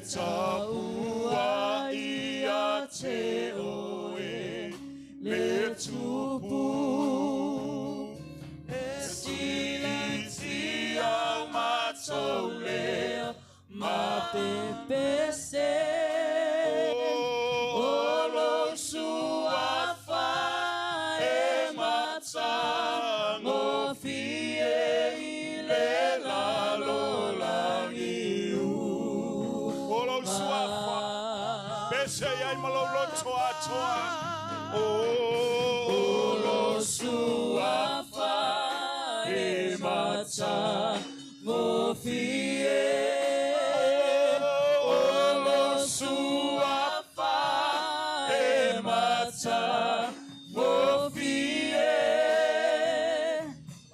Taua ia te oe. Pese ai maloloto atoa. Oh, Lo suafa e mata ngofie. O lo suafa e mata ngofie.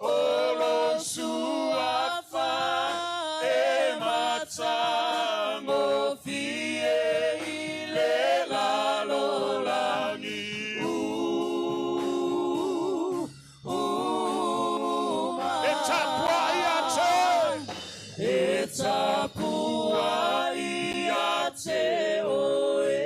O lo suafa e mata ngofie i le lalolagi uma. E tapua ia te. E tapua ia te oe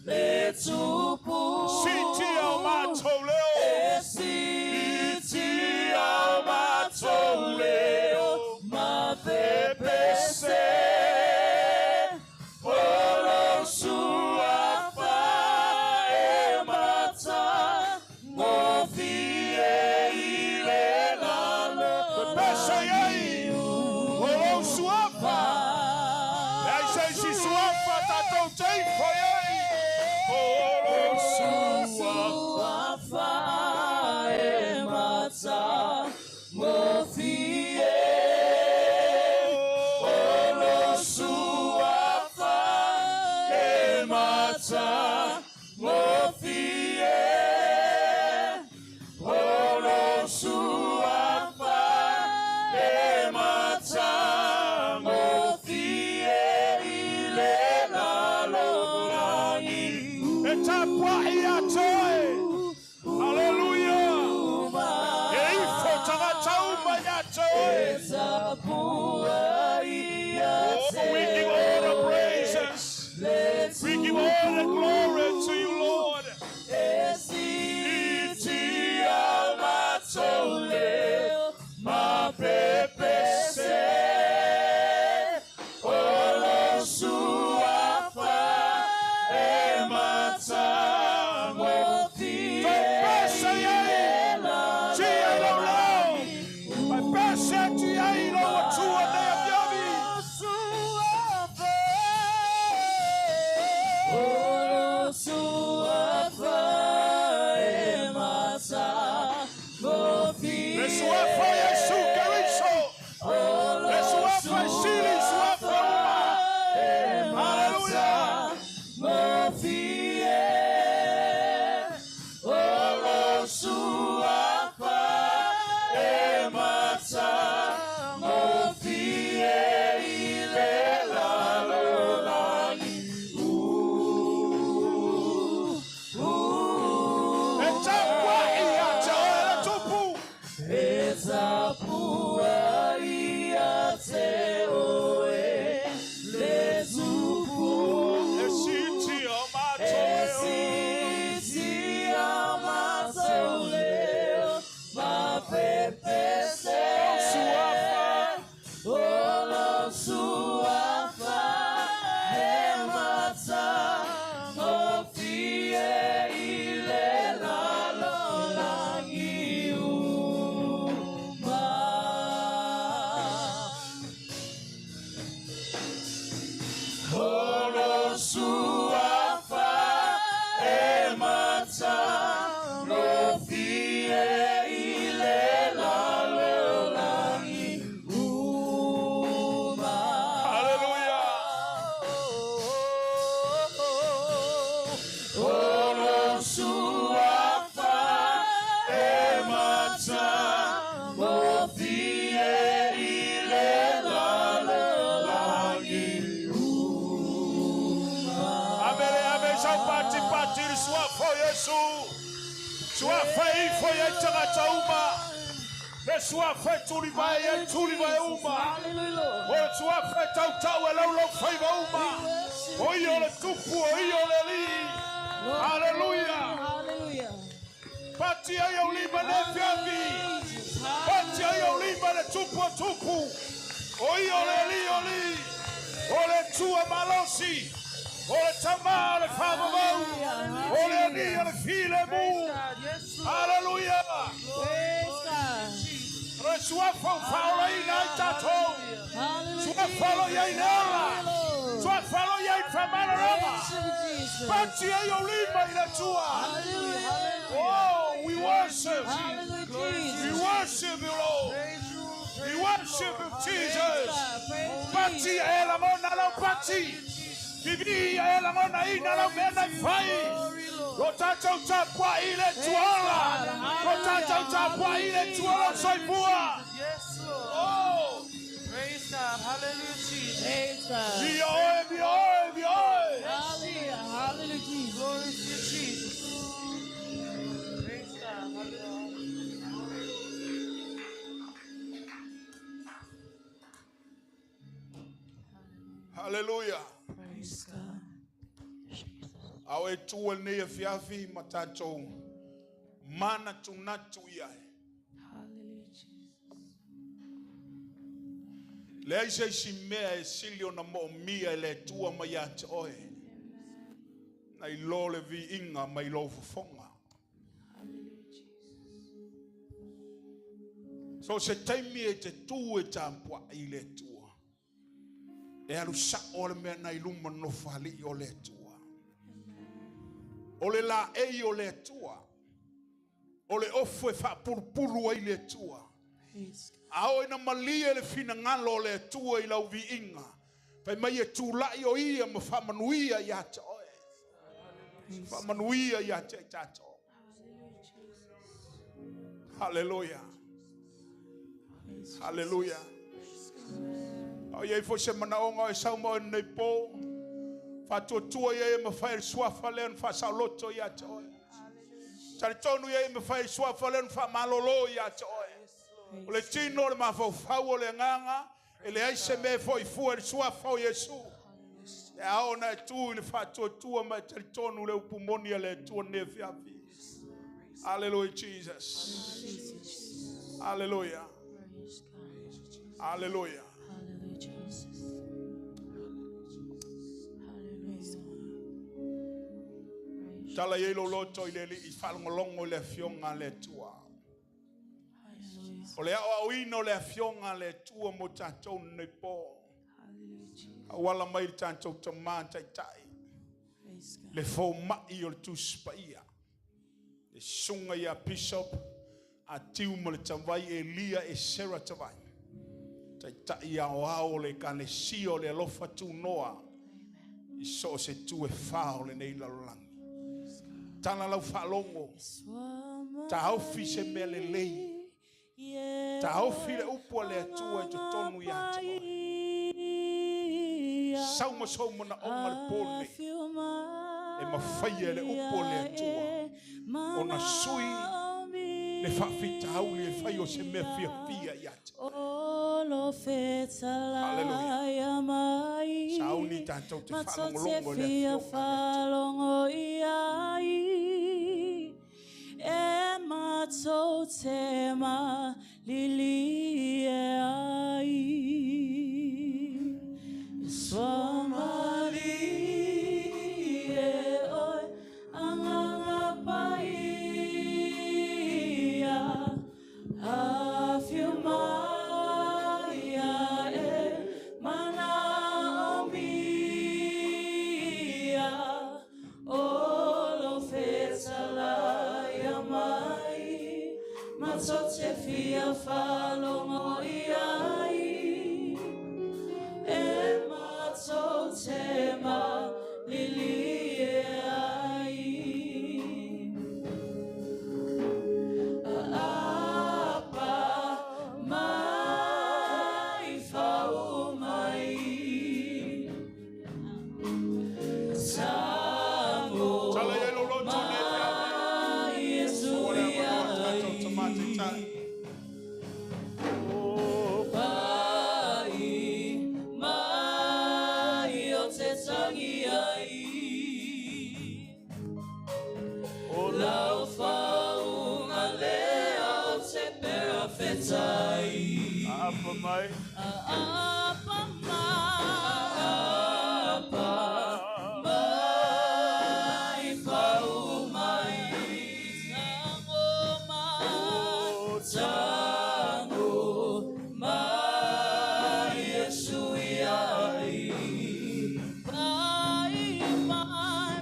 le tupu. Siti au matou leo. E siti au matou leo ma pepese. O lo suafa e mata ngofie i le Pese ai. O lo suafa. Ai sei si suafa tatou teifo ai. O lo suafa. Suafa e mata ngofie. O lo suafa e mata ngofie. O lo suafa e mata ngofie i le lalolagi. E tapua ia te. Hallelujah. E ifo tagata uma ia te oe. Tapua ia Oh, we give all the praises. We give all the glory to you, Lord. E siti au matou leo ma pepese. O lo suafa e mata ngofie. Pese ai. Tia lo lao. Mai pese ti ai lo atua nei afiafi. Suafa. O lo suafa e mata ngofie. Le suafa Yesu Keriso. Le suafa sili suafa uma. Hallelujah. Ngofie. O lo suafa e mata ngofie i le lalolagi. E tapua ia te oe le tupu. E tapua ia te oe le tupu. E siti au matou E leo. siti au matou leo ma pepese. Suafa. O lo suafa e mata ngofie i le lalolagi uma. O lo suafa e mata ngofie i le lalolagi uma. Hallelujah. O lo suafa e mata ngofie i le lalolagi uma. Amele ame sau pati pati le suafa o Yesu. Suafa ifo ia i tagata uma. Le suafa e tuli vai e tuli vai uma. Hallelujah. O le suafa e tautau e laulau faiva uma. O ia o le tupu, o ia o le alii. Hallelujah. Hallelujah. Pati ai au lima le fiafi. Pati ai au lima le tupu o tupu. O ia o le alii o alii. O le tua malosi. O le tamā o le whamamau. O le alii o le file mu. Yes, Lord. Hallelujah. Praise God. Le suafa o whaolaina ai tātou. Hallelujah. Suafa lo iai le ola. Suafa lo iai whamanarama. Jesus. Pati ai o lima i le Atua. Hallelujah. Oh, we worship. Hallelujah, We Jesus. worship you, Lord. Praise you, We praise you, worship you, Lord. Praise Jesus. God. Praise Pati Jesus. e la mona lau pati. Bibi e la mona ina lau mena i fai. Glory, Lord. Lo tātou tāpua i le tuola. Lo tātou tāpua i le tuola o soifua. Yes, Lord. Oh, Praise God. Hallelujah, Jesus. Praise God. via oe, via oe, via oe. Hallelujah. Hallelujah, Jesus. Glory to you, Jesus. Praise God. Hallelujah. Hallelujah. Praise God. Ao e tua nei e fiafi ma tātou mana tunatu ia e. Hallelujah, Jesus. Le ai se isi mea e sili ona mo mia e le tua mai ia te oe. Nei lo le vi inga mai lo fofonga. Hallelujah, Jesus. So se taimi e te tū e tāmpua i le tua. E alu sa o le mea nei luma no whali o le tua. O le la ei o le tua. O le ofu e whaapurupuru ai le tua. Praise God. Ao ina malie le finangalo o le tua i lau viinga. Pai mai e tūlai o ia ma whaamanuia ia te oe. Praise God. Whaamanuia ia te tātou. Hallelujah, Jesus. Hallelujah. Praise Hallelujah. Au iei fo se manaonga o e sau mo e nei pō. Whātuatua ia e mawhai le suafa lea na whaasaoloto ia te oe. Taritonu ia e mawhai le suafa lea na whaamalolo ia te oe. O le tino o le mafaufau o le nganga, e le ai se mea fo i fua le suafa o Iesu. E ao na e tū i le whātuatua mai taritonu le upumoni a le tua ne fiafi. Hallelujah, Jesus. Jesus. Hallelujah. Praise God. Hallelujah. Hallelujah, Jesus. Hallelujah. Praise Tala iei lo loto i le li i whalongolongo i le afionga le tua. Hallelujah. O le ao au ino le afionga le tua mo tātou nei pō. Hallelujah, Jesus. Awala mai le tātou tamā taitai. Praise God. Le fō mai o le tūspaia. Le sunga ia Bishop a tiu mo le tawai e lia e sera tawai. Taitai ao ao le kane o le alofa tūnoa. I so se tu e whao le nei lalolangi. Tana lau whalongo. Taofi se mea le lei. Taofi le upu a le atua i te tonu ia te oe. Sau ma sou mana onga le pōne. E mawhaia le upu a le atua. Ona sui le whaafitauli e whai o se mea fia fia ia te oe. Hallelujah. Sauni tātou te whalongolongo le fia afioga le Atua. whalongo i ai E mātou te ma lili e ai Swa mali e oe anganga pai ia Awhiu mai ia e mana o mia O lo whetala ia mai Mato te fia whalongo i ai E mato te ma lili e ai Apa mai whau mai Tango Tala iei lo loto le fiafi. mai Yesu O le ia manoa tātou tamā taitai. Pai mai o te tangi ai O lau whaunga lea o te pera whetai Apa mai. Apa mai Apa mai whau mai Tango mai Tango mai Yesu iai Pai mai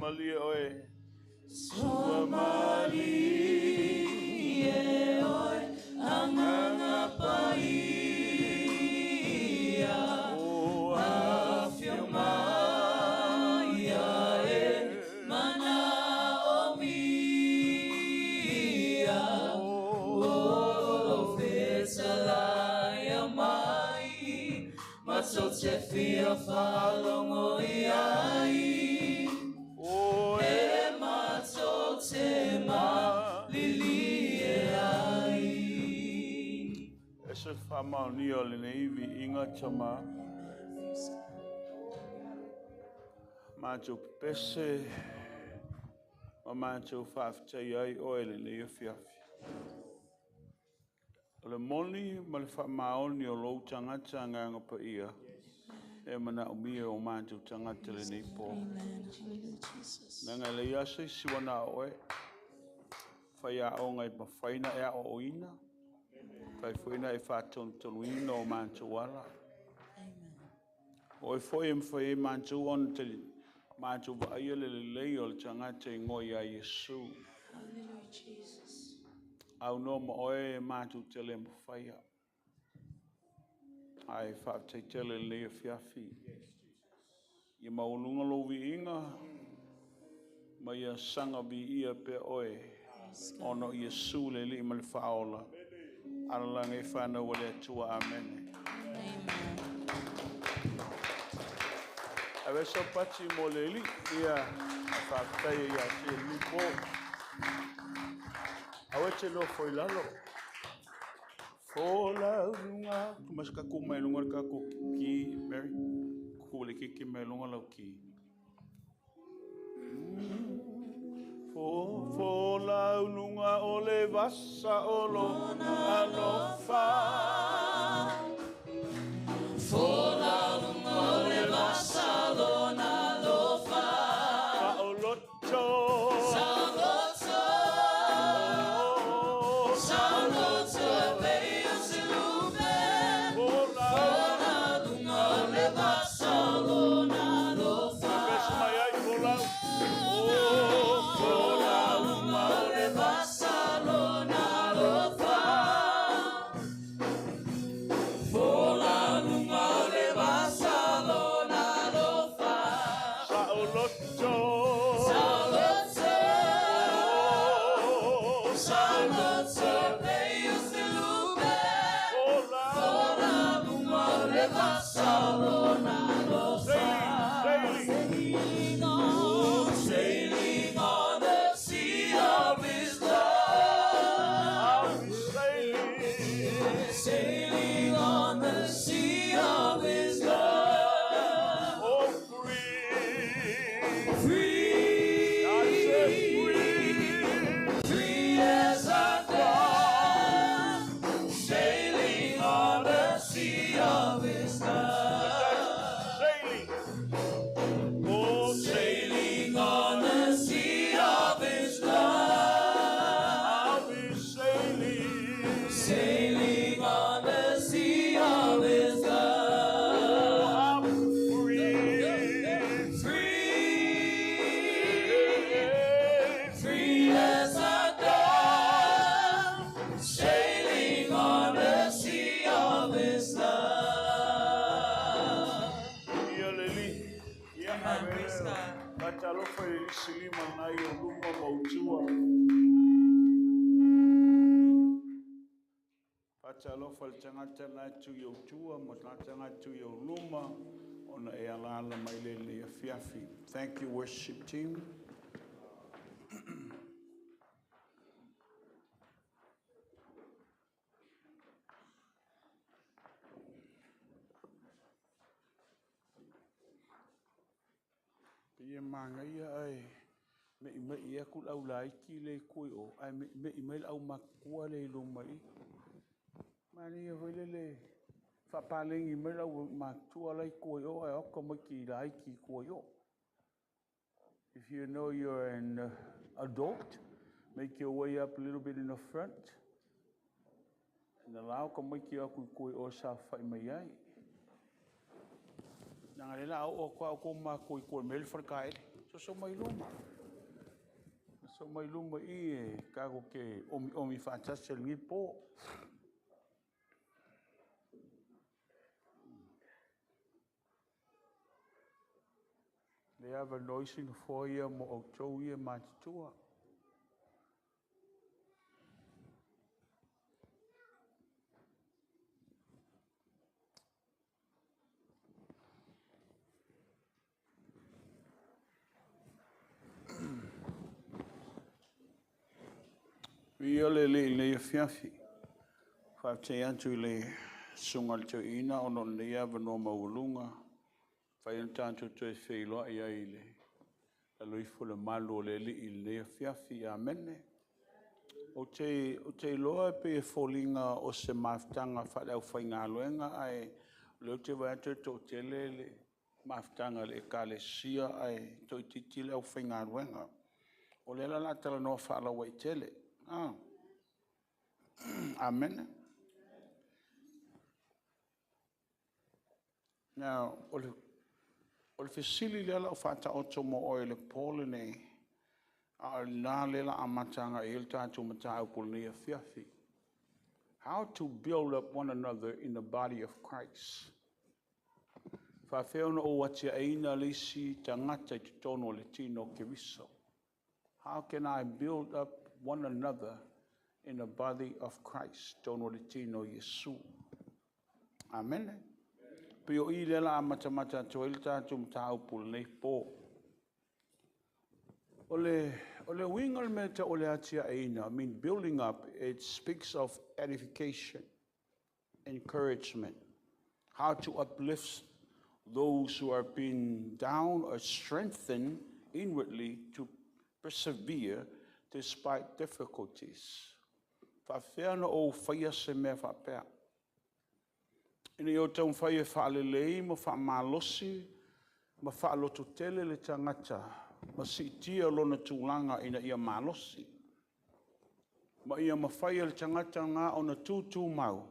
malie oe. Sua malie oe, Agaga Paia. O Afio mai ae manaomia. O fetalaia mai, matou te fia faalogo i ai. O E matou te malilie ai. E se whamaonia o lenei viiga tama. Mātou pepese ma mātou faafetai ai oe lenei afiafi. O le moni ma le faamaoni o lou tagata Agaga Paia e manaomia o mātou tagata lenei po. Amen. Hallelujah, Jesus. Leaga e leai lava se isi ua na o oe. Faiaoga e mafai ona e aoaoina. Mafai foi ona e faatonutonuina o matou ala. Amen. O oe foi e mafai ai matou ona tali matou vaaia le lelei o le tagata e igoa ia Iesu. Hallelujah, Jesus. Aunoa ma oe matou te le mafaia. Ae faafetai tele lenei afiafi. Ia maualuga lou viiga ma ia saga viia pea oe. Yes, God. Ona o Iesu le Alii ma le Faaola. Alalaga e whanau o le Atua. Amene. Amen. Ave sau pati mo le Alii. Ia faafetai ia te lenei po. Aua e te nofo i lalo. Folau luga. Mas ka ku mai lunga ka ku ki Mary. Ku le ki ki mai lunga lau ki. Fo folau lunga o le vasa o lona alofa. Folau luga o le vasa lona alofa. Saoloto. Saoloto. Saoloto e pei o se lupe. Folau. Folau luga o le vasa lona alofa. Pese mai ai folau. Oh, folau Luga o le vasa lona alofa. Folau luga o le vasa lona alofa. Saoloto. Saoloto. Saoloto e pei o se lupe. Folau. Folau luga o le vasa lona alofa. Sailing, Sailing on, sailing on the sea of His love. I'll be sailing. Sailing on the sea of His love. Oh, free. Free, I said free. free as a dove. Sailing on the sea of His love. Sailing. Oh, sailing. Sailing on the sea of His love. I'll be sailing. Sailing on the sea of His love. I'm free. Free, free as a dove, sailing on the sea of His love. Ia leli. Ia Amen. Praise God. Fatalofa i le silima nai o luma mautua. Fatalofa le tagata na tu i tua ma tagata tu i luma ona e alaala mai le lenei afiafi. Thank you, worship team. Pei e magaia ai me i me i aku lau laiki le kui o ai me me i mai lau makua le i luma i. Mani ia foi le whapalengi mai lau matua lai kui o ai oka mai ki laiki kui o. If you know you're an adult, make your way up a little bit in the front. And allow ka mai ki aku kui o sa whai mai ai. Nanga le la o ko ko ma ko ko mel whakaele. So Soso mai luma. Soso mai luma i e tatou te omiomi faatasi i lenei po. Le avanoa isi nofoa ia mo outou ia matutua. Viia le Alii i lenei afiafi. Faafetai atu i le Susuga i le Toeaina ona o lenei avanoa maualuga e mafai ona tatou toe feiloai ai i lalo ifo o le malu o le Alii i lenei afiafi. Amene. Ou te iloa e pei e foliga o se mafutaga faale-aufaigaluega ae o lea ou te vaai atu e toatele le mafutaga a le Ekalesia ae toaitiiti le aufaigaluega. O lea la o le a talanoa faalauaitele. Amene. Now, o le fesili lea o le a ou faataoto mo oe i le po lenei, a o i ina lea o le a amata agai i ai le tatou mataupu i lenei afiafi. How to build up one another in the body of Christ. E faapefea ona ou atiaeina le isi tagata i totonu o le tino o Keriso? How can I build up one another in the body of Christ? Totonu o le tino o Iesu. Amene. Pei o i lea o le a amatamata atu ai le tatou mataupu i lenei po. O le uiga o le mea e tau o le atiaeina, I mean building up, it speaks of edification, encouragement, how to uplift those who are being down or strengthened inwardly to persevere despite difficulties. Faapefea ona ou faia se mea faapea? Ina ia ou taumafai e faalelei ma faamalosi ma faalototele le tagata ma siitia lona tulaga ina ia malosi, ma ia mafai e le tagata lena ona tutumau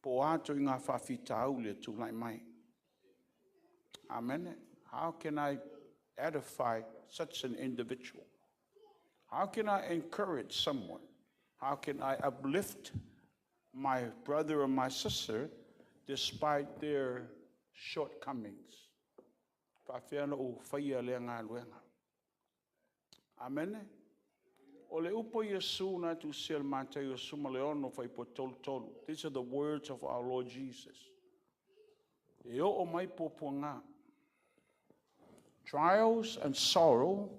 po o a ituaiga faafitauli e tulai mai. Amene. How can I edify such an individual? How can I encourage someone? How can I uplift my brother or my sister despite their shortcomings? Faapefea ona ou faia lea galuega? Amene. O le upu a Iesu na tusia i le Mataio 16 fuaiupu 33. These are the words of our Lord Jesus. E oo mai puapuaga. Trials and sorrow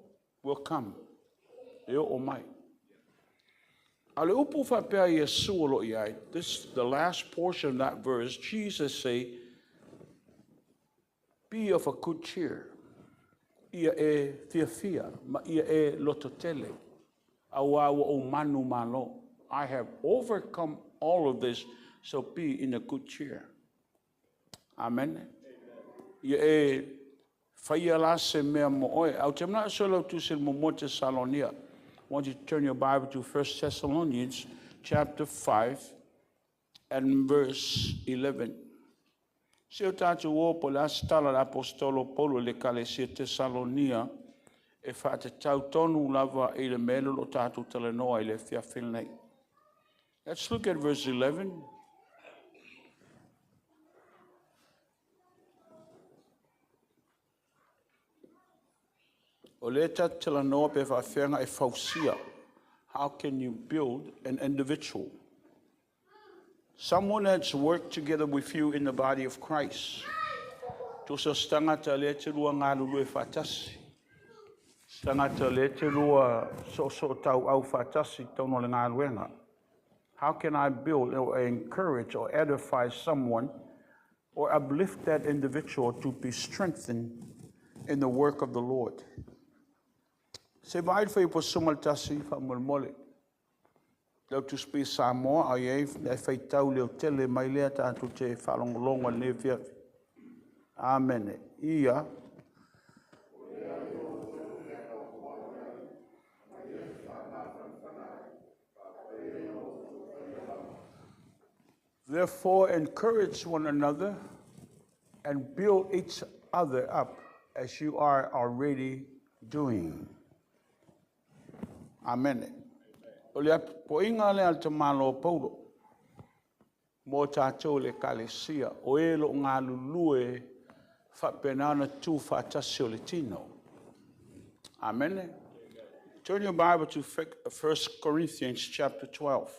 will come. E oo mai. A o le upu faapea Iesu o lo o i ai, this the last portion of that verse, Jesus say, be of a good cheer. Ia e fiafia ma ia e lototele. Auā ua ou manumalo. I have overcome all of this, so be in a good cheer. Amene. Ia e faia la se mea mo oe. Ae ou te manao e soolautusi i le muamua Tesalonia. I want you to turn your Bible to 1 Thessalonians chapter 5 and verse 11. Se o tatou o po o le a se tala a le Aposetolo o Paulo i le Ekalesia Tesalonia e faatatau tonu lava i le mea lea o lo o tatou talanoa i le afiafi lenei. Let's look at verse 11. O lea tatou te talanoa pe faapefea ona e fausia. How can you build an individual? Someone that's worked together with you in the body of Christ. Tusa o se tagata lea e te lua galulue faatasi. Se tagata lea e te lua soosootauau faatasi i totonu o le galuega. How can I build or encourage or edify someone or uplift that individual to be strengthened in the work of the Lord? Se i vaai le fuaiupu 11 faamolemole. Lau Tusi Paia Samoa a i ai le faitau leotele mai lea tatou te faalogologo i lenei afiafi. Amene. Ia. Therefore, encourage one another and build each other up as you are already doing. Amene. O le poiga lea a le tamaloa Paulo mo tatou le Ekalesia, o e o lo o galulue faapena ona tu faatasi o le tino. Amene. Turn your Bible to 1 Corinthians chapter 12.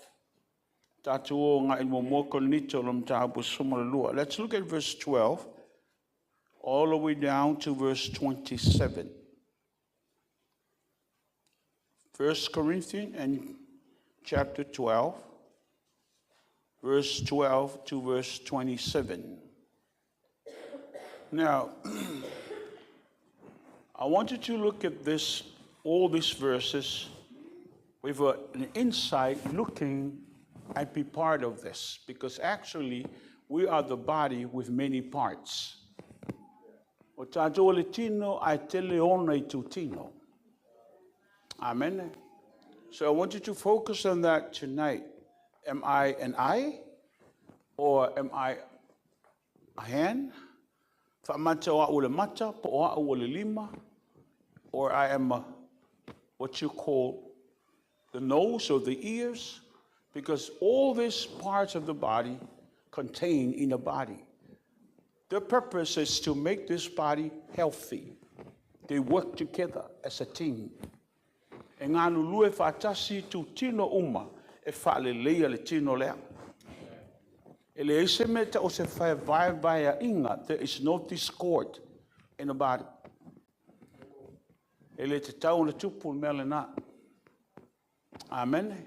Tatou o agai i le muamua Korinito le mataupu 12. Let's look at verse 12 all the way down to verse 27. 1 Corinthians and chapter 12, verse 12 to verse 27. Now, I want you to look at this, all these verses with an insight looking and be part of this, because actually we are the body with many parts. O tatou o le tino ae tele ona itutino. Amen. So I want you to focus on that tonight. Am I an eye or am I a hand? Faamata o au o le mata, po o au o le lima, or I am a, what you call the nose or the ears, because all these parts of the body contain in the body. The purpose is to make this body healthy. They work together as a team. E galulue faatasi itutino uma e faaleleia le tino lea. E leai se mea e tau o se fevaevaeaiga, there is no discord in the body. E le tatau ona tupu le mea lena. Amen.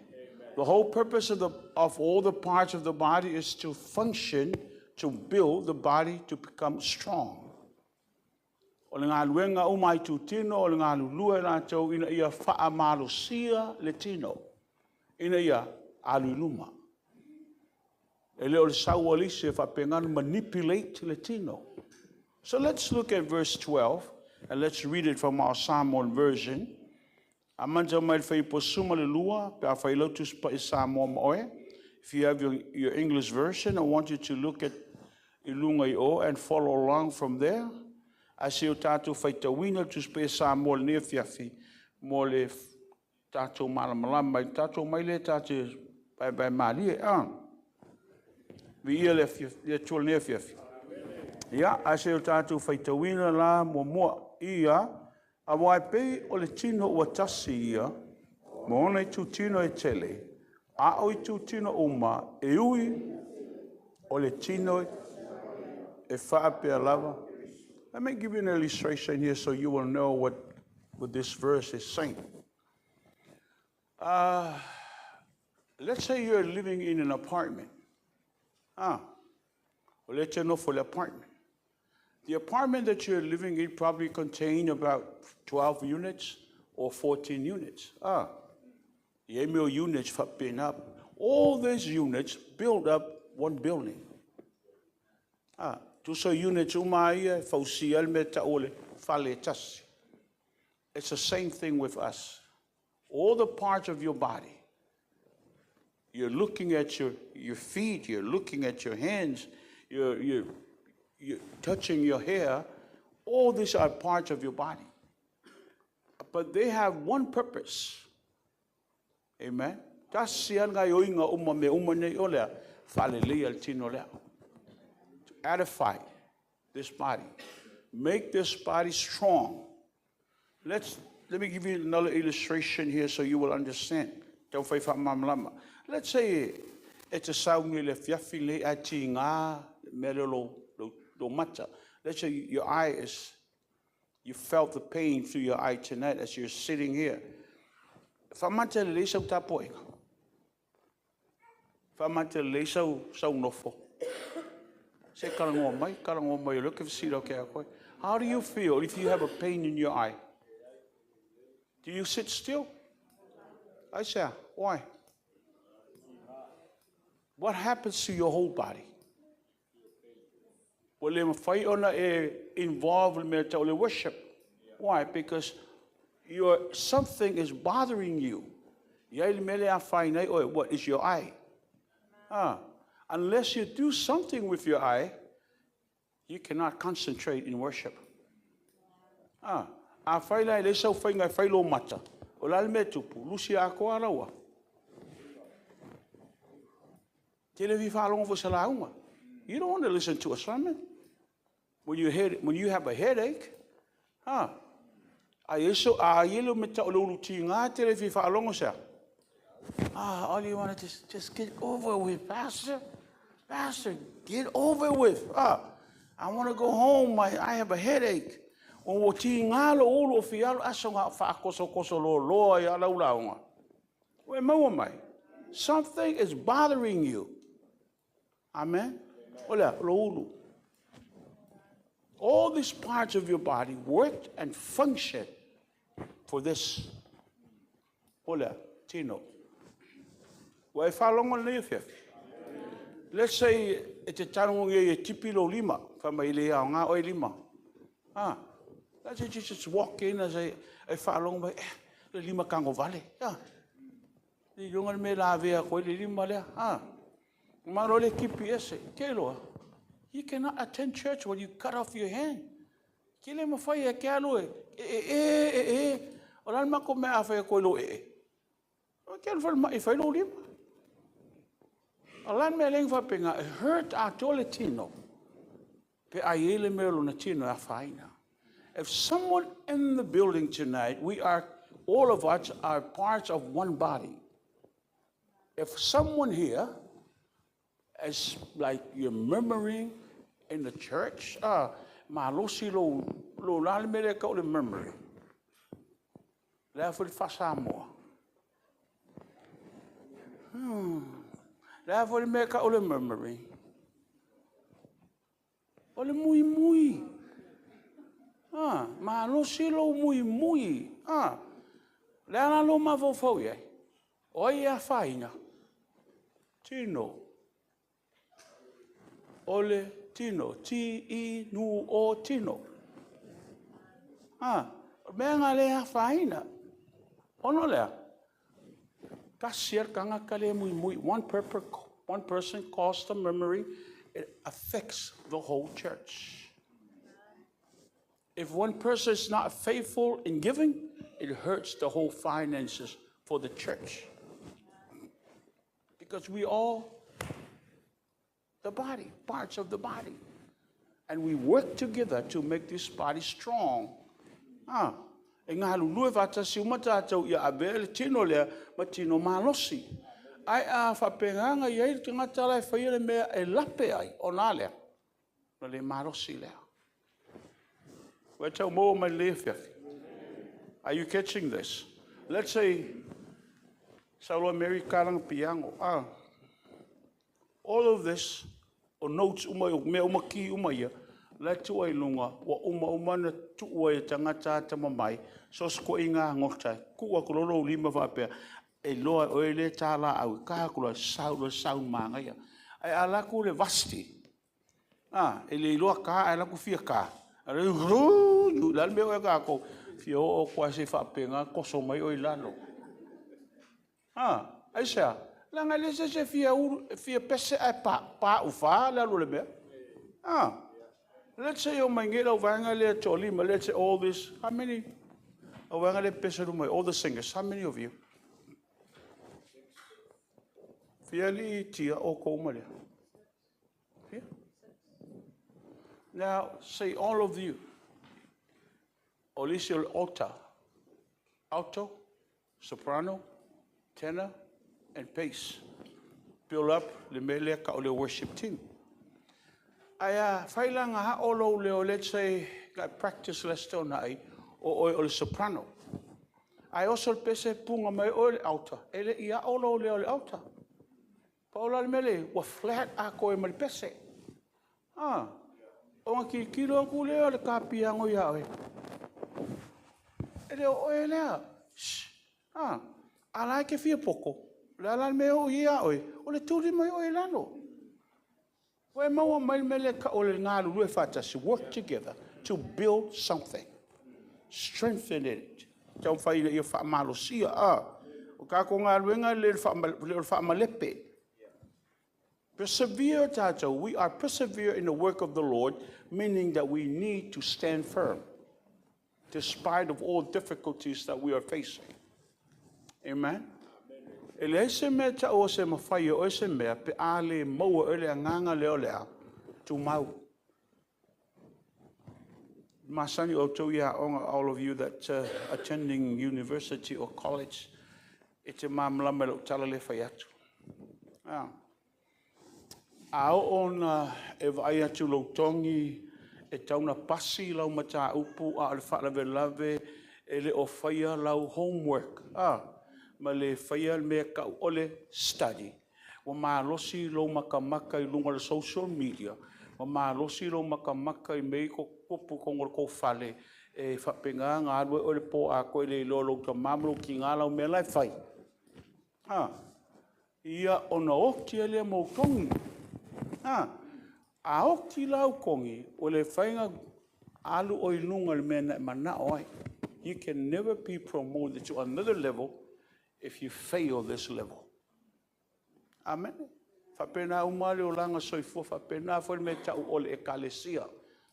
The whole purpose of all the parts of the body is to function, to build the body to become strong. O le galuega uma a itutino, o le galulue latou ina ia faamalosia le tino, ina ia alu i luma. E le o le sau o le isi e faapena ona manipulate le tino. So let's look at verse 12 and let's read it from our Samoan version. Amata mai le fuaiupu 12, pe afai lau Tusi Paia Samoa ma oe. If you have your English version, I want you to look at i luga i o and follow along from there. Ae se i o tatou faitauina le Tusi Paia Samoa i lenei afiafi mo le tatou malamalama i le tatou mai lea tatou te vaevae malie. A. Viia le Atua i lenei afiafi. Ia, ae se i o tatou faitauina la muamua ia, aua e pei o le tino ua tasi ia, ma ona itutino e tele, a o itutino uma e ui o le tino e faapea lava. Let me give you an illustration here so you will know what this verse is saying. Let's say you're living in an apartment. Ah, o lea e te nofo i le apartment. The apartment that you're living in probably contain about 12 units or 14 units. Ah, e ai mea o units faapena. All these units build up one building. Ah, tusa units uma ia e fausia ai le mea e tau o le fale e tasi. It's the same thing with us. All the parts of your body, you're looking at your feet, you're looking at your hands, you're touching your hair. All these are parts of your body. But they have one purpose. Amen. Tasi lava le gaoioiga uma o mea uma nei o le a? Faaleleia le tino lea. To edify this body. Make this body strong. Let's, let me give you another illustration here so you will understand. Taumafai faamalamalama. Let's say e te sauni i le afiafi lenei ae tiga le mea lea o lou mata. Let's say your eye is, you felt the pain through your eye tonight as you're sitting here. Faamata lelei sau tapuaiga. Faamata lelei sau nofo. Se talanoa mai, talanoa mai o lea ou te fesili atu ia koe. How do you feel if you have a pain in your eye? Do you sit still? Aisea? Why? What happens to your whole body? Ua le mafai ona e involve le mea tau le worship. Why? Because your, something is bothering you. E ai le mea lea afaina ai oe, what is your eye? Ah, unless you do something with your eye, you cannot concentrate in worship. Ah, Afai la e leai sau faiga e fai lou mata, o le a le mea e tupu? Lusi atoa lava lau a? E te le fia faalogo foi i se lauga. You don't want to listen to a sermon when you have a headache. Ah, a i ai le mea o le ulu tiga, e te le fia faalogo se a? Ah, all you want to just get over with, pastor. Pastor, get over with. Ah, I want to go home. I have a headache. O ua tiga lou ulu o fia alu aso ga faakosokoso loloa ia lau lauga. Ua e maua mai? Something is bothering you. Amen. O lea, o lou ulu. All these parts of your body work and function for this. O lea, tino. Ua e faalogo i lenei afiafi? Let's say e te tago e tipi lou lima, fai mai le aoga oe lima. Ah, let's say you just walk in and say, e faalogo mai, eh, le lima tagovale. Ah, le iloga le mea la avea koe le lima lea. Ah, malo le tipi ese. Te iloa, you cannot attend church when you cut off your hand. Ke le mawhai e ke alu e, e, e, e, e, o la mako mea a whai koe lo e e. O ke alu whai e whai lo lima. O la mea lenga whapenga, e hurt a tole tino. Pe ai ele mea lo na tino e a whaina. If someone in the building tonight, we are, all of us are parts of one body. If someone here is like you're murmuring in the church, malosi lo, lo lale mele ka o le murmuring. Le a fo le faasamoa. Le a fo le mea ka o le murmuring. O le muimui. Ah, malosi lo muimui. Ah, le ala lo mafaufau i ai. O ai e afaina? Tino. O le tino. T-I-N-O tino. Ah, mea ngā le afaina. Ono lea. Tasi al kanga le muimui. One person caused the murmuring. It affects the whole church. If one person is not faithful in giving, it hurts the whole finances for the church. Because we all the body, parts of the body. And we work together to make this body strong. Ah, e ngā lulue whātasi umata atau ia avea le tino lea ma tino malosi. Ai a whapenganga i ai te ngata lai whaia le mea e lape ai o nā lea. Na le malosi lea. Ua tau maua mai le afiafi. Are you catching this? Let's say, Saulo Mary Karanga Piango. Ah, all of this, o notes uma, o mea uma ki uma ia, la tua i lunga, ua uma uma na tua e tangata ata mamai, so sko i ngā ngota, kua ko lolo lima whapea, e loa o e le tā la au, ka kula sau la sau manga ia. Ai ala ku le vasti. Ah, e le iloa ka, ai la ku fia ka. A le ru, la le mea o e ka ko, fia o o kwa se whapenga, koso mai o i lalo. Ah, ai sea, langa le se se fia, uru, fia pese ai pa, pa uwha, le alu le mea. Ah, let's say o mai ngela o vanga le tolima, let's say all this, how many, o vanga le pese rumai, all the singers, how many of you? Fia li tia o ko umalia. Fia? Now, say all of you, o lisi o le altar, alto, soprano, tenor, and bass. Build up le mele ka o le worship team. Ai a whailanga ha o lo leo, let's say, like practice les tona ai, o o o le soprano. Ai oso le pese punga mai o le altar. E le ia o lo leo le altar. Pa o la le mele, ua flat a koe ma le pese. Ah, o ngā ki kilo aku leo le kapiango ia oe. E leo oe lea. Shh. Ah, ala e ke fia poko. Le ala le mea o ia oe. O le tuli mai oe lalo. Ua e maua mai le mele ka o le ngā lulu e whātasi. Work together to build something. Strengthen it. Tau whai ia whaamalosia. Ah, o kā ko ngā luenga le whaamalepe. Persevere, tātou. We are persevere in the work of the Lord, meaning that we need to stand firm. Despite of all difficulties that we are facing. Amen. E leai se mea e taua o se mafai e oe se mea pe a le maua e oe le agaga lea o le a? Tumau. Masani outou i aoga, all of you that attending university or college, e te malamalama i lau tala lea e fai atu. A oo ona e vaai atu i lou togi e tatau ona pasi lau mataupu a o le faalavelave e le o faia lau homework, ma le faia le mea e tau o le study, ua malosi lou matamata i luga o le social media, ua malosi lou matamata i mea ia e tutupu i totonu o le tou fale, e faapena ona alu ai oe i le po atoa e le iloa e lou tama ma lou tina lau mea la e fai. Ia, ona oti ai lea ma ou togi. A oti la au togi, ua le mafai ona alu oe i luga i le mea na e manao ai. You can never be promoted to another level if you fail this level. Amene. Faapena uma le olaga soifua, faapena foi le mea e tau o le ekalesia.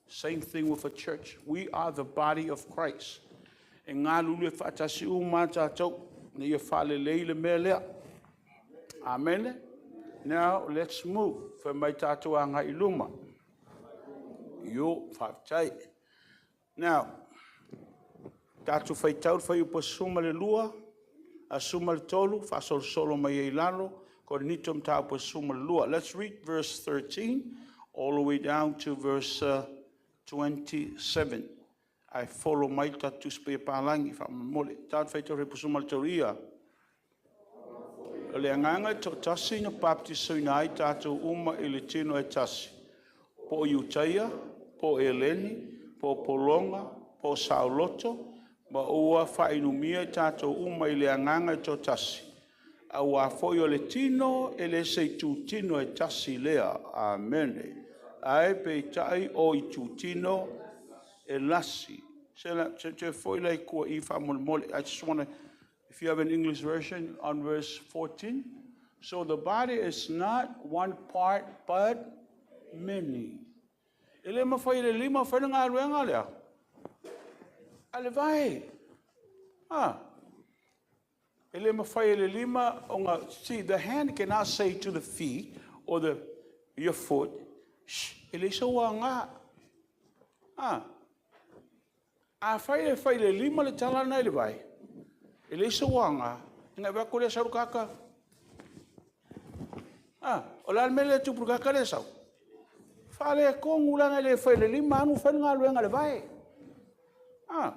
Same thing with a church. We are the body of Christ. E galulue faatasi uma lava tatou ina ia faalelei le mea lea. Amene. Now let's move. Fai mai tatou agai i luma. Io, faafetai. Now, tatou faitau le fuaiupu 12, 13, faasolosolo mai ai i lalo, Korinito mataupu 12. Let's read verse 13 all the way down to verse 27. Ae follow mai le tatou Tusi Paia Palangi faamolemole. Tatou faitau le fuaiupu 13 ia. O le agaga e toatasi na baptisoina ai tatou uma i le tino e tasi, po o Iutaia, po o Eleni, po o pologa, po o saoloto, ma ua faainumia i tatou uma i le agaga e toatasi, auā foi o le tino e le se itutino e tasi lea. Amene. Ae peitai o itutino e lasi. Se toe foi la i tua i faamolemole. I just want to, if you have an English version on verse 14. So the body is not one part but many. E le mafai e le lima fai le galuega lea. A le vae. Ah. E le mafai e le lima ona, see, the hand cannot say to the feet or the your foot, shh, e leai sou aoga. Ah. Afai e fai le lima le tala lena i le vae, e leai sou aoga, ona e vaai atu lea sau le tagata. Ah, o le a le mea lea e tupu i le tagata lea e sau? Faaletonu leaga e le fai e le lima alu fai le galuega a le vae. Ah.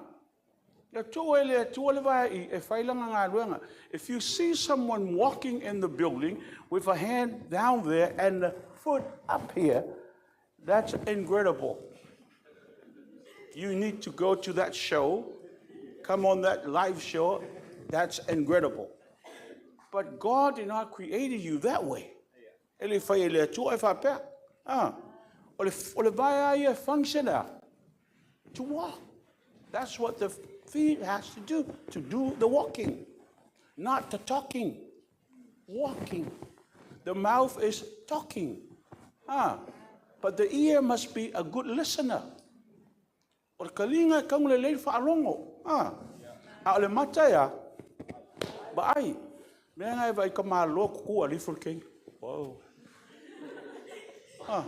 Na tuu e le Atua le vae i e fai lana galuega. If you see someone walking in the building with a hand down there and a foot up here, that's incredible. You need to go to that show, come on that live show, that's incredible. But God did not create you that way. E le fai e le Atua e faapea. Ah. O le, o le vae a ia e function a to walk. That's what the feet has to do, to do the walking, not the talking. Walking. The mouth is talking. Ah. But the ear must be a good listener. O le kaliga e tago lelei le faalogo. Ah. A o le mata ea, vaai. Mea na e vaai tamaloa tutu alifu le king. Wow. Ah.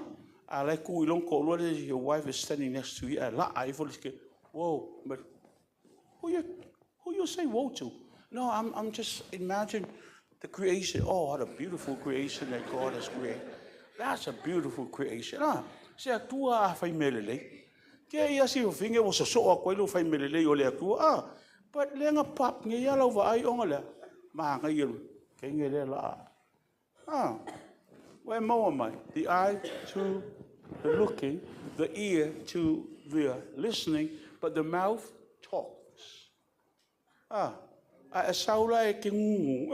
A la e tu i lona toalua le your wife is standing next to you ae laa ifo le king. Whoa. But who you say whoa to? No, I'm just imagine the creation. Oh, what a beautiful creation that God has created. That's a beautiful creation. Ah, se Atua a fai mea lelei. Ke ia si finge ua sosoo atu ai lou fai mea lelei o le Atua. Ah, but le nga pap nge ia lau vaai onga lea. Manaia le kenge lea laa. Ah, ua e maua mai. The eye to the looking, the ear to the listening, but the mouth talks. Ah, a e sau la e ke gugu.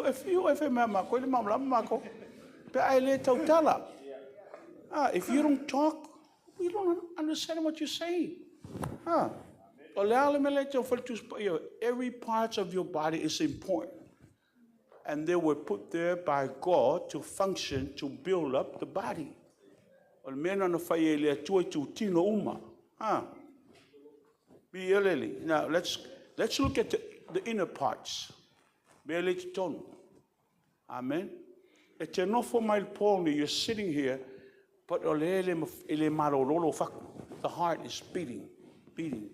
E fiu e fai mea mākou, e le malamalama mākou. Pe a e le tautala. Ah, if you don't talk, we don't understand what you're saying. Ah, o le a le mea lea e tau fai le Tusi Paia, every part of your body is important. And they were put there by God to function, to build up the body. O le mea na na fai e le Atua i tūtino uma. Ah. Now, let's look at the inner parts. Mea le totonu. Amen. E te nofo mai le pō ni, you're sitting here, but o le ele malololo faku. The heart is beating, beating.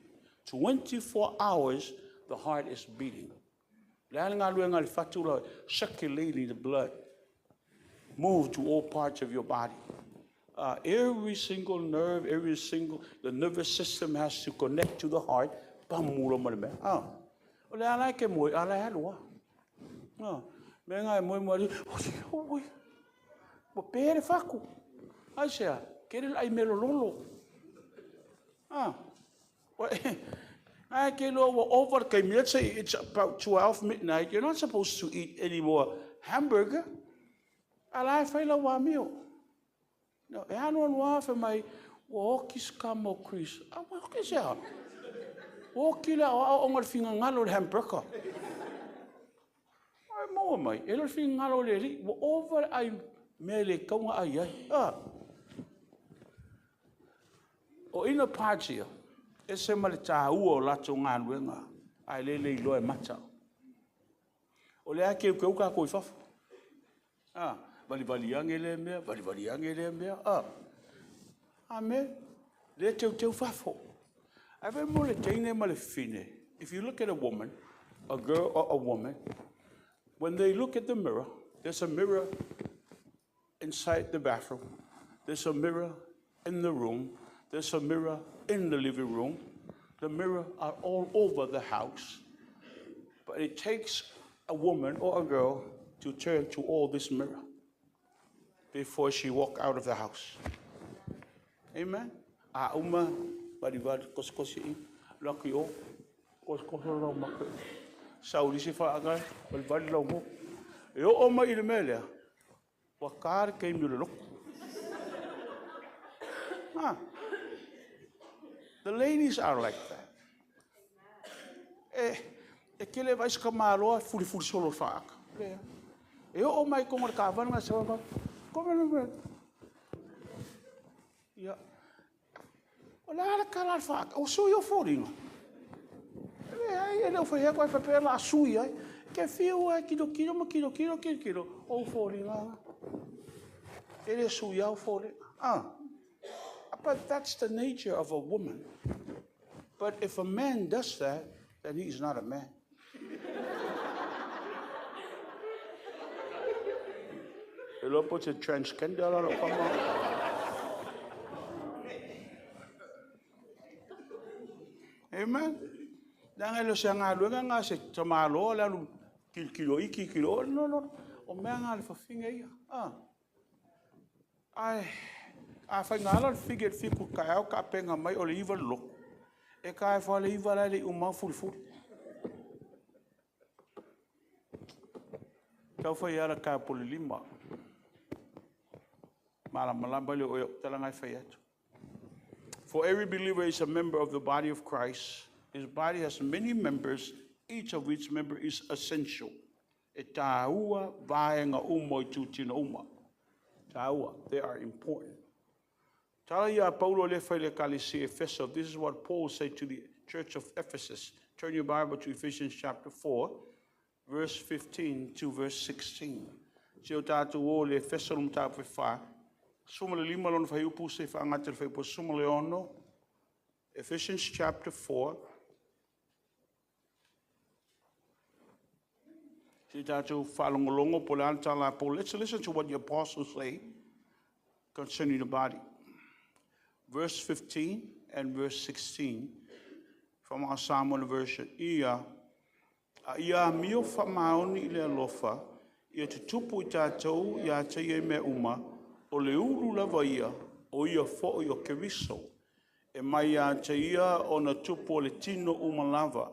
24 hours, the heart is beating. Le ala ngā luenga le fatu circulating the blood. Move to all parts of your body. Every single nerve, the nervous system has to connect to the heart. Pamulo mo le mea. Ah. O le ala ke moe, ala e alua. Ah. Me ngai moe moe, oi, ua pere faku. Ai sea, kere lai melo lolo. Ah. I ke loa ua over the game. Let's say it's about 12 midnight. You're not supposed to eat any more hamburger. Ala e whaila wā mio. No, e anu anu afe mai, ua oki skama o Chris. Ah, ua oki se a. Ua oki le au o ngā whinga ngalo le hamburger. Ai maua mai, e le whinga ngalo le ri, ua over ai mea le kaunga ai ai. Ah. O ina pātia, e se ma le tāua o lato ngā nuenga, ai lele i loe mata. O le ake uke uka koe fafo. Ah. Vali vali ange le mea, vali vali ange le mea. Ah. Amen. Le teu teu fafo. Ave mo le teine ma le fine. If you look at a woman, a girl or a woman, when they look at the mirror, there's a mirror inside the bathroom. There's a mirror in the room. There's a mirror in the living room. The mirror are all over the house. But it takes a woman or a girl to turn to all this mirror before she walk out of the house. Amen. A uma bari kosi i laki o kosi lau maka. Sauli si whaangai, bari bari lau mo. E o mai i le melea, wa kāre kei miura loko. Ah. The ladies are like that. E kele vais ka māloa, furi furi solo whaaka. E o mai konga le kāwana ngā sewa ngā. Kome. Ia. O le ala kala le whaaka. O sui o fōringa. E ai, e leo whai koe whapea la sui ai. Ke whiu ai, kilo kilo ma kilo kilo kilo kilo. O fōringa. E le sui au fōringa. Ah. But that's the nature of a woman. But if a man does that, then he's not a man. E lopo te transgender la lo kama. Amen. Nanga lo se ngā luenga ngā se tamalo le alu kilo i kilo. No, no. O mea ngā le whawhinga ia. Ah. Ai, a whai ngā ala le fige le fiku ka au ka penga mai o le iwa le loko. E ka e whale iwa lai le umau furi furi. Tau whai ala ka pole lima. For every believer is a member of the body of Christ. His body has many members, each of which member is essential. E tāua vaenga umo i tūtino uma. Tāua, they are important. Tala ia Paulo le whai le kalisi Efeso. This is what Paul said to the church of Ephesus. Turn your Bible to Ephesians chapter 4, verse 15 to verse 16. Se o tātou o le Efeso lumta wha. Suma le lima lona whai upu se whaangata le whai upu. Suma le ono. Ephesians chapter 4. Se tātou whalongolongo po le antala po. Let's listen to what the apostles say concerning the body. Verse 15 and verse 16 from our Samoan version. Ia, a ia mio wha maoni i le alofa, ia te tupu i tātou, ia te ia me uma, o le ulu lava ia, o ia fo i o keriso. E mai a te ia o na tupu o le tino uma lava,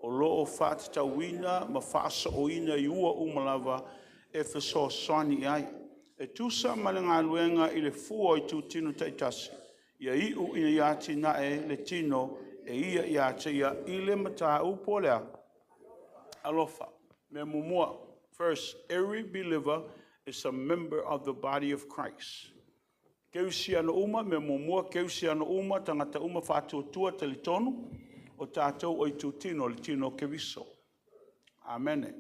o loo whaatatauina ma whaasaoina i ua uma lava, e whasoasani ai. E tusa ma le ngā i le fua i tū tino taitasi. Ia iu ina ia tina e le tino e ia ia te ia i le mata upo lea. Alofa. Me mumua. First, every believer is a member of the body of Christ. Keusi ana uma, me mumua, keusi ana uma, tangata uma whaatuatua te litonu. O tātou o i tūtino, le tino o Keriso. Amene.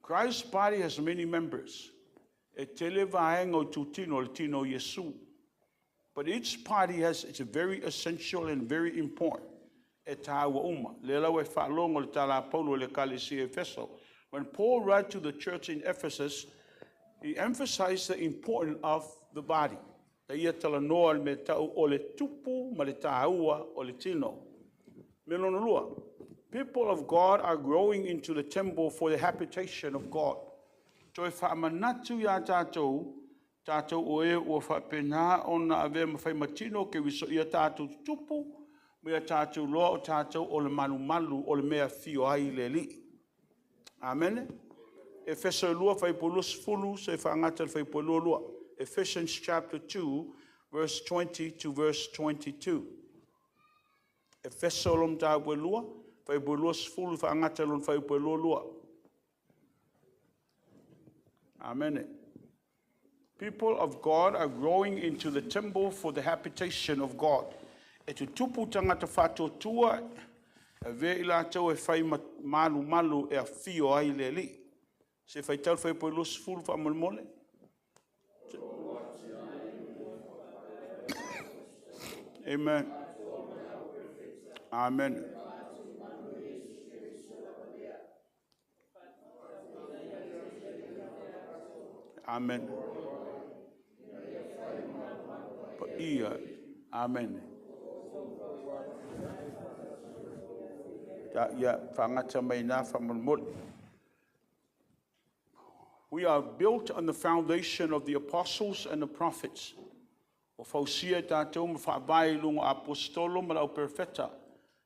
Christ's body has many members. E tele vaenga o tūtino, le tino o Iesu. But each party has, it's very essential and very important. E tāua uma. Le lau e whaalongo le tala Paulo le kalesia Efeso. When Paul wrote to the church in Ephesus, he emphasized the importance of the body. Ta ia talanoa le me tau o le tupu ma le tāua o le tino. Me lona lua. People of God are growing into the temple for the habitation of God. Toe whaamanatu ia tātou, tātou o e ua whaapena ona avea ma whai matino ke wiso ia tātou tupu, me ia tātou loa o tātou o le malu malu o le mea fio ai le li. Amen. Efeso lua whaipolua sefulu, se whaangata le whaipolua lua. Ephesians chapter 2, verse 20 to verse 22. Efeso lo mtāpue lua, whaipolua sefulu, whaangata lo whaipolua lua. Amen. People of God are growing into the temple for the habitation of God. E tu tupu tangata whātotua, e ve i lātou e whai malu malu e a fio ai le li. Se whai tau whai po lua sefulu wha molemole. Amen. Amen. Amen. Ia. Amen. Ta ia whangata mai nā whamolemole. We are built on the foundation of the apostles and the prophets. O fausia tātou ma whaabai lunga apostolo ma lau perfeta.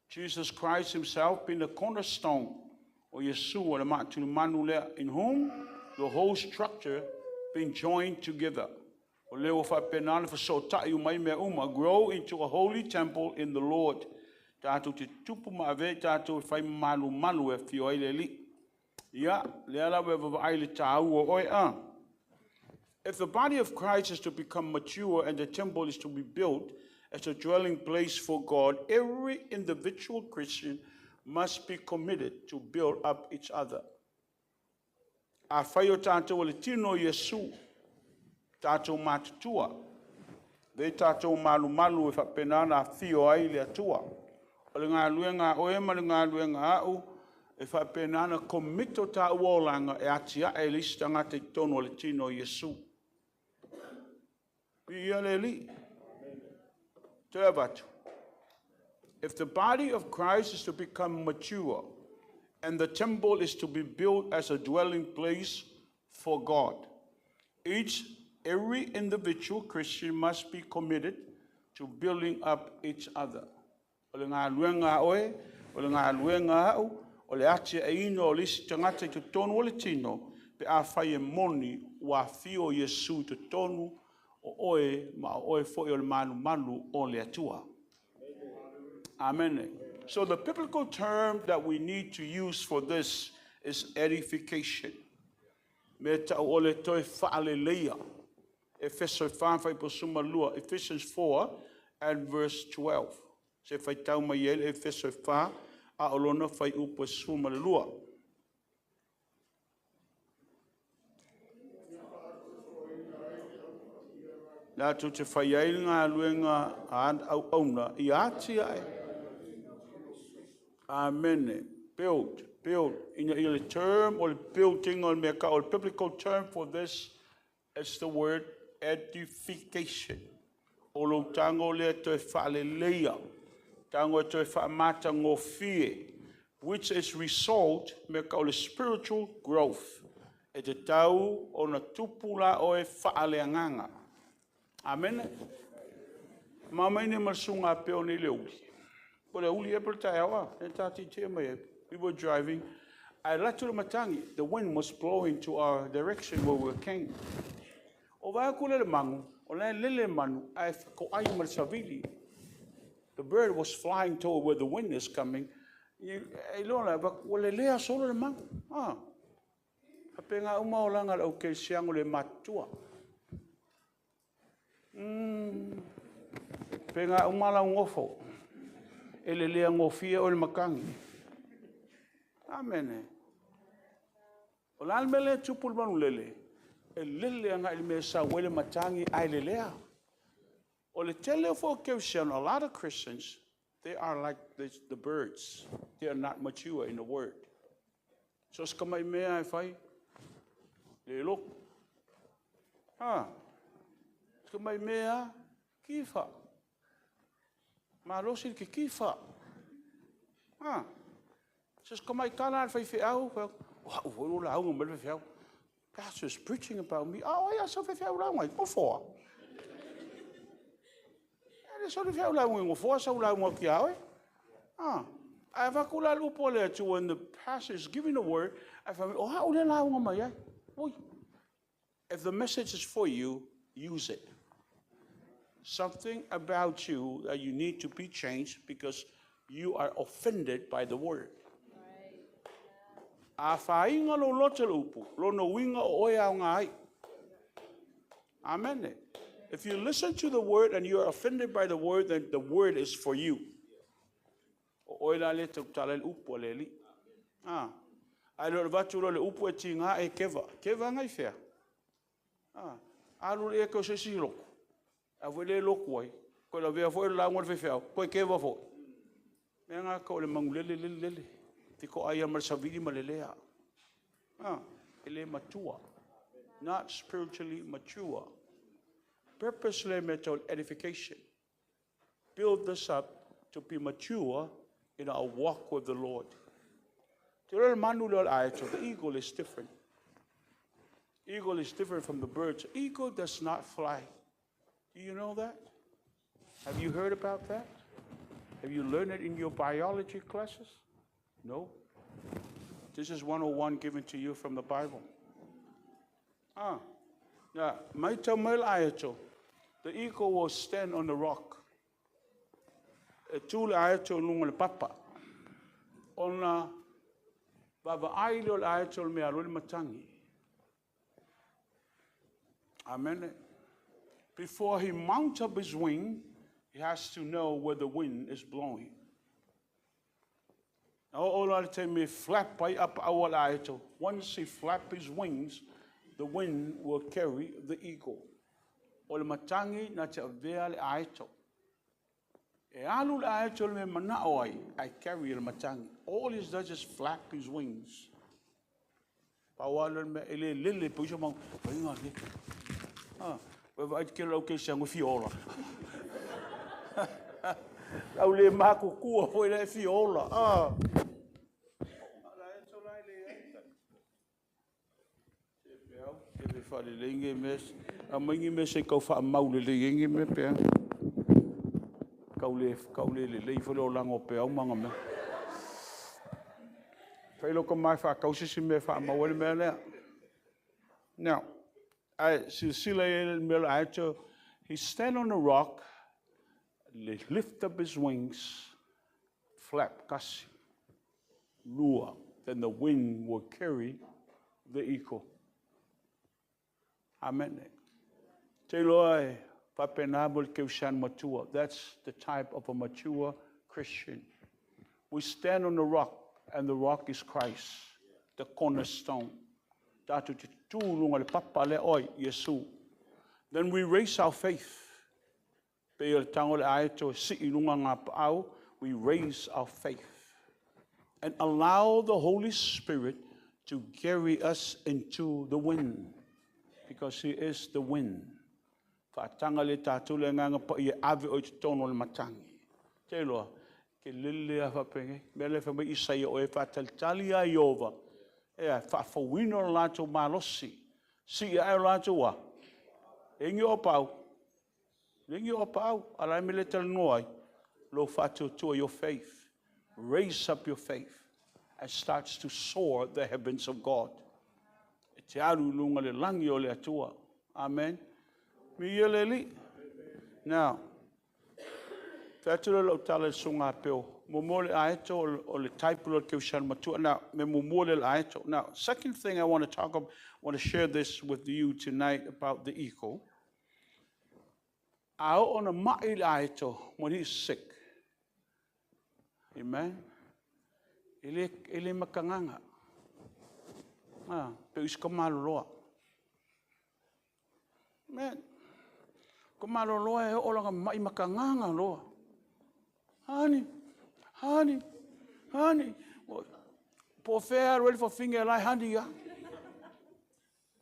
Jesus Christ himself being the cornerstone. O Yesu o le maatulu manu lea, in whom the whole structure being joined together. O leo whaapenana whasota'i o mai mea uma, grow into a holy temple in the Lord. Tātou te tupu maave, tātou e whai malu malu e whio ai le li. Ia, le ala we vavaai le tāua oe a. If the body of Christ is to become mature and the temple is to be built as a dwelling place for God, every individual Christian must be committed to build up each other. A whai o tātou o le tino Yesu, tātou mātutua, ve tātou malu malu e whapenana a whio ai le atua. O le ngā luenga oe ma le ngā luenga au, e whapenana komito tā uolanga e atia e lista ngā te tono o le tino Yesu. Ia le li. Te avatu. If the body of Christ is to become mature and the temple is to be built as a dwelling place for God, every individual Christian must be committed to building up each other. O le ngā luenga oe, o le ngā luenga au, o le atia e ino o lisi tangata i te tonu o le tino, pe a whai e moni wa whio Yesu te tonu o oe ma o oe foi o le malu malu o le atua. Amen. So the biblical term that we need to use for this is edification. Me tau o le toi whaaleleia. Efeso 4 whai suma lua, Ephesians 4 and verse 12. Se whai tau mai ele, Efeso 4, a olona whai upo suma le lua. Nā tū te whai ai ngā luenga au auna i āti ai. Amen. Build, build. In the term or building or mea or biblical term for this is the word edification. O lo tango le toe whaaleleia. Tango toe whaamata ngōwhie, which is result mea ka o le spiritual growth. E te tau o na tupula o e whaaleanganga. Amen. Mamaine masunga pe o ni le uli. O le uli e pere awa, e tāti te mai e. We were driving. I latu le matangi. The wind was blowing to our direction where we came. O vai kule le mangu, o le lele manu, ai ko ai ma le savili. The bird was flying toward where the wind is coming. E lola, o le lea solo le mangu. Ah. Hape ngā uma o langa le au ke siango le matua. Pe ngā uma la ngofo. E lelea gofie oe i le matagi. Amene. O le a le mea lea e tupu i le manulele? E lele agai i le mea e sau ai le matagi ae lelea. O le tele foi o kerisiano, a lot of Christians, they are like the birds. They are not mature in the word. So se tamai mea e fai, le lotu. Ha, se tamai mea, kifa. Malosi le kikifa. Ha, se tamai tala a le faifeau, o au foi o lauga mai le faifeau. Pastor is preaching about me. A o ai a sau faifeau lauga ai? Nofoa. E le sau le faifeau lauga i nofoa sau lauga atu ia oe. Ah, ae avatu la le upu a le Atua when the pastor is giving the word, ae fai mai, o au lea lauga mai ai. Oi, if the message is for you, use it. Something about you that you need to be changed because you are offended by the word. A afaina lou loto i le upu, lona uiga o oe e aoga ai. Amene. If you listen to the word and you are offended by the word, then the word is for you. O oe la lea e tautala i le upu a le Alii. Ah. Ae le o le avatu loa o le upu e tiga e keva. Keva agai fea? Ah. Alu lea e se isi lotu. A foi le lotu ai. Koe lavea foi le lauga a le faifeau. Koe keva foi. Mea ngā ka o le manulele lele lele. Te to'a ia ma le savili ma le lea. Ah. E le matua. Not spiritually mature. Purposely mental edification. Build this up to be mature in our walk with the Lord. Te reo manu leo le aeto, the eagle is different. Eagle is different from the birds. Eagle does not fly. Do you know that? Have you heard about that? Have you learned it in your biology classes? No. This is 101 given to you from the Bible. Ah, now, mai tau mai le aeto, the eagle will stand on the rock. E tu le aeto i luga o le papa. Ona vaavaai lea o le aeto i le mea e alu ai le matagi. Amen. Before he mounts up his wing, he has to know where the wind is blowing. Na oo loa le taimi e flap ai apaau a le aeto, once he flap his wings, the wind will carry the eagle. O le matagi na te avea le aeto. E alu le aeto i le mea e manao ai, ae carry e le matagi. All he does is flap his wings. Pau lava lea o le mea, e le lele pei se mau, faiga le. Ah, ua vaai te kele lau keisiago e fia ola. Lau le matutua foi lea e fia ola. Ah. Faalelei nei mea, aumai ni mea se i tau faamau lelei ai nei mea pe a. Tau le, tau le lelei foi le olaga o Peau ma ana mea. Fai lou tama e faatau se isi mea e faamau ai le mea lea. Now, ae silasila i ai le mea o le aeto, he stand on a rock, lift up his wings, flap, tasi, lua, then the wind will carry the eagle. Amene. Te iloa e faapena mo le Keusiano matua. That's the type of a mature Christian. We stand on the rock and the rock is Christ, the cornerstone. Tatou te tu i luga o le papa lea oe, Iesu. Then we raise our faith. Pei o le tago o le aeto e sii i luga ngā paau, we raise our faith. And allow the Holy Spirit to carry us into the wind, because he is the wind. Faataga le tatou le Agaga Paia e ave oe i totonu o le matagi. Te iloa, ke lele lava faapenei. Mea lea fai mai Isaia, o e faatalitali ia Ieova, ea, faafouina lo latou malosi, sii ae o latou a, e igi o pau, e igi o paau, a la e mea le talanoa ai, lou faatuatua, your faith. Raise up your faith and starts to soar the heavens of God. E te alu i luga le lagi o le Atua. Amen. Miia le Alii. Now, fai atu lea o lau tala i le susuga a Peo. Muamua le aeto o le type o le keusiano matua. Now, me muamua le aeto. Now, second thing I want to talk about, I want to share this with you tonight about the eagle. A oo ina mai le aeto, when he's sick, Amen. E le makagaga. Ah, pe o isi ka maloloa. Man, ka maloloa e oo lana mai makagaga loa. Honey, honey, honey. Po o fea e alu ai le fafine la e honey lava.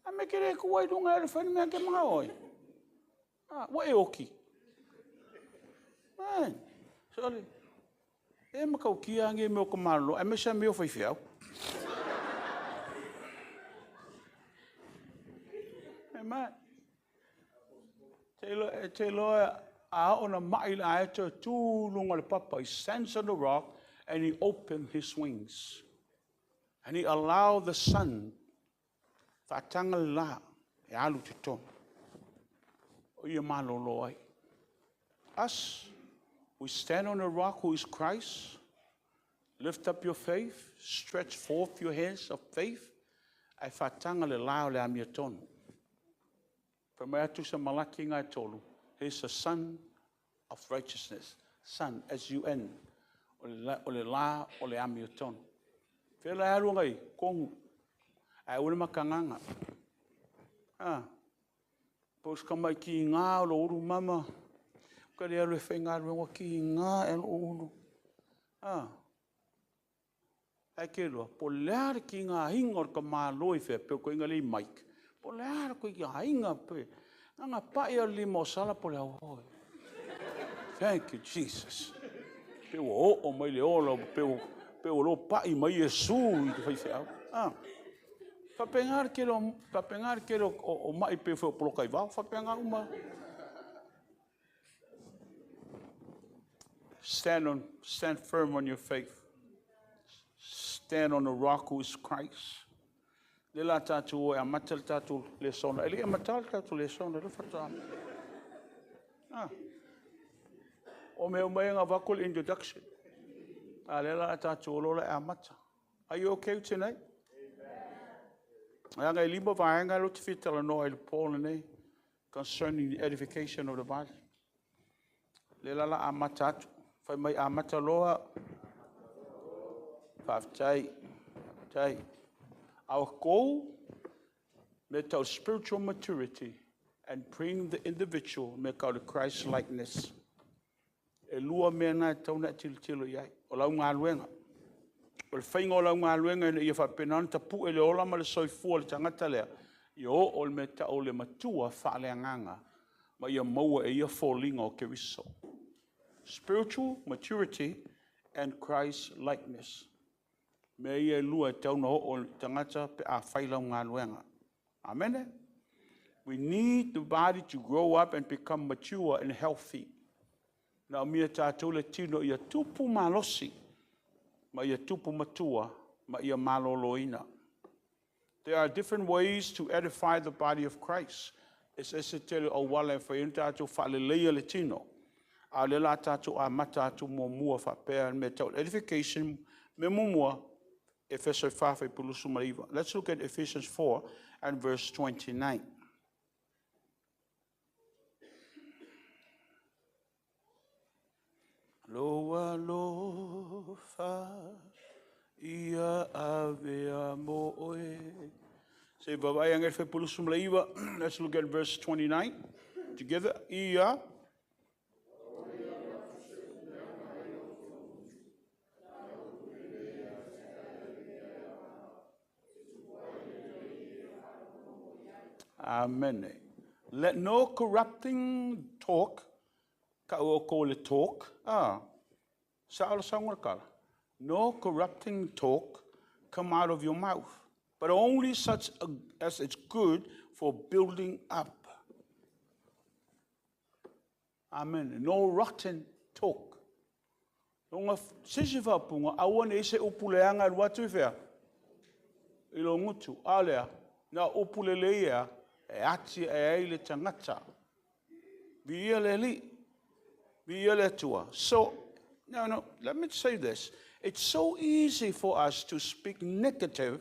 A me ke le tua i luga e le fai le mea ke manao ai. Ah, ua e oki. Man, sorry. E matautia lava nei mea o ka maloloa, aemaise lava mea o faifeau. Amen. E te iloa a oo ina mai le aeto e tu i luga o le papa, he stands on the rock and he open his wings. And he allow the sun, faataga le la, e alu i totonu. O ia malolo ai. Us, we stand on the rock who is Christ. Lift up your faith, stretch forth your hands of faith, ae faataga le la o le amiotonu. Fai mai atu sa Malaki ngai tolu, he is the sun of righteousness. Sun, S-U-N, o le la o le amiotonu. Fea la e alu agai? Kogu. Ae aua le makagaga. Ah, po o se tamai kiga o lou ulu mama, ua le alu e faigaluega, ua kiga ea lou ulu. Ah, ae ke iloa, po o le a le kigaina o le tamāloa i fea, pei o le toeaina lea i Mike, po o le a le kigaina, pe na ona pai lava o le lima o Sala po o le auoi. Thank you, Jesus. Pe ua oo mai le ola, pe ua lopai mai Iesu i le faifeau. Ah. Faapena le tele o, faapena le tele o mai pei foi o poloka i vao, faapena uma. Stand on, stand firm on your faith. Stand on the rock who is Christ. Le la tātou o e amata le tātou lesona. E le i amata le tātou lesona, le faatoa. Ah. O mea uma ia na avatu le introduction. A lea la a tātou o lola e amata. Are you okay tonight? Leaga e lima vaega lea ou te fia talanoa ai i le po lenei concerning the edification of the body. Lea la la amata atu. Fai mai amata loa. Faafetai. Faafetai. Our goal, mea tau spiritual maturity and bring the individual mea tau le Christ likeness. E lua mea na e tatau ona e tilotilo i ai, o lau galuega. O le faiga o lau galuega ina ia faapena ona tapue le ola ma le soifua o le tagata lea, ia oo i le mea e tau o le matua faaleagaga ma ia maua e ia foliga o Keriso. Spiritual maturity and Christ likeness. Mea ia e lua e tatau ona oo i le tagata pe a fai lau galuega. Amene? We need the body to grow up and become mature and healthy. Naomia tatou le tino ia tupu malosi ma ia tupu matua ma ia maloloina. There are different ways to edify the body of Christ. Eseese tele o auala e fai ai ona tatou faaleleia le tino. A o lea la tatou amata atu muamua faapea le mea tau edification, mea muamua, Efeso e 4 fuaiupu 29. Let's look at Ephesians 4 and verse 29. Lou alofa ia avea mo oe. Se i vaavaai ane le fuaiupu 29. Let's look at verse 29 together. Ia. Amene. Let no corrupting talk, kau o ko le talk, ah, sa o sa kala. No corrupting talk come out of your mouth, but only such as is good for building up. Amen. No rotten talk. Longa se isi faaupuga, aua ne i se upu leaga e alu atu i fea? I lou gutu. A lea, na o upu lelei ea e ati ae ai le tagata. Viia le Alii. Viia le Atua. So, no, no, let me say this. It's so easy for us to speak negative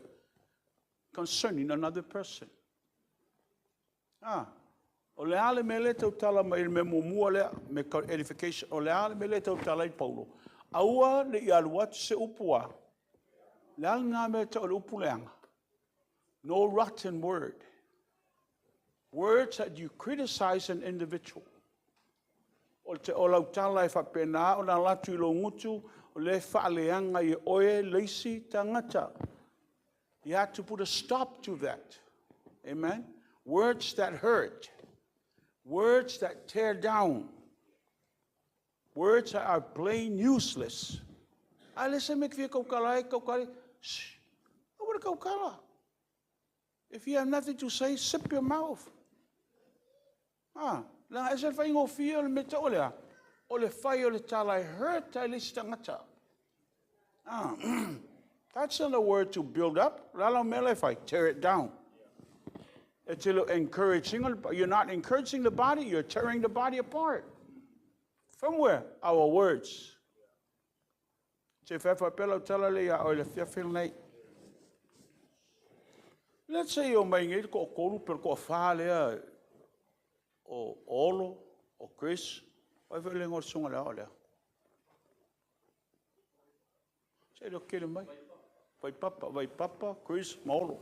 concerning another person. Ah, o le a le mea lea e tautala mai i le mea muamua lea, me edification, o le a le mea lea e tautala ai Paulo? Aua ne i alu atu se upu a. Le a lena mea e tau o le upu leaga? No rotten word. Words that you criticize an individual. O te o lau tala e faapena ona alu atu i lou gutu, o lea e faaleaga ai e oe le isi tagata. You have to put a stop to that. Amen. Words that hurt. Words that tear down. Words that are plain useless. A le se mea e fia kaukala ai, kaukala ai. Shh. Aua le kaukala. If you have nothing to say, zip your mouth. Ah, leaga ese le faigofie o le mea tau o le a? O le fai o le tala e hurt ai le isi tagata. Ah, that's not a word to build up. O le a la mea la e fai? Tear it down. E te le encouraging, you're not encouraging the body, you're tearing the body apart. From where? Our words. Se fai faapea lau tala lea ia oe le afiafi lenei. Let's say o mai nei le toatolu pe le toafa lea o Olo, o Chris, o ai foi le igoa o le susuga i le ao lea? Se i lototele mai. Vaipapa, Vaipapa, Chris ma Olo.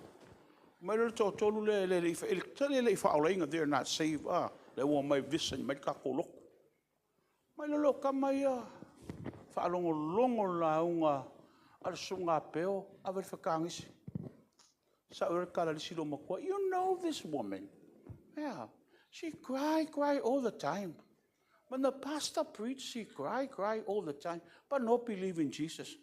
Mai loa le toatolu lea e le i, e le i faaolaina, they are not saved, ah, lea ua omai visit mai le tatou lotu. Mai loa lea o tama ia, faalogologo i le lauga a le Susuga a Peo, ave le fetagisi. Sa'o ai le tala a le isi loomatua, you know this woman, yeah, she cry, cry all the time. When the pastor preach, she cry, cry all the time, but no believe in Jesus.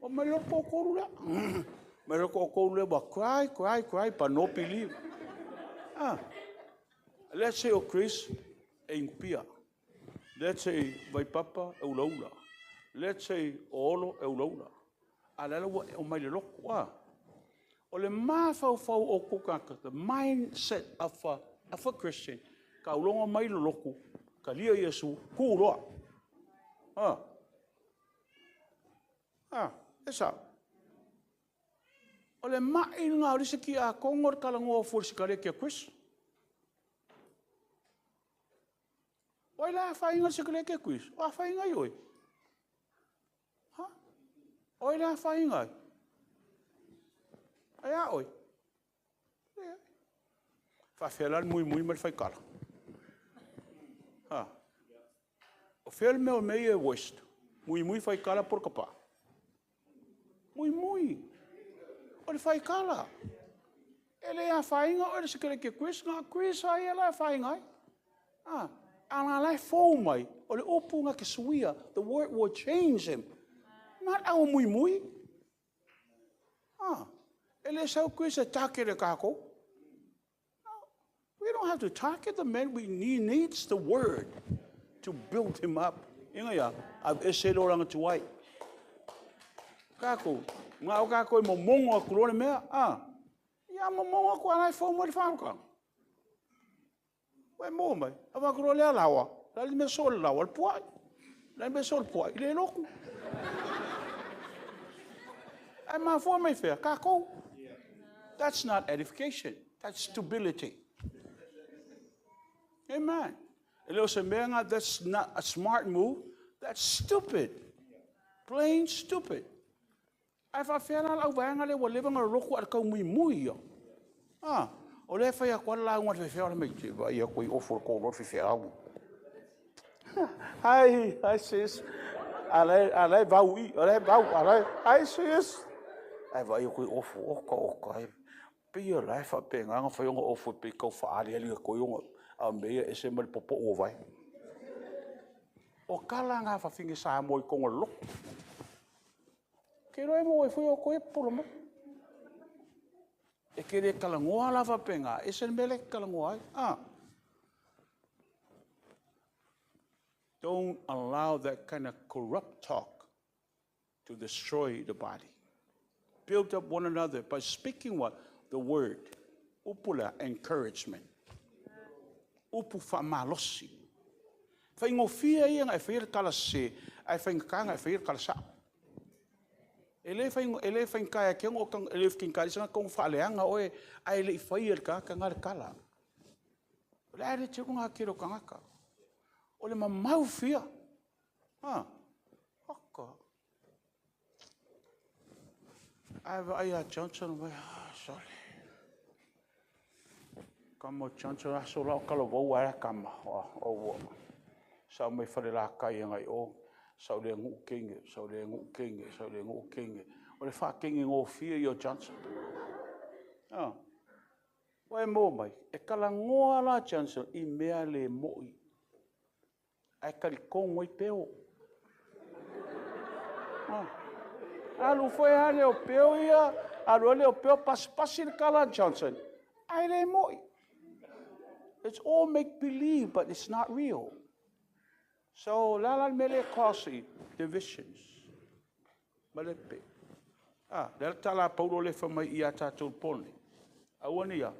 O mai loa le toatolu lea. Mai loa le toatolu lea ua cry, cry, cry, but no believe. Ah. Let's say o Chris e inupia. Let's say Vaipapa e ulaula. Let's say o Olo e ulaula. A o le a la ua e omai i le lotu, a. O le mafaufau o outou tagata, the mindset of a, of a Christian, tauloga mai le lotu, talia Iesu, tu loa. A. A, e sao. O le mai lena o le isi tiakono o le talanoa fua i le sikareti a Chris. O ai la afaina i le sikareti a Chris? O afaina ai oe? Ha? O ai la afaina ai? Ai a oe? Leai. Faafefea la le muimui ma le faikala? Ha? O fea le mea o mea ia e waste? Muimui faikala po o le kapa? Muimui. O le faikala. E le afaina oe i le sikareti a Chris, na o Chris lava ia la e afaina ai. A, a na la e fou mai, o le upu na te suia, the word will change him. Not our muimui. A, e le sau Chris e target e kākou. No, we don't have to target the man, we, he needs the word to build him up. Inga ia, aveese le olaga tuai. Kākou, na o kākou e momono atu loa le mea, a, ia momono atu a la e fou mai le whāruka. Ua e maua mai, avatu loa lea laoa, o le a le mea soo i le laoa, le pua'i. O le a le mea soo i le pua'i, le lotu. Ae mafua mai fea? Tatou. That's not edification, that's stupidity. Amen. E le o se mea lena, that's not a smart move, that's stupid. Plain stupid. Ae faapefea la lau vaega lea ua leva ona lolotu a o le taumuimui ia? A, o lea e fai atu lava le lauga a le faifeau, ae te vaai atu ai ofu le toaloa le faifeau. Hi, hi sis. A la e vau i, a la e vau, a la e, hi sis. Ae vaai atu ai ofu, oka oka e. Pei o la e faapena ona fai ona ofu e pei tau faaaliali atu ai ona, a o mea ia e ese mai le popou o vae. O tala na a fafine Samoa i totonu o le lotu. Ke iloa e maua ai foi outou ia pupula mai. E te le talanoa la faapena, ese le mea lea e te talanoa ai. Ah. Don't allow that kind of corrupt talk to destroy the body. Build up one another by speaking what? The word. Upu lea, encouragement. Upu faamalosi. Faigofie ia na e faia le tala sese, ae faigata na e faia le tala sao. E le fai, e le faigata ia te au, e le faigata i se tagata ona faaleaga oe, ae le i faia e le tagata lena le tala. O le a le tele o tagata. O le mamau fia. Ah, oka. Ae vaai ia Johnson, vai, ah, sorry. Kama o Johnson, aso la o talavou ae kama. O, o ua. Sa mai Falelatai agai o. Sa o le nuu kenge, sa o le nuu kenge, sa o le nuu kenge. O le whaakenge ngōfia i o Johnson. Ah. Ua e maua mai, e talanoa la Johnson i mea le mo'i. Ae talitonu ai peo. Ah. Alu foi lava lea o peo ia, alu ai lea o peo pasipasi le tala a Johnson. Ae le mo'i. It's all make believe, but it's not real. So, o le a la le mea lea e cause divisions? Ma le pe. Ah, le a le tala a Paulo lea e fai mai ia tatou i le po lenei? Aua ne i a?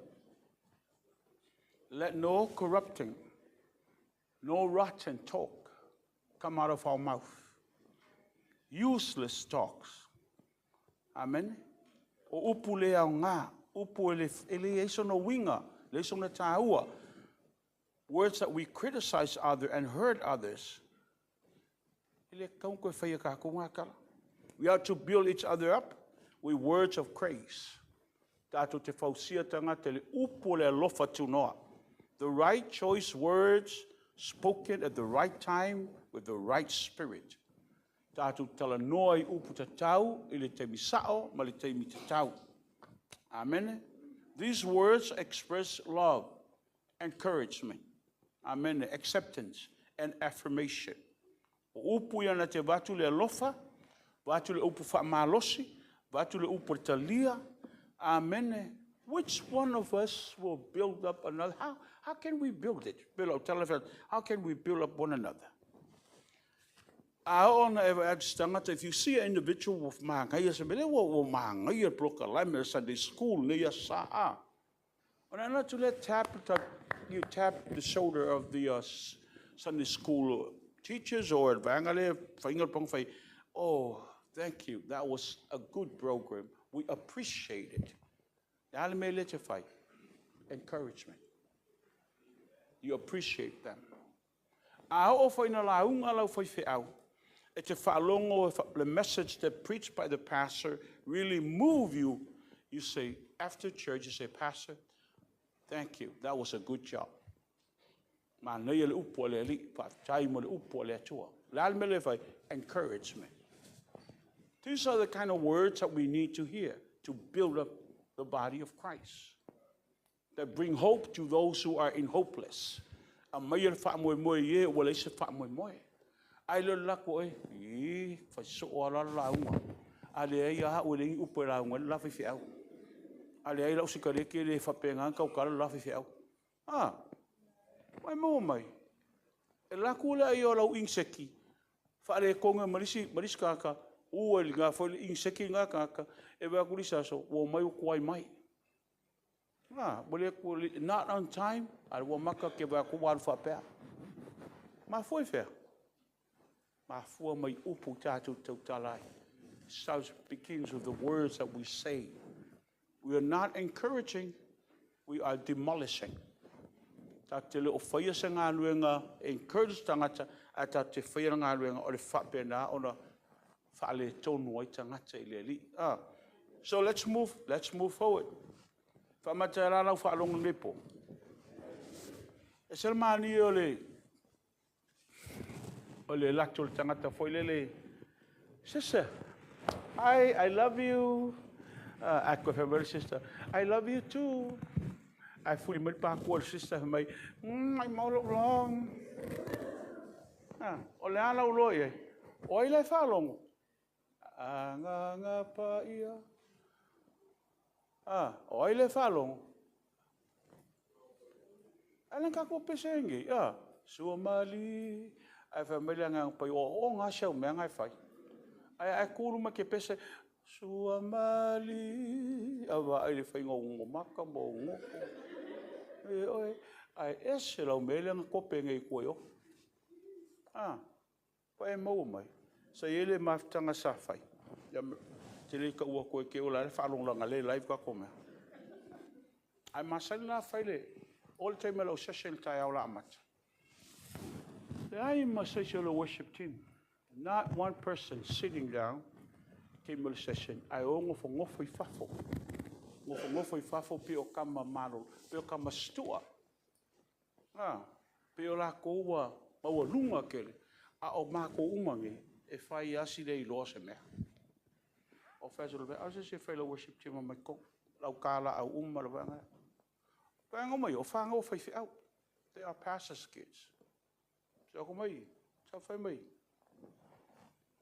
Let no corrupting, no rotten talk come out of our mouth. Useless talks. Amen. O upu le aoga, upu e le, e leai sona uiga, leai sona tāua. Words that we criticize other and hurt others. E le tatau ona toe faia e tatou na tala. We are to build each other up with words of grace. Tatou te fausia tagata i le upu o le alofa tunoa. The right choice words spoken at the right time with the right spirit. Tatou talanoa i upu tatau i le taimi sao ma le taimi tatau. Amene. These words express love, encouragement, amene, acceptance and affirmation. O upu ia na te avatu le alofa, avatu le upu faamalosi, avatu le upu o le talia. Amene. Which one of us will build up another? How can we build it? How can we build up one another? A oo na e vaai atu se tagata, if you see an individual ua magaia se mea, lea ua magaia le polokalame o le Sunday school i lenei aso Sa a. Ona e alu atu lea tap, tap, you tap the shoulder of the Sunday school teachers or le vaega lea faiga o le pagafai, oh, thank you, that was a good program, we appreciate it. Le a le mea lea e te fai? Encouragement. You appreciate them. A oo foi ina lauga lau faifeau, e te faalogo le message that preached by the pastor really move you, you say, after church, you say, Pastor, thank you, that was a good job. Manaia le upu a le Alii, faafetai mo le upu a le Atua. O le a le mea lea e fai? Encouragement. These are the kind of words that we need to hear to build up the body of Christ. That bring hope to those who are in hopeless. Aumaia le faamoemoe i e ua leai se faamoemoe. Ai lea o le latou e, ii, fai soo lava la le lauga. A leai lava au e leai ni upu e lauga ai le la faifeau. A leai lau sikareti e le faapena ona tautala le la faifeau. A, ua e maua mai, e alu atu le ai o lau iniseki, faaletonu ai ma le isi, ma le isi tagata, u ai i lena foi iniseki lena tagata, e vaai atu le isi aso, ua omai ua tuai mai. A, ua le, not on time, a ua maka ke vaai atu ua alu faapea. Mafua i fea? Mafua mai upu tatou tautala ai. Starts begins with the words that we say. We are not encouraging, we are demolishing. Tatou te le o faia se galuega e encourage tagata, ae tatou te faia le galuega o le faapena ona faaletonu ai tagata i le Alii. Ah. So let's move, let's move forward. Faamata e la lau faalogo lenei po. E se le manie o le o le lato o le tagata foi lele. Sister, I love you. Ae toe fai mai le sister, I love you too. Ae fuli mai le pakua le sister fai mai, ai mau lou long. Ah, o le a lau loa i ai? O ai la e faalogo? Agaga Paia. Ah, o ai le faalogo? Ae le tatou pese ai nei, ah, sua mali. Ae fai mai le Agaga Paia, o aoaoga lava si au mea na e fai. Ae a e tu i luma e te pese, sua mali, a vaai i le faiga o ou maka ma ou goto. E oe, ae ese lau mea lea na kope nei i tua i o. Ah, Ua e maua mai. Sa i ai le mafutaga sa fai. Ia, te le tau atu e te ola ai le faalogologo le live tatou mea. Ae masani la fai le, all the time lau session i le taeao o le a amata. Leai ma se isi o le worship team. Not one person sitting down taimi o le session ae o nofonofo i fafo. Nofonofo i fafo pei o tama malolo, pei o tama stua. A, pei o latou ua maualuga tele, a o matou uma nei, e fai lava si le iloa o se mea. Ou fai atu, o se isi e fai i lau worship team omai i totonu, le au ta laau uma ma le vaega lea. O vaega uma ia, o fanau a faifeau. They are pastors' kids. So atu mai, fai mai,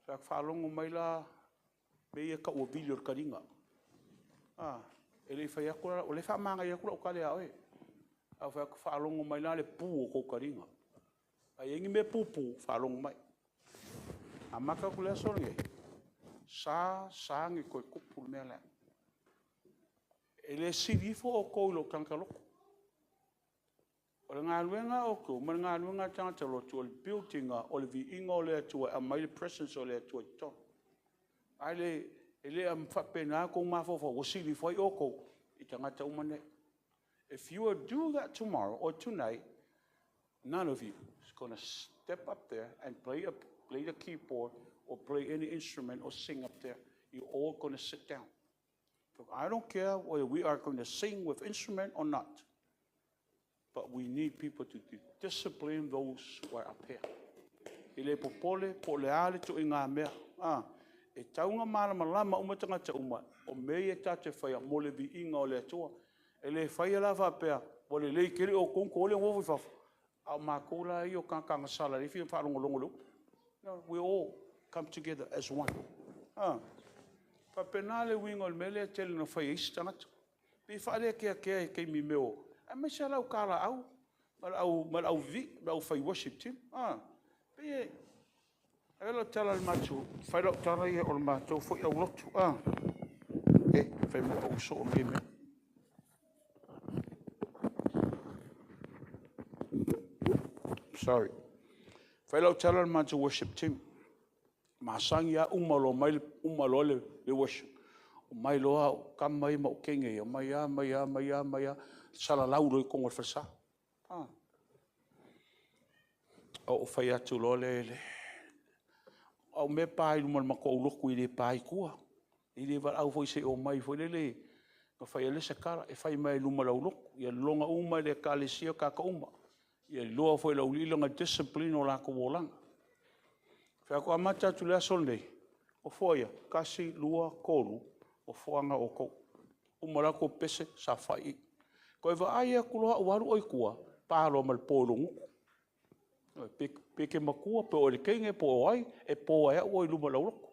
sa faalogo mai la mea ia e tau o vili o le taliga. A, e le i fai atu la, o lea e faamanaia atu lau tala ia oe. Ae ou fai atu, faalogo mai la le pu o tou taliga. A i ai ni mea pupu, faalogo mai. Amata atu i le aso lenei, sa sa ona toe tupu le mea lea. E le sili ifo outou i lou tagata lotu. O le galuega a outou ma le galuega a le tagata lotu, o le build ina o le viiga o le Atua e aumai le presence o le Atua i totonu. Ae le faapena outou mafaufau ua sili ifo ai outou i tagata uma nei. If you will do that tomorrow or tonight, none of you is going to step up there and play the keyboard or play any instrument or sing up there. You're all going to sit down. I don't care whether we are going to sing with instrument or not. But we need people to discipline those who are up here. E le popole po o le a le ituaiga mea. A, e tatau ona malamalama uma tagata uma o mea ia tatou te faia mo le viiga o le Atua. E le faia la faapea ua lelei tele outou ona outou o lea nofo i fafo, a o matou la ia o tagata agasala o lea e fia faalogologo i le upu. No, we all come together as one. A, faapena le uiga o le mea lea e tele ina fai e isi tagata. Pei e faalekeakea i taimi i mea o, aemaise lava le au talaau ma le auvivii, le aufai worship team. A, pei e fai lau tala i le matou, fai lau tala ia o le matou foi aulotu. A, e fai ma pau soo lenei mea. Sorry. Fai lau tala i le matou worship team. Masani lava uma loa mai uma loa le worship, omai loa au tama ia ma ou teine ia, omai lava, omai lava, omai lava, omai lava, salalau loa i totonu o le falesa. Ah. Ou fai atu loa lea i le au mea e pa i luma o le matou aulotu e le pa i tua. E le valaau foi se i omai foi lele na fai ai le isi tala, e fai mai lava i luma o le aulotu. Ia lologa uma e le Ekalesia tagata uma. Ia iloa foi e le aualii le discipline o latou olaga. Fai atu, amata atu i le aso lenei, nofoa ia, 1, 2, 3, nofoa na o outou. Uma loa la outou pese, saofai i i. Toe vaai atu loa au ua alu oe i tua, pa loa ma le po i lou gutu. Pe e te matua po o oe o le teine po o ai, e po lava e au oe i luma o le aulotu.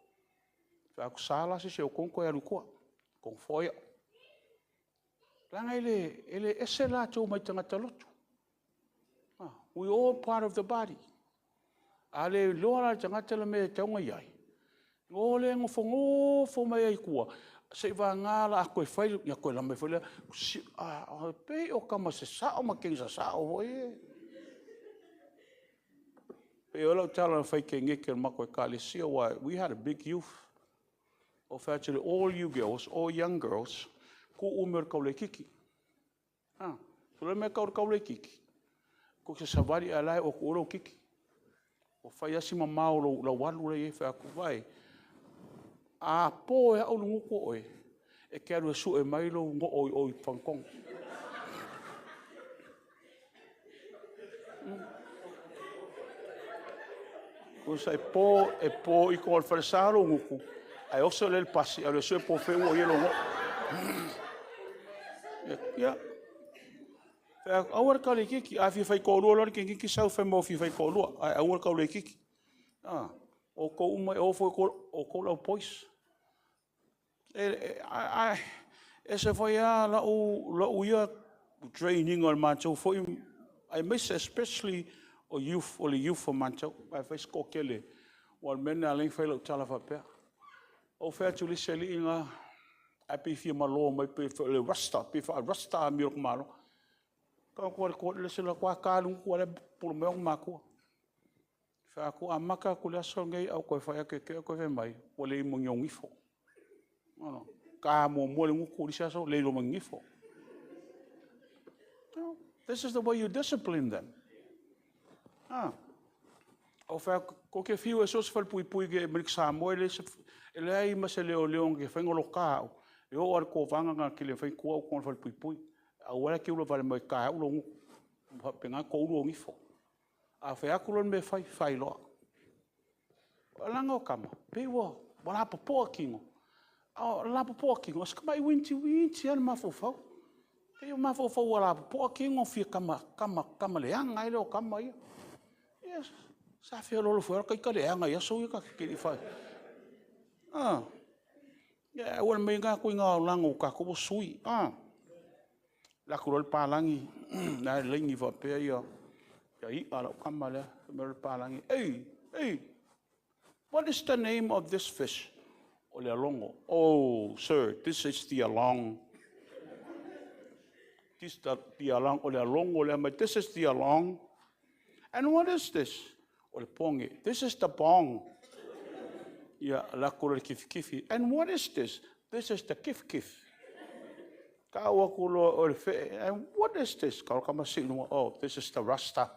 Fai atu, sa la se isi o outou ona toe alu i tua o nofoa ia. Leaga e le ese latou mai tagata lotu. We all part of the body. A le iloa la e le tagata le mea e tatau ona i ai, ona o lea nofonofo mai ai i tua, seiavagana o le a toe fai, ona toe alu mai foi lea. E pei o tama sasao ma teine sasao foi ia. E pei o lau tala na fai i teineiti o le matou Ekalesia, aua we had a big youth. Ou fai atu, all you girls, all young girls, tuu mea o le taulaititi. Ah, o le mea e tau o le taulaititi, tou te savali ae o la e oo atu i o lou titi. Ua fai lava si mamao o lau alu la e i ai. Fai atu, vaai, a po e au le gutu o oe, e te alu e sue mai lou goo i o i le fagatogo. Tusa e po i luga o le falesa lou gutu, ae oso i le pasi alu e sue po o fea ua i ai lou goo. Ia, fai atu, aua le taulaititi, a fia faitoalua loa le teineiti sau fai mai ua fia faitoalua, ae aua le taulaititi. O outou uma, e oo foi i outou le auboys. Ae ese foi lava lou ia train ina o le matou foi, aemaise especially o youth, o le youth a matou, aua e fai si toatele. Aua o le mea lena e ala ai ona fai lau tala faapea. Ou fai atu i le isi alii lena, ae pei e fia malo mai pei o le Ruster, pei e faa-Ruster amio a le tamaloa. Ou fai atu, e alu atu lava ta le gutu ae la e pupula mai ona matua. Fai atu, amata atu i le aso lenei a ou toe fai atu i te i oe toe fai mai, ua leai ma ni ou nifo. Ta muamua le gutu, o le isi aso leai loa ma ni nifo. No, this is the way you discipline them. Ah. O fai atu, tou te fiu e sue se falepuipui i Amerika Samoa, e leai ma se leoleo na te faia ona loka au, e oo lava i le kovana na te le mafai ona tu au i totonu o le falepuipui. Aua la e te ula vale mai e ta e au lou gutu. E faapena ona toulu ou nifo. A fai atu loa le mea e fai, fai loa. Leaga o tama, pei ua lapopoa tino. A o le lapopoa tino, o si tamai uiliiti lava le mafaufau. Pei e mafaufau ua lapopoa tino ona fia tama leaga ai lea o tama ia. Ia, sa feoloolo foi lava ita leaga i aso ia ta te le i… a. Ae auala mai na ituaiga olaga o tatou ua sui. Alu atu loa le papalagi la e laini faapea i'a a lau tama lea. Fai mai le papalagi, “Ei, ei, what is the name of this fish?” O le alogo. “Oh sir, this is the along.” This the along, o le alogo lea. This is the along. “And what is this?” O le poge. “This is the pong.” Ia, alu atu loa i le kifikifi. “And what is this?” “This is the kif kif.” Tau atu loa o le fee. “And what is this?” Tau lau tama sii i luga. “Oh, this is the rasta.”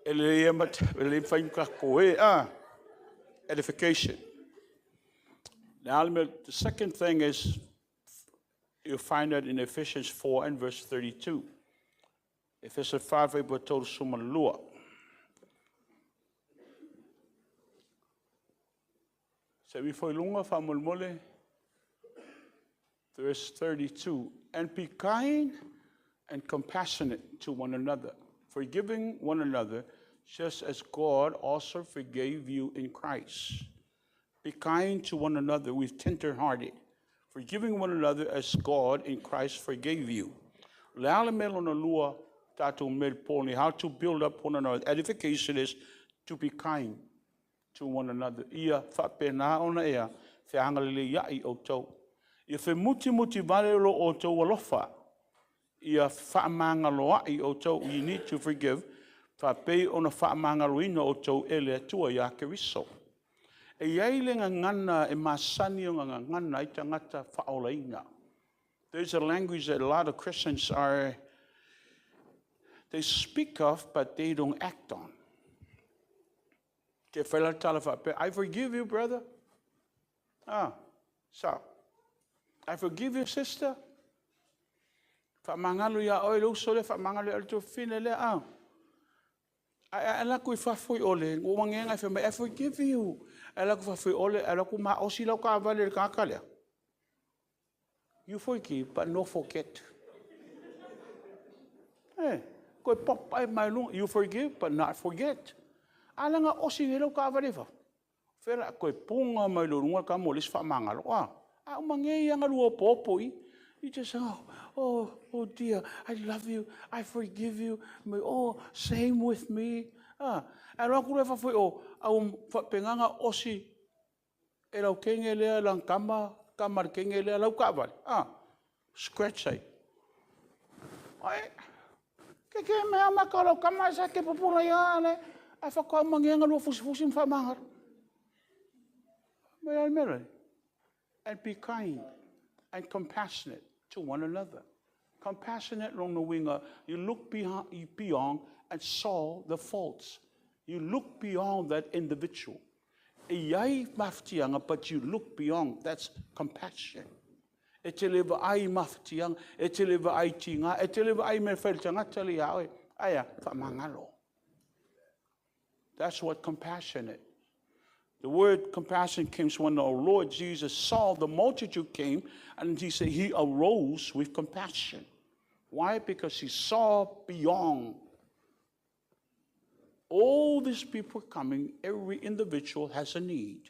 E lelei lava ma tatou e, a? Edification. The second thing is, you find that in Ephesians 4 and verse 32. Efeso 4 fuaiupu 32. Se i ifo i luga faamolemole. Verse 32. And be kind and compassionate to one another, forgiving one another, just as God also forgave you in Christ. Be kind to one another with tender-hearted, forgiving one another as God in Christ forgave you. Le a le mea lona lua tatou mea i how to build up one another. Edification is to be kind to one another. Ia faapena ona ea feagalelei outou. Ia femutimuti vale lo outou alofa. Ia faamagaloa'i outou. You need to forgive. Faapei ona faamagaloina outou e le Atua ia Keriso. E i ai le gagana e masani ona gagana ai tagata faaolaina. There's a language that a lot of Christians are, they speak of, but they don't act on. Te fai la tala faapea, “I forgive you, brother.” Ah, so, “I forgive you, sister.” Faamagalo ia oe le uso lea, faamagalo ia le tuafafine lea, ah. Ae alu atu i fafo i ole, ua magega e fai mai, “I forgive you.” Ae alu atu i fafo i ole, ae alu atu maosi lau taavale i le tagata lea. You forgive, but no forget. Eh, koe papae mai luga. You forgive, but not forget. A laga osi nei lau taavale i fafo. Fela koe puga mai lo luga ka mo le isi faamagalo. Ah, a uma nei anga lua opopo i. You just say, “Oh, oh, oh dear, I love you, I forgive you.” “Oh, same with me.” Ah, ae alu atu lea fafo i o, au faapena osi e lau kenge lea, lan tama, tama le kenge lea, lau taavale. Ah, scratch ai. Ai, ke ke mea maka lau kama sa ke pupula ia le, ai whakau mangenga lua fusi fusi ma. And be kind and compassionate to one another. Compassionate lona uiga, you look behind, beyond and saw the faults. You look beyond that individual. E iai mafatiaga, but you look beyond. That's compassion. E te le vaai mafatiaga, e te le vaai tiga, e te le vaai mea fai le tagata le ia oe. Aia, faamagalo. That's what compassionate. The word compassion came when our Lord Jesus saw the multitude came, and he said he arose with compassion. Why? Because he saw beyond. All these people coming, every individual has a need.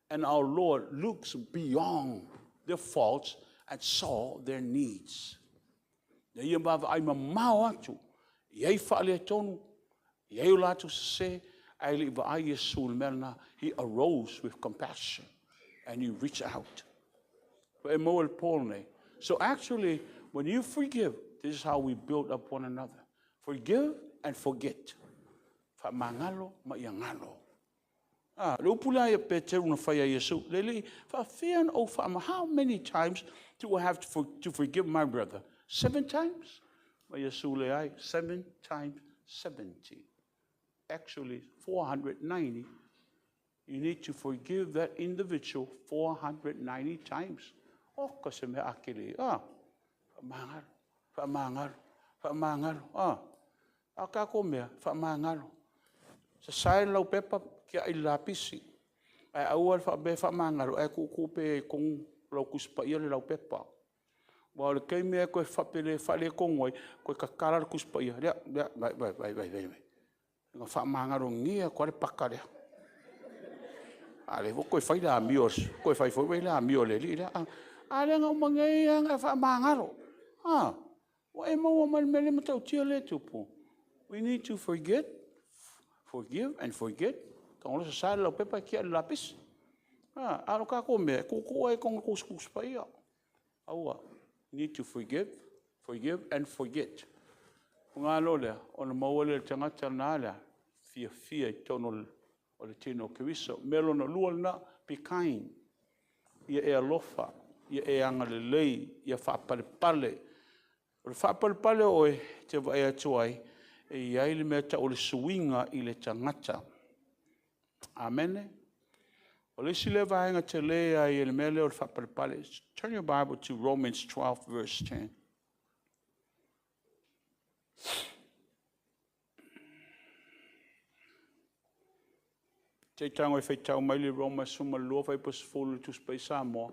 And our Lord looks beyond their faults and saw their needs. Na ia vaavaai mamao atu, i ai faaletonu, i ai o latou sesē, ae le i vaai Iesu i le mea lena. He arose with compassion and he reached out. So actually, when you forgive, this is how we build up one another. Forgive and forget. Faamagalo ma ia galo. A, le upu lea ia Peteru na fai ai Iesu, le alii, faafefea ona ou faama, how many times do I have to, for, to forgive my brother? Seven times? Ma Iesu leai, seven times 70. Actually, 490. You need to forgive that individual 490 times. Oka se mea akele. Ah, whaamangalo, whaamangalo, whaamangalo. Ah, a kako mea, whaamangalo. Sasae le laupepa kia i le lapisi, ae aua le faapea e faamagalo ae tuutuu pea i totonu o lau Tusi Paia le laupepa. Aua o le taimi lava e toe faapele faaletonu ai, toe tatala le Tusi Paia, lea, lea, vaai, vaai, vaai, vaai, na faamagalogia atu lava le paka lea. A o lea foi ua toe fai le amio, toe fai foi le amio a le alii lea. A lea na uma nei lava ona e faamagalo. A, ua e maua mai le mea le matautia lea e tupu? We need to forget, forgive and forget. Tago loa sasae le laupepa ae tiai i le lapisi. A, a o le tatou mea, e tuutuu lava i totonu o le Tusi Paia. Aua, you need to forgive, forgive and forget. Ona a loa lea, ona maua lea e le tagata lena le fiafia i totonu o le tino o Keriso. O le mea lona lua lena, be kind. Ia e alofa, ia e agalelei, ia faapalepale. O le faapalepale o oe, e te vaai atu ai, e i ai le mea e tau o le suiga i le tagata. Amene. O le isi lea vaega tele ai i le mea lea o le faapalepale. Turn your Bible to Romans 12 verse 10. Te tago e faitau mai le Roma 12 fuaiupu 10 i le Tusi Paia Samoa.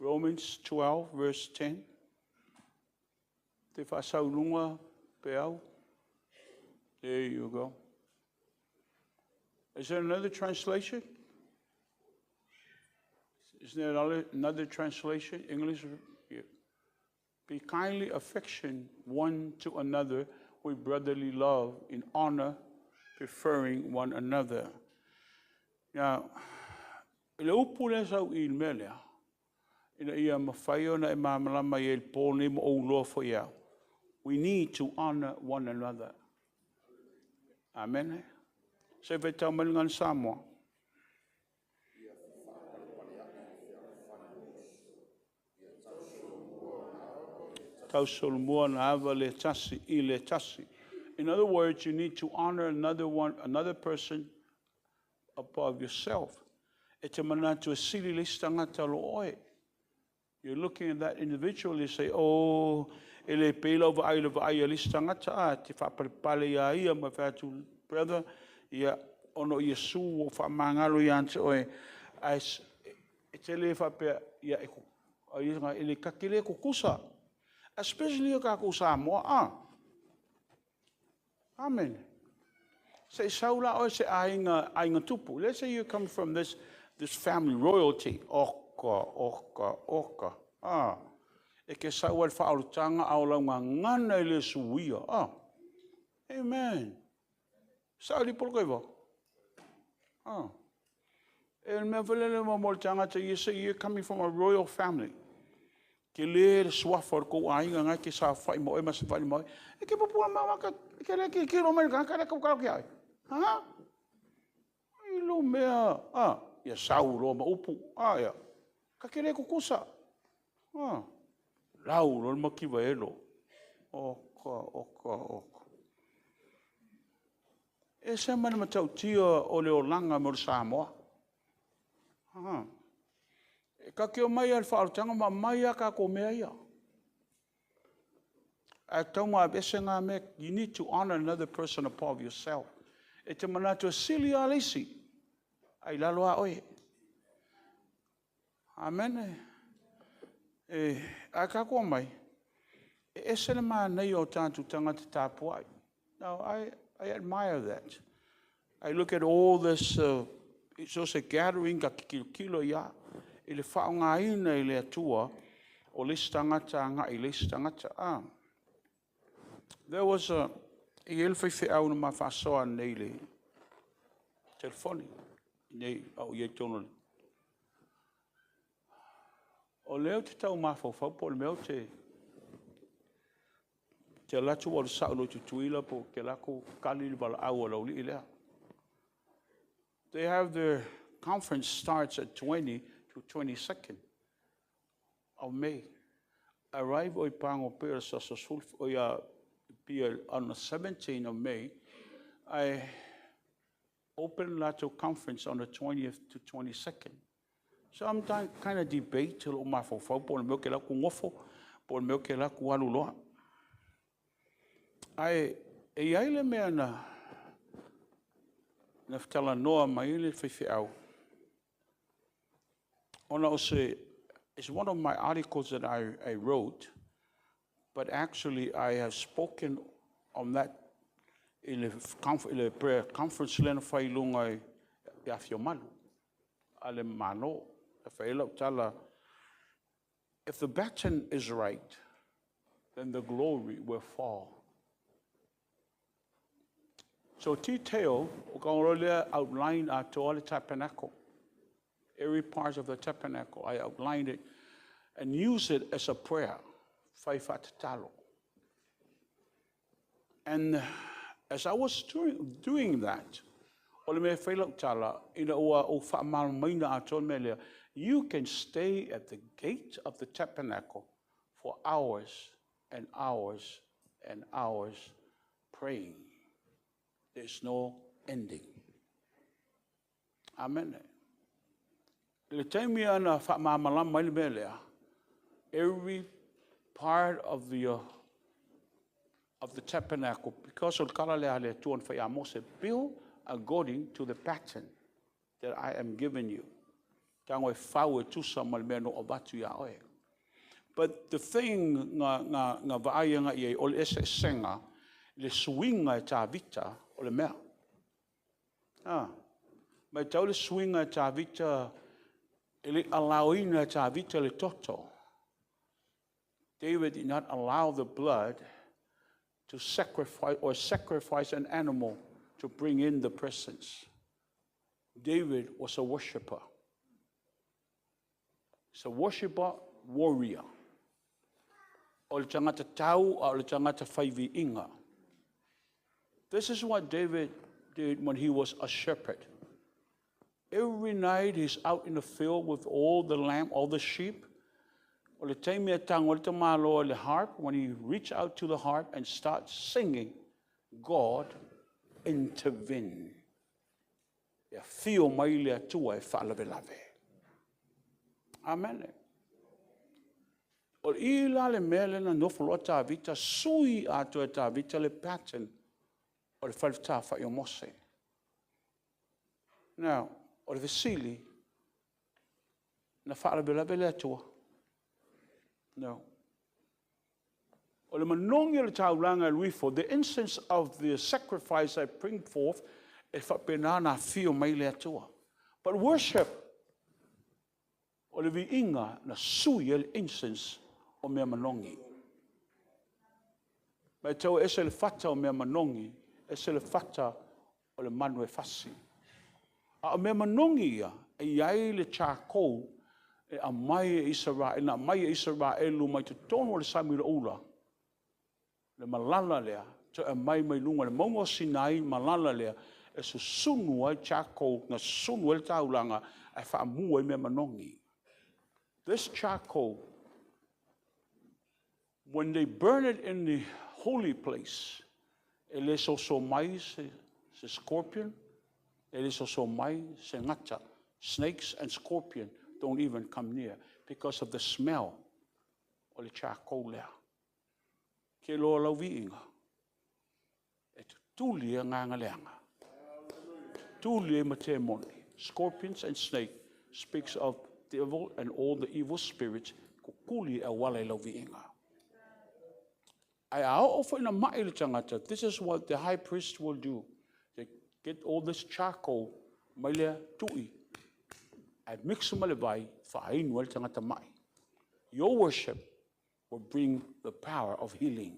Romans 12 verse 10. Te faasau i luga peau. There you go. Is there another translation? Is there another, another translation? English? Yeah. Be kindly affection one to another with brotherly love in honor, preferring one another. Now, i le upu lea sau i le mea lea, ina ia mafai ona e malamalama i ai i le pō nei ma ou iloa foi e au, we need to honor one another. Amene. Se faitau mai le Gagana Samoa. Tausolomua na ava le tasi i le tasi. In other words, you need to honor another one, another person above yourself. E te manatu e sili le isi tagata lo oe. You're looking at that individual, you say, oh, e le pei lau vaai i le vaai a le isi tagata, a, te faapalepale iā ia ma fai atu, brother, ia, ona o Iesu ua ou faamagalo ia te oe, ae e te le faapea, ia, e, e le ta te le tutusa, especially o tatou Samoa, a. Amen. Se i sau la oe se aiga, aiga tupu. Let's say you come from this, this family royalty. Oka, oka, oka. Ah. E ke sau ai le faaolataga a o lau gagana e le suia. Ah. Amen. Sao li polo kaiva. Ah. E le mea foi lele mo le tagata, you say you're coming from a royal family. Tele le suafa o le kou aiga ngai ke saofai ma oe ma saofai ma oe. E ke pupula ma waka, e ke le ki kilo mai le tagata le kau ki ai. Ha? I lo mea, a, ia sau loa ma upu, a, ia. Ka ke le kukusa. A, lau loa le makiva e lo. Oka, oka, oka. E se mai le matautia o le olaga mo le Samoa. Ha. E kakeo mai lava i le faaolataga ma aumai lava tatou mea ia. Ae tatau ona aveese na mea, you need to honor another person above yourself. E te manatu e sili lava le isi, ae i lalo lava oe. Amene. E, ae tatou omai, e ese le manaia o tatou tagata tapuai. Now, I, I admire that. I look at all this, uh, so se gathering ka kilokilo ia, i le faaaogaina i le Atua o le isi tagata agai i le isi tagata. Ah. There was a, e i ai le faifeau na ma faasoa nei le telefoni, nei au i ai tonu le. O lea ou te tau mafaufau po o le mea ou te te alu atu ua alu sao loa i Tutuila po o te alu atu kali le valaau a le aualii lea. They have their conference starts at 20 to 22nd of May. Arrive o i Pago pe o sa o ia pia on the 17th of May. I open lato conference on the 20th to 22nd. So I'm kind of debate te lou mafaufau po o le mea ou ke laku gofo, po o le mea ou ke laku alu loa. Ae e i ai le mea na na talanoa mai ai le faifeau, ona o se, it's one of my articles that I wrote, but actually I have spoken on that i le, i le prayer conference lea na fai i luga i Afiomalu a le Malo. E fai ai lau tala, if the baton is right, then the glory will fall. So detail, o ka ngolo lea outline atoa le tabernacle. Every part of the tabernacle, I outlined it and use it as a prayer. Fai faatatalo. And as I was doing that, o le mea e fai lau tala, ina ua ou faamalamalamaina atoa le mea lea, you can stay at the gate of the tabernacle for hours and hours and hours praying. There's no ending. Amen. I le taimi ana faamalamalama ai le mea lea, every part of the of the tabernacle, because o le tala lea a le Atua na fai ia Mose, build according to the pattern that I am giving you. Tago e fau e tusa ma le mea na ou avatu iā oe. But the thing nga, nga, nga vaai anga i ai, o le eseesega, le suiga e Tavita o le mea. Ah, matau le suiga e Tavita, e le i alaoina e Tavita le toto. David did not allow the blood to sacrifice or sacrifice an animal to bring in the presence. David was a worshiper. He's a worshiper warrior. O le tagata tau a o le tagata fai viiga. This is what David did when he was a shepherd. Every night he's out in the field with all the lamb, all the sheep. O le taimi e tango ai le tamaloa i le harp, when he reach out to the harp and start singing, God intervene. E afio mai le Atua e faalavelave. Amen. O i la le mea lea na nofo loa Tavita, sui atoa e Tavita le pattern o le fale fetāfa'i o Mose. Now, o le fesili, na faalavelave le Atua? No. O le manogi o le taulaga e luifo, the incense of the sacrifice I bring forth, e faapena ona afio mai le Atua. But worship, o le viiga na sui ai le incense o mea manogi. Matau e ese le fata o mea manogi, ese le fata o le manu e fasi. A o mea manogi ia, e i ai le charcoal e aumai e Isaraelu, na aumai e Isaraelu mai totonu o le sami ula, le malala lea, toe aumai mai luga o le mauga o Sinai, malala lea, e susunu ai charcoal, na susunu ai le taulaga, ae faamu ai mea manogi. This charcoal, when they burn it in the holy place, e le soso mai se, se scorpion, e le soso mai se gata. Snakes and scorpion don't even come near because of the smell o le charcoal lea. Ke loa lau viiga, e tutuli e agaga leaga. Tutuli ai ma temoni. Scorpions and snake speaks of devil and all the evil spirits, kukuli e auala i lau viiga. Ae a oo foi ina mai le tagata, this is what the high priest will do. They get all this charcoal mai lea tui, ae mix ma le vai, faainu ai le tagata mai. Your worship will bring the power of healing.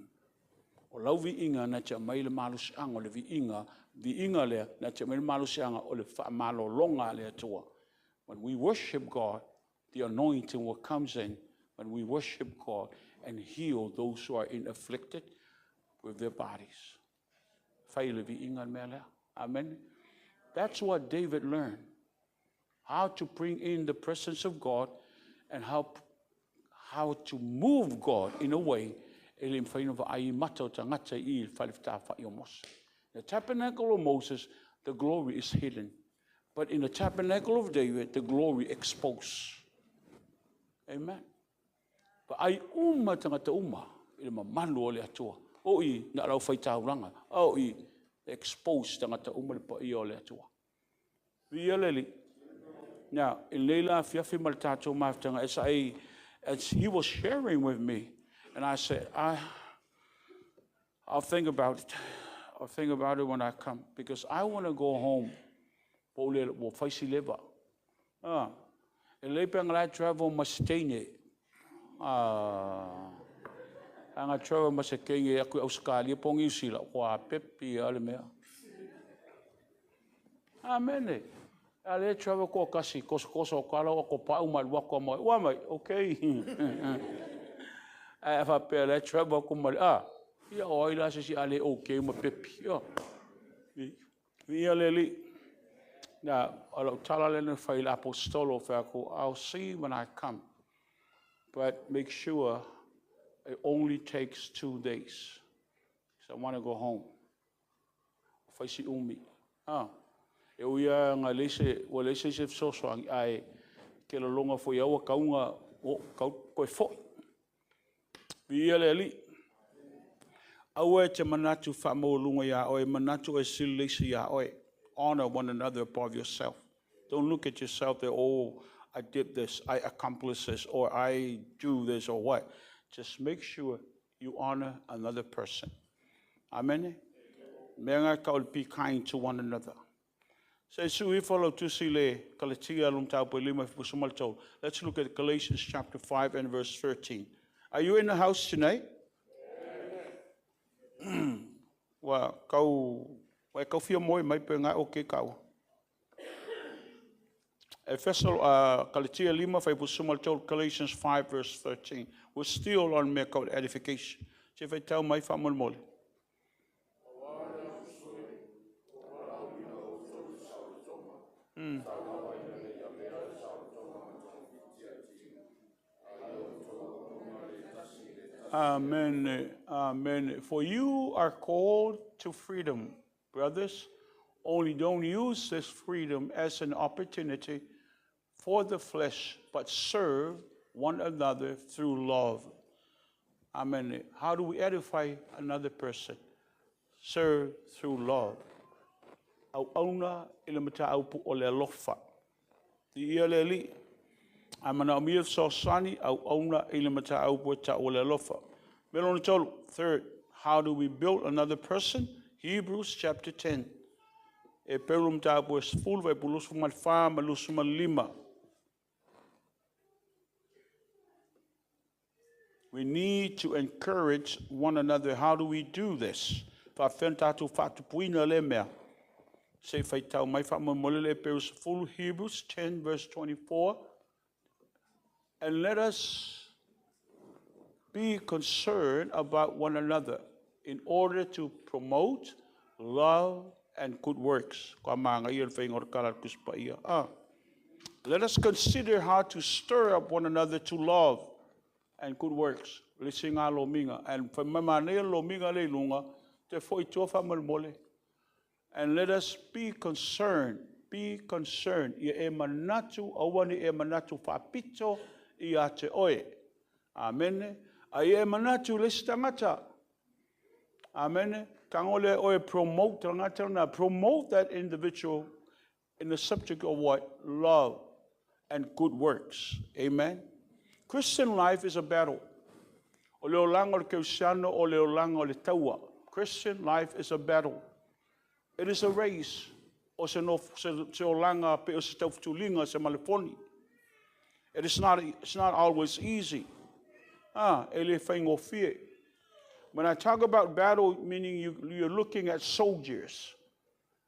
O lau viiga na te aumai le malosiaga o le viiga, viiga lea na te aumai le malosiaga o le faamalologa a le Atua. When we worship God, the anointing will comes in when we worship God and heal those who are in afflicted with their bodies. Fai le viiga le mea lea. Amen. That's what David learned. How to bring in the presence of God and how to move God in a way e le mafai ona vaai i mata o tagata i le fale fetāfa'i o Mose. The tabernacle of Moses, the glory is hidden. But in the tabernacle of David, the glory exposed. Amen. Vaai uma tagata uma i le mamalu o le Atua. O i na lau faitaulaga, o i expose tagata uma le paia o le Atua. Viia le Alii. Now, i lenei la afiafi ma le tatou mafutaga, as he was sharing with me, and I said, I'll think about it. I'll think about it when I come, because I want to go home. Po o le ua fai si leva. Ah, e lelei pe aga la e travel ma se teine. Ah, aga travel ma se teine aku i Ausetalia po o Niu Sila, ua pepi lava le mea. Amene. A lea e travel toatasi, tosotoso atu lava lau atopau ma alu atu lava ma oe. Ua mai, okay. Ae a faapea o la e travel atu ma le, a, ia o ai la se isi a le okay ma pepi. Ioe. Viia le Alii. Na, o lau tala lea na fai i le Aposetolo, fai atu, I'll see when I come, but make sure it only takes 2 days, because I want to go home. Fai si umi. Ah, e ui lava na leai se, ua leai se isi e fesoasoani, ae ke lagona foi au ua tatau ona o, tau toe foi. Viia le Alii. Aua e te manatu faamaualuga iā oe, manatu oe sili le isi iā oe. Honor one another above yourself. Don't look at yourself that, oh, I did this, I accomplished this, or I do this, or what. Just make sure you honor another person. Amen. Mea nga tau o le be kind to one another. Se i sui ifo lau tusi le Kalatia lona mataupu e lima fuaiupu 13. Let's look at Galatians chapter 5 and verse 13. Are you in the house tonight? Ua kau, ua e kau fia moe mai pe nga okay kaua. Efeso, Kalatia lima fuaiupu 13, Galatians 5 verse 13. We're still on mea kau edification. Se faitau mai faamolemole. Amen. Amen. For you are called to freedom, brothers. Only don't use this freedom as an opportunity for the flesh, but serve one another through love. Amen. How do we edify another person? Serve through love. Auauna i le mataupu o le alofa. Viia le Alii. A manaomia fesoasoani auauna i le mataupu e tau o le alofa. Mea lona tolu, third, how do we build another person? Hebrews chapter 10. Heperu mataupu e 10 fuaiupu 24 ma 25. We need to encourage one another. How do we do this? Faapefea ona tatou faatupuina lea mea? Se i faitau mai faamolemole le Heperu 10, Hebrews 10 verse 24. And let us be concerned about one another in order to promote love and good works. Kua māngaia le faiga o le kala a le Tusi Paia. Ah. Let us consider how to stir up one another to love and good works. Le isi ngā lomiga. And fai mai manaia le lomiga lea i luga, toe foi i tua faamolemole. And let us be concerned, be concerned, ia e manatu, aua ne i e manatu faapito ia te oe. Amene. A ia e manatu i le isi tagata. Amene. Tago lea oe promote tagata lena, promote that individual in the subject of what? Love and good works. Amen. Christian life is a battle. O le olaga o le kerisiano o le olaga o le taua. Christian life is a battle. It is a race. O se, no, se olaga pe o se taufutuliga, se malefoni. It's not always easy. Ah, e le faigofie. When I talk about battle, meaning you're looking at soldiers.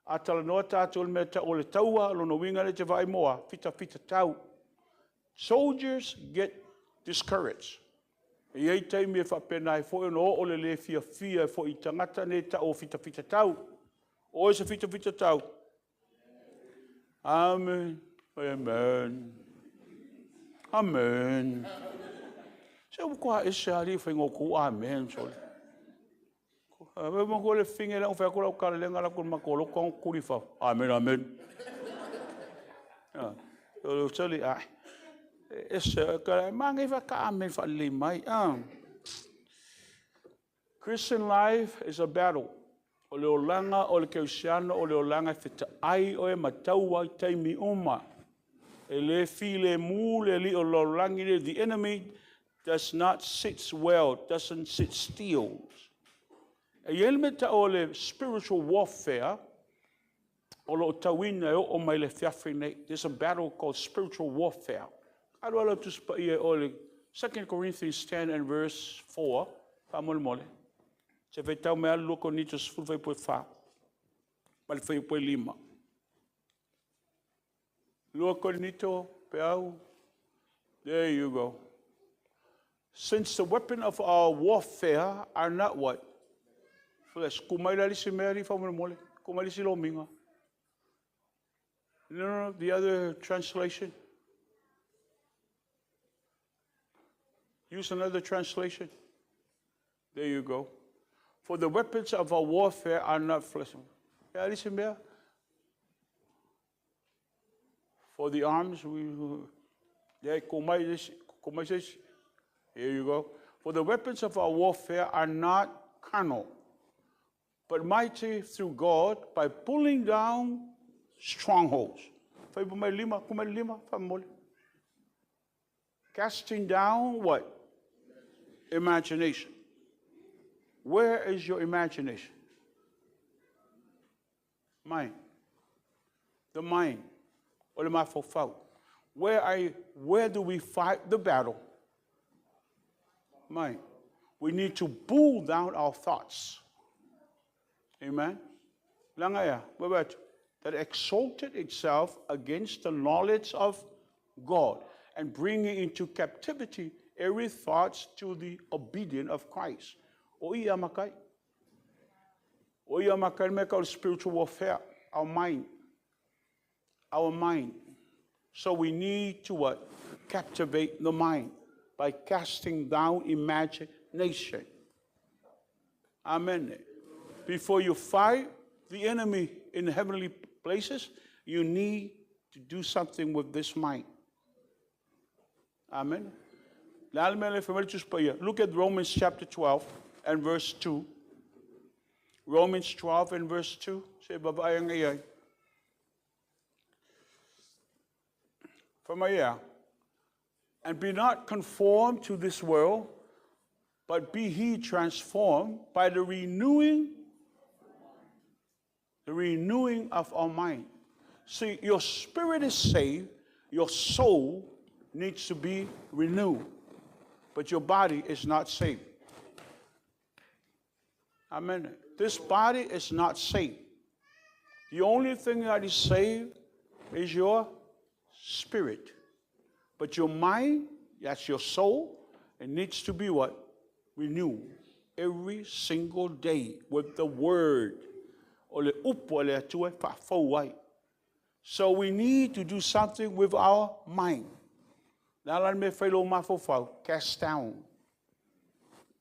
A talanoa tātou le mea tau o le taua, lona uiga lea te vaai moa, fita fita tau. Soldiers get discouraged. E i ai taimi e faapena ai foi ona oo le le fiafia foi i tagata nei tau o fitafita tau. O oe se fitafita tau. Amen. Amen. Amen. Se ua matua ese lava alii e faiga o outou amen sole. Ae manatua le fine lea na fai atu lau tala lea na alu atu i le matou lotu tago tuli i fafo. Amen, amen. Sole, e ese, manaia faatoa amen faalelei mai. Christian life is a battle. O le olaga o le kerisiano o le olaga e fetaai oe ma taua i taimi uma. E le filemu le alii o le lalolagi lenei. The enemy does not sit well, doesn't sit still. E i ai le mea tau o le spiritual warfare o lo o tauina e oo mai le afiafi nei. There's a battle called spiritual warfare. Alu alu Tusi Paia o le 2 Corinthians 10 and verse 4, faamolemole. Se faitau mai alu 2 Korinito 10 fuaipue 4 ma le fuaipue 5. 2 Korinito, peau, there you go. Since the weapon of our warfare are not what? Flesh. Kumai la lisi mea li faamolemole. Kumai lisi lomiga. No, no, the other translation. Use another translation. There you go. For the weapons of our warfare are not flesh. Yeah, listen there. For the arms, we. Yeah, here you go. For the weapons of our warfare are not carnal, but mighty through God by pulling down strongholds. Casting down what? Imagination. Where is your imagination? Mind. The mind. O le mafaufau. Where, are where do we fight the battle? Mind. We need to pull down our thoughts. Amen. Langaya, that exalted itself against the knowledge of God and bringing into captivity every thought to the obedience of Christ. O ia makai. O ia makai me called spiritual warfare, our mind. Our mind. So we need to what? Captivate the mind by casting down imagination. Amen. Before you fight the enemy in heavenly places, you need to do something with this mind. Amen. Look at Romans chapter 12 and verse 2. Romans 12 and verse 2. Say, And be not conformed to this world, but be he transformed by the renewing, the renewing of our mind. See, your spirit is saved, your soul needs to be renewed, but your body is not saved. Amen. This body is not saved. The only thing that is saved is your spirit. But your mind, that's your soul, it needs to be what? Renewed every single day with the word. O le upu a le Atua e faafou ai. So we need to do something with our mind. Le a la le mea e fai lou mafaufau? Cast down.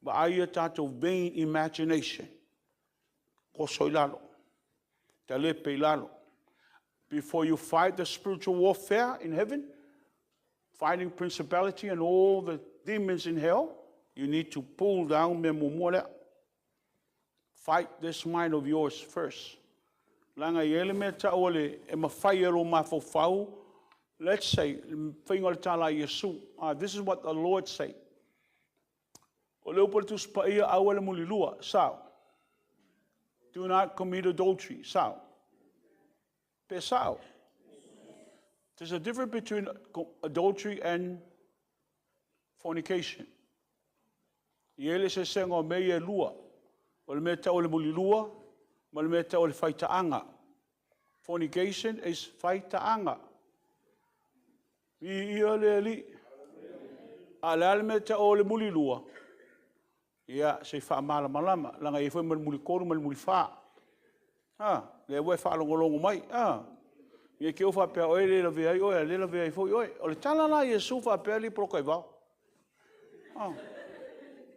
Vaai ia tatou vain imagination. Koso i lalo. Talepe i lalo. Before you fight the spiritual warfare in heaven, fighting principality and all the demons in hell, you need to pull down mea muamua lea. Fight this mind of yours first. Leaga e i ai le mea tau o le e mafai e lou mafaufau, let's say, le faiga o le tala a Iesu. This is what the Lord say. O le upu a le Tusi Paia, aua le mulilua, sao. Do not commit adultery, sao. Pe sao. There's a difference between adultery and fornication. E i ai le eseesega o mea ia e lua. O le mea tau o le mulilua ma le mea tau o le faitaaga. Fornication is faitaaga. Viia le Alii. A o le a le mea tau o le mulilua? Ia, se i faamalamalama, leaga e i ai foi ma le mulitolu ma le mulifa. A, lea ua e faalogologo mai. A, Ia ke o faapea oe le lavea ai oe, a le lavea ai foi oe. O le tala la a Iesu faapea alii poloka i vao. Ah.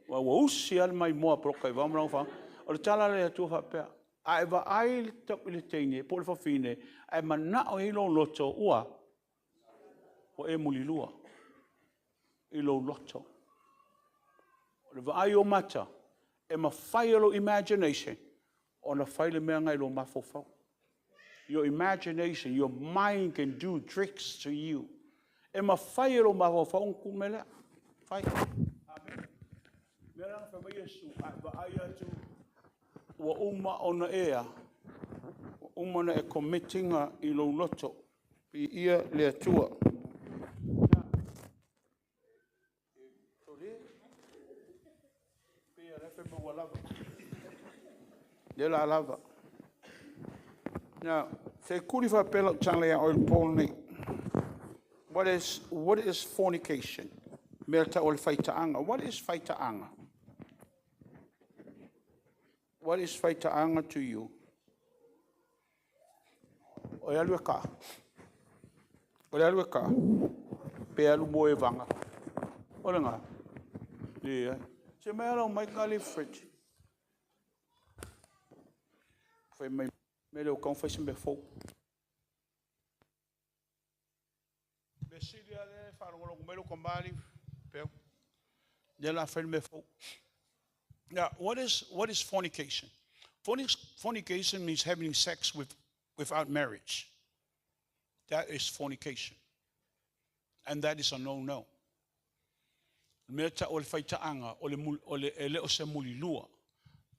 Ua ua usi lava le maimoa a poloka i vao ma lana fa. O le tala a le Atua faapea, a e vaai i le teine po o le fafine, ae manao i ai lou loto, ua ua e mulilua i lou loto. O le vaai o mata, e mafai e lou imagination ona fai le mea lena i lou mafaufau. Your imagination, your mind can do tricks to you. E mafai e lou mafaufau ona tuu mea lea. Fai. Amen. Mea la na fai mai Iesu, a e vaai atu ua uma ona e a, ua uma ona e commit ina i lou loto. Viia le Atua. Lea o le a lava. Now, se i tuli faapea lau tala ia oe i le po lenei. What is fornication? Mea tau o le faitaaga. What is faitaaga? What is faitaaga to you? O le alu e kaa. O le alu e kaa. Pe alu moe e vaga. O le gā. Leai. Se mai ala o mai ka le fridge. Fai mai mea lea o kau fai se mea fou. Mea sili lava lea e faalogologo mai lou kamali, peu. Lea la fai le mea fou. Now, what is fornication? Fornication means having sex without marriage. That is fornication. And that is a no-no. Mea ta o le faitaaga, o le, o le, e le o se mulilua.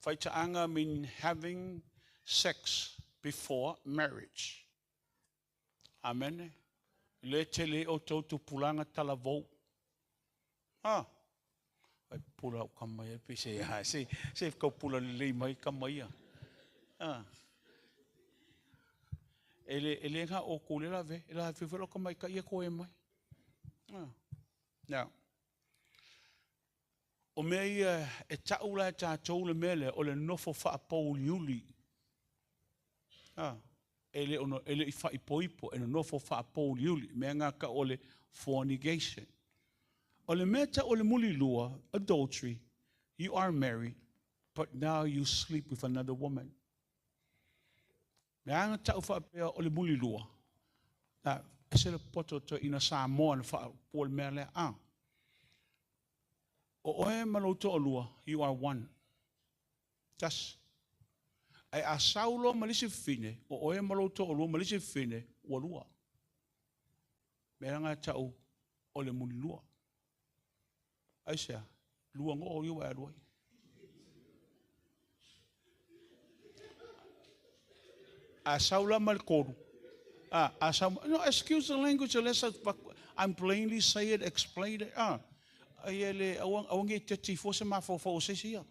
Faitaaga mean having sex before marriage. Amen. Le tele o tau tupulaga talavou. Ah. Ai pula au kama ia pe se ha se se kau pula lelei mai kama ia. Ah. E le ngā o kule la ve, e la whiwhi lo ka mai ka ia ko e mai. Ah. Now, o mea ia e tau la e tātou le mea lea, o le nofo faapouliuli. Ah, e le, ono, e le i whaipoipo, e nofo faapouliuli, mea ngā ka o le fornication. O le mea ta o le mulilua, adultery, you are married, but now you sleep with another woman. Mea anga tau whaapea o le mulilua. Na, e se le poto to ina Samoa na whaapua le mea lea. Ah. O oe ma lou toalua, you are one. Tas. Ai a saulo ma lisi fine, o oe ma lou toalua ma lisi fine, ua lua. Mea nga tau o le mulilua. Ai sea, lua ngo o iwa e alu ai. A saula ma le kolu. Ah, a sau, no, excuse the language unless I'm plainly say it, explain it. Ah, ai ele aua aua nge te ti fo se ma fo fo se sia.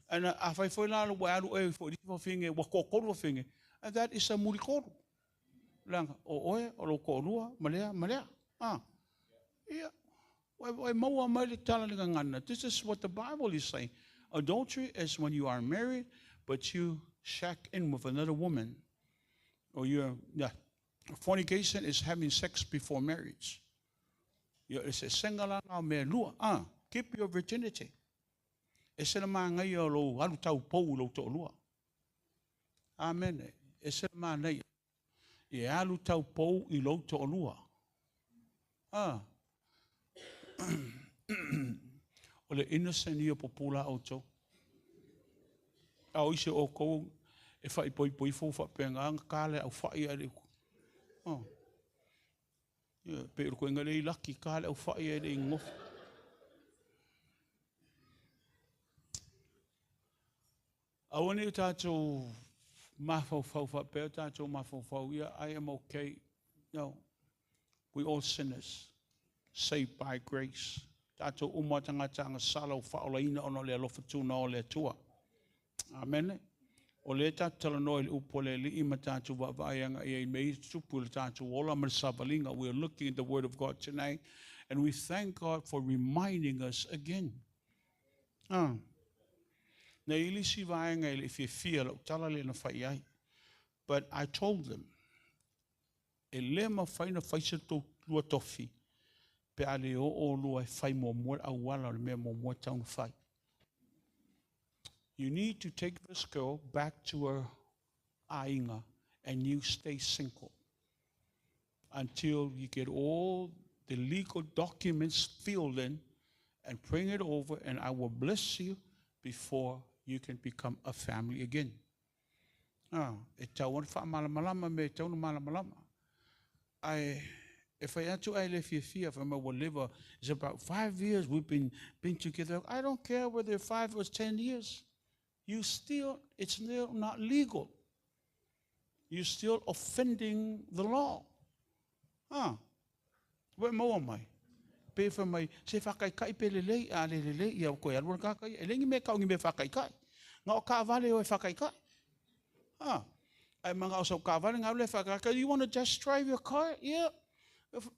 And a fai foi la ua alu e fo di fo finge ua ko kolu finge. And that is a mulikolu. Langa o oe o lo ko lua malea malea. Ah. Ia. Ua maua mai le tala le gagana. This is what the Bible is saying. Adultery is when you are married, but you shack in with another woman. Or you're, yeah. Fornication is having sex before marriage. Yeah, it's a single me lua. Ah, keep your virginity. E se manaia o lou alu taupou i lou toalua. Amen. E se manaia. E alu taupou i lou toalua. Ah. O le innocent ia pupula outou. A o isi o kou e whaipoipoi fo whapenga anga ka le au whai a le. Oh. Yeah, pe ro koe ngale i laki ka le au whai a le ngof. Aua ne tātou mafaufau whapea, tātou mafaufau, yeah, I am okay. No, we all sinners, saved by grace. Tātou uma tangata anga sala o whaolaina ona o le alofa tūna o le Atua. Amen. O le tātou talanoa i le upu o le Alii ma tātou vaavaai anga ia i mei tupu le tātou ola ma le savaliga. We are looking at the word of God tonight and we thank God for reminding us again. Ah. Na i le isi vaega e le i fiafia lau tala lea na fai ai. But I told them, E le mafai ona fai se tou lua tofi pe a le oo oulua e fai muamua le auala o le mea muamua e tatau ona fai. You need to take this girl back to her aiga and you stay single until you get all the legal documents filled in and bring it over and I will bless you before you can become a family again. Ah, e tatau ona faamalamalama mea e tatau ona malamalama. Ae e fai atu ae le fiafia, fai mai ua leva, it's about 5 years we've been together. I don't care whether 5 or 10 years. You still, it's still not legal. You're still offending the law. Ah, ua maua mai. Pe fai mai, se whakaikai pe lelei, a le lelei, ia koe alu kaka ia. E lengi me kaungi me whakaikai. Ngā o ka vale o e whakaikai. Ah, ai mga o sau ka vale ngā le whakaikai. You want to test drive your car? Yeah.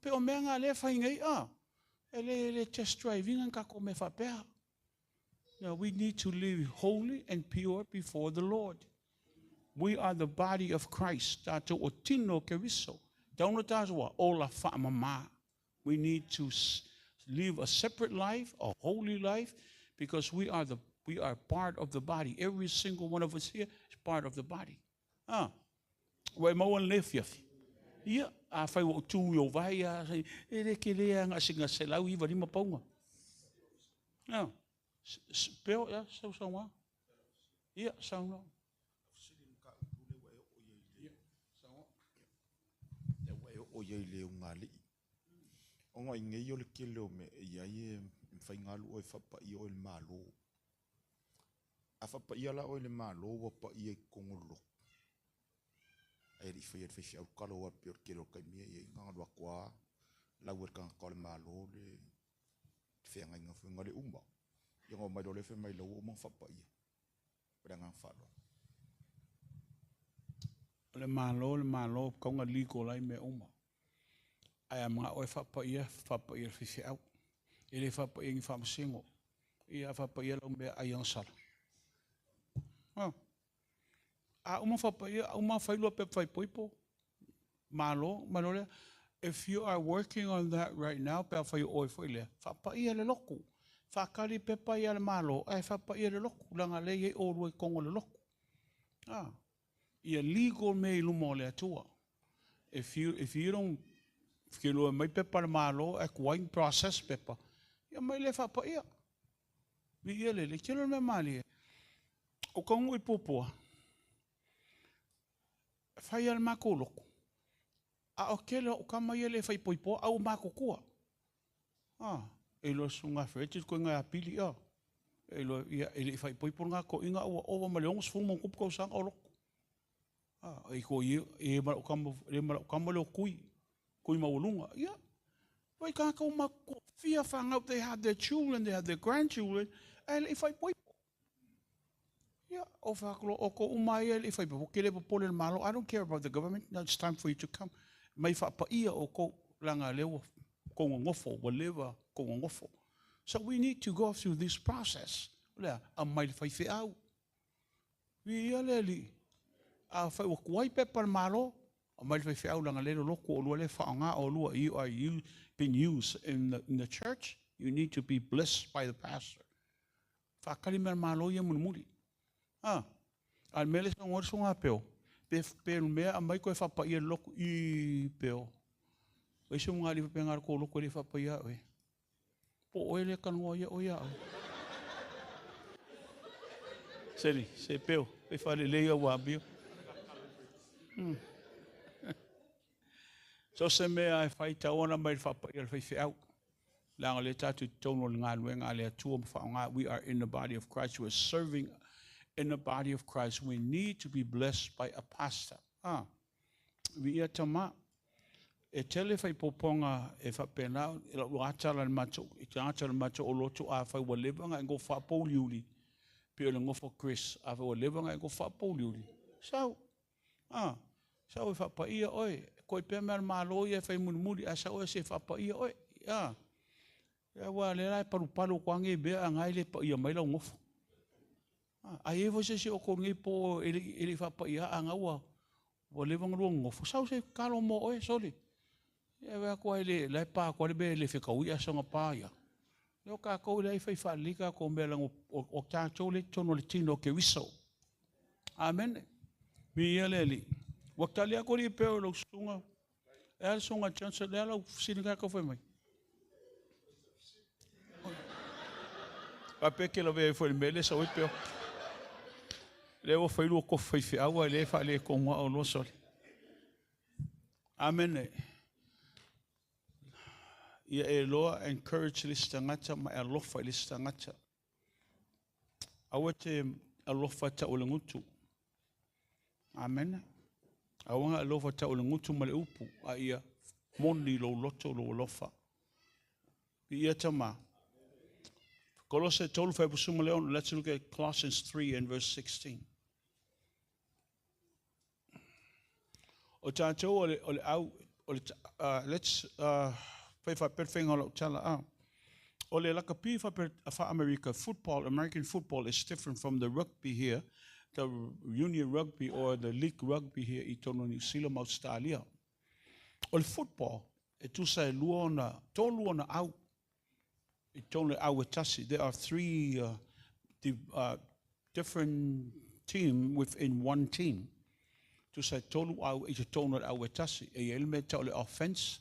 Pe o mea ngā le whai ngai, ah. E le test driving ka ko me whapea. Now, we need to live holy and pure before the Lord. We are the body of Christ. Tātou o tino Keriso. Tauna tātou ola whaamama. We need to live a separate life, a holy life, because we are part of the body. Every single one of us here is part of the body. Ah. Wai maua le fiafi. Ia, a whai wa tū i o vai a, e le ke lea ngā singa se lau iwa lima paunga. Ah. Peo, ia, sau sau ngā. Ia, sau ngā. Ia, ua e oo iai le ugali'i ona i nei o le kele o mea e iai e mafai ona alu oe e faapaia oe i le Mālō. A faapaia la oe i le Mālō ua paia i totonu o le lotu. Ae le i faia e le faifeau le talo aua e pei o le tele o taimi e iai na ona alu atu lava lau e le tagata o le Mālō le feagaiga foi na le uma. Ia ona omai loa lea fai mai la ua uma ona faapaia. Ma le agaga faaaloalo. O le Mālō, le Mālō, kauga legal ai mea uma. Ae a mana'o e faapaia, faapaia le faifeau. E le faapaia ni faamasino. Ia faapaia lau mea ai agasala. Ah. A uma faapaia, uma failua pepa faaipoipo, Mālō, malo lea. If you are working on that right now, pe a fai oe foi lea, faapaia le lotu. Faakali pepa ia le Mālō, ae faapaia le lotu, leaga lea e i ai oulua i totonu o le lotu. Ah. Ia legal mea i luma o le Atua. If you don't filua mai pepa le Mālō, e kuai process pepa, ia mai le faapaia. Vi ia le le, tele o le mea malie. O kaungu i pupua, fai a le makou lotu. A o kele o kama ia le fai poipoa au makukua. Ah, e loa sunga whete koe ngā apili a. E loa ia e le fai poipo ngā ko inga ua ova ma le 60 mo kupu kausanga o lotu. Ah, e ko ia e mara o kama le mara o kama le o kui. Kui maulunga. Ia. Vai ka kau ma ko fia whangau, they have their children, they have their grandchildren, e le fai poipo. Ia, o whakalo, o ko umai e le fai poipo, ke le popole le malo, I don't care about the government, now it's time for you to come. Mai whapaia o ko langa lewa ko ngofo, wa lewa ko ngofo. So we need to go through this process. Lea, a mai le whai wheau. Vi ia le li, a whai wa kuai pepa le malo, a mai le whai wheau langa le loko o lua le whaanga o lua, you are you been used in the church, you need to be blessed by the pastor. Whakari mea malo ia munumuri. Ah, a mele sa ngori so ngā peo. Pe pe mea a mai koe whapaia le loku i peo. Wai se mga liwa pe ngā ko loko le whapaia oe. Po oe le kanoa ia o ia au. Seri, se peo, pe whare leia wā bio. So se mea e whai tauana mai le whapaia le whai. Langa le tātou tonu le ngā luenga le atua ma whaonga. We are in the body of Christ. We are serving in the body of Christ. We need to be blessed by a pastor. Ah, vi ia tama. E tele whai poponga e whapena, e lau atala le mato, i te atala le mato o loto a whai wa leva ngā ngo whapauliuli. Pe o le ngofo Chris, a whai wa leva ngā ngo whapauliuli. Sau, ah, sau e whapaia oe, koe pea mea le malo ia e whai munumuri, a sau e se whapaia oe. Ah, ia wa le lai palu palu kwa nge bea a ngai le pa ia mai lau ngofo. Ah, ai e se se o ko nge po e le whapaia a ngā ua. Ua leva ona lua nonofo, sau se i tatalo mo oe, sole. Ia vaai atu ai le, la e pa atu lava le mea e le fetaui ae soona pa ia. Lea o tatou e leai e fai faalelei tatou mea leaga o tatou lea e i totonu o le tino o Keriso. Amene. Viia le Alii. Ua tali atu alii peo i lau susuga. E a le susuga Johnson, le a lau fesili na e tau fai mai? Faapea e te lavea ifo i le mea lea e sau ai peo. Lea ua fai lua tofi faifeau a o lea e faaletonu lava oulua sole. Amene. Ia e iloa encourage le isi tagata ma e alofa i le isi tagata. Aua e te alofa tau o le gutu. Amene. Aua na alofa tau o le gutu ma le upu, a ia moni lou loto lou alofa. Viia Tama. Kolose 3 fuaiupu 16. Let's look at Colossians 3 and verse 16. O tatou o le, o le au, o le, let's, fai faapea le faiga o lau tala, ah. O le lakapi faapea faa-Amerika, football, American football is different from the rugby here, the union rugby or the league rugby here i totonu o Niu Sila ma Ausetalia. O le football, e tusa e lua ona, tolu ona au i totonu o le au e tasi. There are three different team within one team. Tusa e tolu au i totonu o le au e tasi. E i ai le mea e tau o le offense,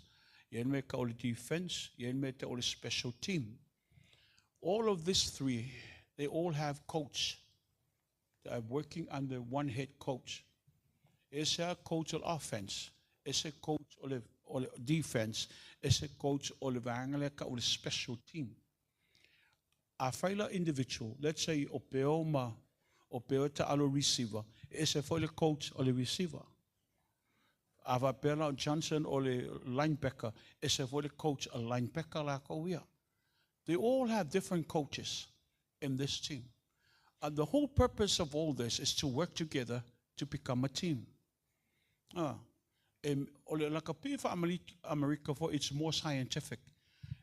e i ai le mea e tau o le defense, e i ai le mea e tau o le special team. All of these three, they all have coach. They are working under one head coach. E ese lava coach o le offense, ese coach o le, o le defense, ese coach o le vaega lea e tau o le special team. Afai la individual, let's say o Peo ma, o Peo e taalo receiver, e ese foi le coach o le receiver. A faapea la o Johnson o le linebacker, ese foi le coach a linebacker lakou ia. They all have different coaches in this team. And the whole purpose of all this is to work together to become a team. Ah, e, o le lakapi faa-Amerika foi, it's more scientific.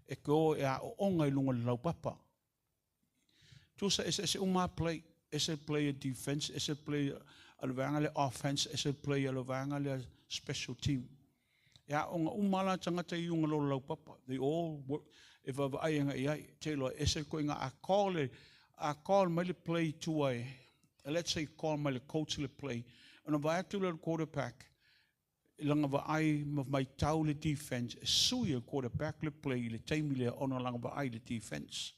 E ke o e aoaoga i luga o le laupapa. Tusa eseese uma lava play, ese play a defense, ese play a le vaega lea offense, ese play a le vaega lea special team. E aoga uma lava la tagata i luga o le laupapa. They all work, e vaavaai agai i ai. Te iloa e ese ituaiga a call le, a call mai le play i tua e, let's say call mai le coach le play, ona vaai atu lea o le quarterback, i lana vaai ma matau le defense, e sui e le quarterback le play i le taimi lea ona o lana vaai i le defense.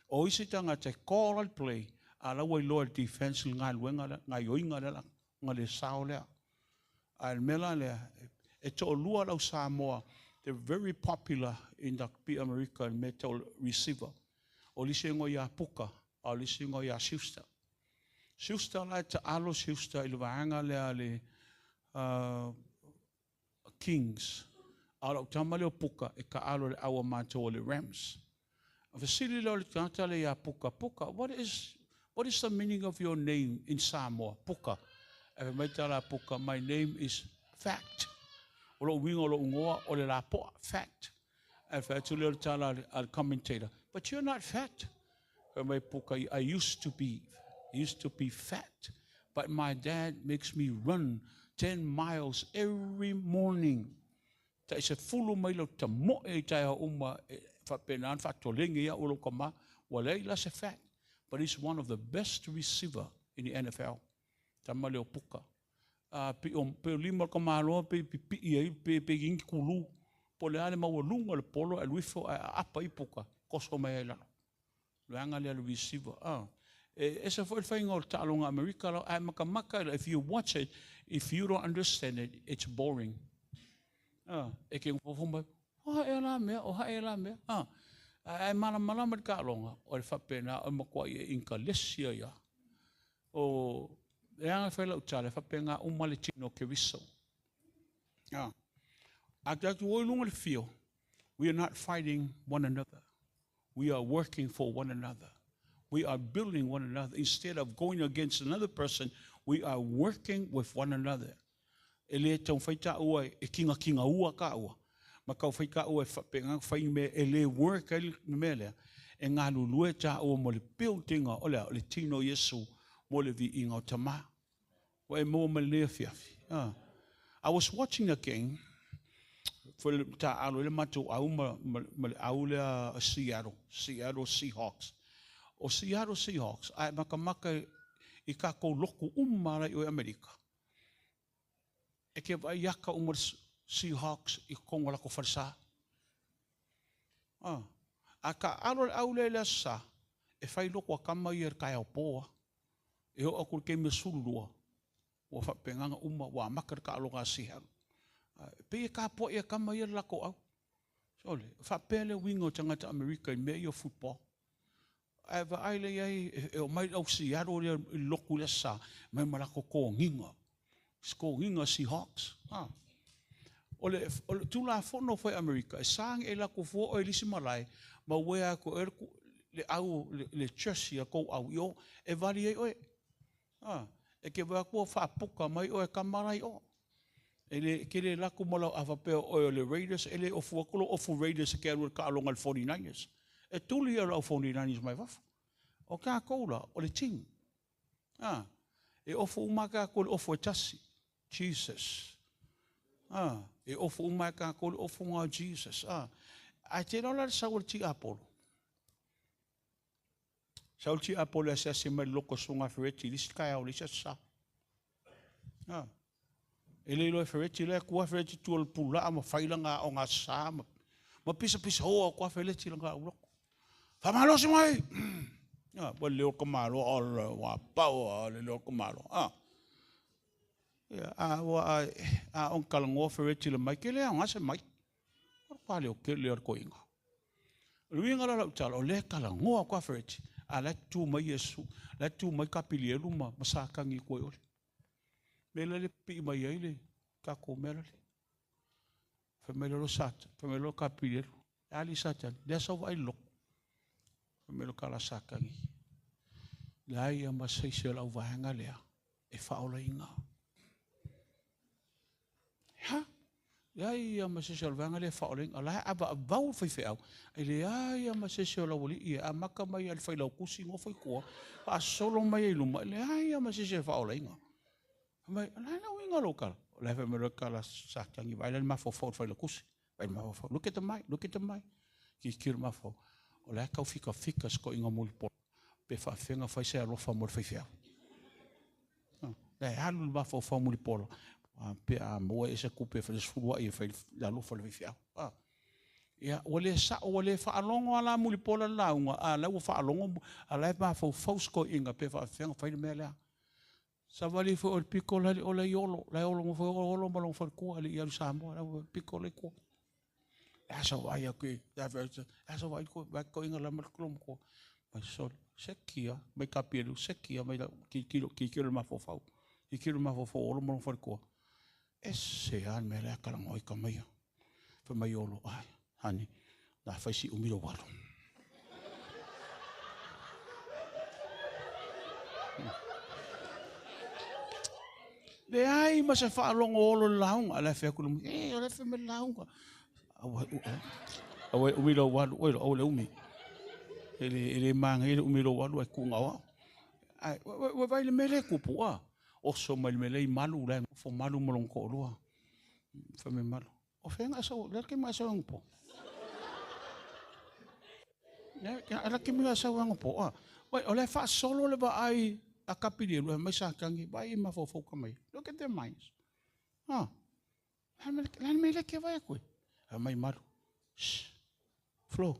O isi tagata e call le play, a la ua iloa e le defense le galuega lea, gaoioiga lea, na le sao lea. A o le mea la lea, e toalua le au Samoa, they're very popular in rugby America i le mea e tau o le receiver. O le isi e igoa ia Puka, a o le isi e igoa ia Schuster. Schuster la e taalo Schuster i le vaega lea a le Kings. A o lau tama lea o Puka e taalo i le au a matou o le Rams. A fesili lea o le tagata lea ia Puka, Puka, what is, what is the meaning of your name in Samoa? Puka. Ae fai mai tala a Puka, my name is Fact. O lou uiga o lou igoa o le lapoa, fact. Ae fai atu lea o le tala a le commentator, but you're not fat. Fai mai Puka, I used to be, used to be fat, but my dad makes me run 10 miles every morning. Tai 10 maila ou te tamoe i taeao uma e faapena ona faatolege ai au e lou tama, ua leai la se fat, but he's one of the best receiver in the NFL. Tama lea o Puka. A pei o, pei o lima o le tamaloa pei pipii ai, pe, pe i ni kulu. Po o le a le maualuga o le polo ae alu ifo ae aapa i Puka, toso mai ai i lalo. Leaga lea le receiver. Ah. E ese foi le faiga o le taaloga Amerika la, ae makamaka, if you watch it, if you don't understand it, it's boring. Ah, e ke nofo mai, o hae la mea, o hae la mea. Ah, ae malamalama le taaloga, o le faapena, o le matuai e inkalesi ia. O, e aga fai lau tala, e faapena uma le tino o Keriso. Ah. A tatou o i luga o le fio, we are not fighting one another. We are working for one another. We are building one another. Instead of going against another person, we are working with one another. E le taumafai taua e kinakinga ua taua, ma taumafai taua e faapena ona fai mea e le work ai le mea lea, e galulue taua mo le building o le a? O le tino o Iesu mo le viiga o Tama. Ua e maua mai lenei afiafi? I was watching a game foi le taaalo ai le matou au ma, ma, ma le au lea Seattle, Seattle Seahawks. O Seattle Seahawks, ae makamaka i kākou loku uma ala i o i Amerika. E ke vaai aka uma le Seahawks i kongo lako falesa. Ah, a ka alo le au lea i le aso sa, e fai loko a kama ia i le taeao pō a. E oo atu i le taimi e 12, ua faapegaga uma, ua amata le taaloga a Seattle. E pei e tapuai e kama ia le latou au. Sole, e faapea le uiga o tagata Amerika i mea ia o football. Ae vaai lea i ai, e omai le au Seattle lea i le lotu i le Aso Sa, mai ma latou togiga, togiga Seahawks. Ah. O le, o le Tulafono foi Amerika, e sa e alu atu fua oe i le isi malae, ma uea atu e oe le au, le jersey a kou au i o, e vali ai oe. Ah, e ke vaai atu ua faapuka mai oe e kama la i o. E le, e ke le alu atu ma lau a faapea o oe o le Raiders, e le ofu atu lou ofu Raiders e ke alu e taaloga i le 49ers. E tuli ia lau 49ers mai fafo. O kākou la, o le team. Ah, e ofu uma kākou i le ofu e tasi. Jesus. Ah, e ofu uma e kākou i le ofuga o Jesus. Ah, ae te iloa la le sau o le tiapolo. Sau le tiapolo e asiasi mai i le loko o Susuga Fereti i le isi taeao i le isi aso Sa. Ah, e le iloa e Fereti lea tua Fereti tua le pulaa ma fai lana aoga aso Sa ma, ma pisapisa hoa atu Fereti i lana auloko. Faamalosi mai! Ah, ua leo ka malo, o ua pau a le leo ka malo. Ah. Ia, a ua a, a on talanoa Fereti le mai, ke le aoga se mai. O le pale o ke leo le koiga. O le uiga la o lau tala, o lea e talanoa atu a Fereti, a la e tu mai Iesu, la e tu mai Kapilielu ma, ma Satani i tua i ole. Me la le pipii mai ai le tatou mea lale. Fai mai loa Satan, fai mai loa Kapilielu, e ali Satani, lea sau vaai le lotu. Fai mai loa tala Satani, leai a ma se isi o le auvaega lea e faaolaina. Ha? Leai a ma se isi o le vaega lea e faaolaina. O la e avaavau le faifeau, e leai a ma se isi o laualii e amata mai lava i le failautusi nofo i tua, faasolo mai ai i luma, e leai a ma se isi e faaolaina. Fai mai, o le a le uiga o lou tala? O la e fai mai loa le tala Satani, vaai la le mafaufau o le failautusi. Vaai le mafaufau, look at the mic, look at the mic. Tilotilo le mafaufau, o la e tau fikafika si toeaina mulipola, pe faafefea ona fai se alofa mo le faifeau. La e alu le mafaufau mulipola, pe a maua ea se tupe e fai le sefulu a'i e fai le alofa i le faifeau. Ia, ua le sa'o, ua le faalogo a la Mulipola le lauga, a la ua faalogo, a la e mafaufau si toeaina pe faafefea ona fai le mea lea. Savali foi o le pito la le ola i Olo, la e olo foi o Olo ma lona faletua e le i alu i Samoa, la ua pito la i tua. E a sau vaai atu i, e a sau vaai atu, vaai toeaina la ma le matua. Mai sole, sekia, mai Kapielu, sekia mai la, tilotilo, tilotilo le mafaufau, tilotilo le mafaufau o Olo ma lona faletua. Ese lava le mea lea talanoa ai tama ia. Fai mai Olo, ai, honey, la fai si umi lou alu. Leai ma se faalogo o Olo i le lauga. La e fai atu le e, o la e fai mai le lauga. Aua e umi lou alu, oi, aua le umi. E le, e le manaia le umi lou alu ai kuga o au. Ai, ua vai le mea lea e tupu, a. Oso mai le mea lea i Malu, la e nofo Malu ma lona toalua. Fai mai Malu, o fea na sau, lea ke mai sau po. Lea ke mai sau po. A. Wai, o le faasolo le vaai a Kapilielu, e mai Satani, vaai i mafaufau ka mai. Look at their minds. Ah. La me le ke vai koe. A mai Malu. Shh. Flo.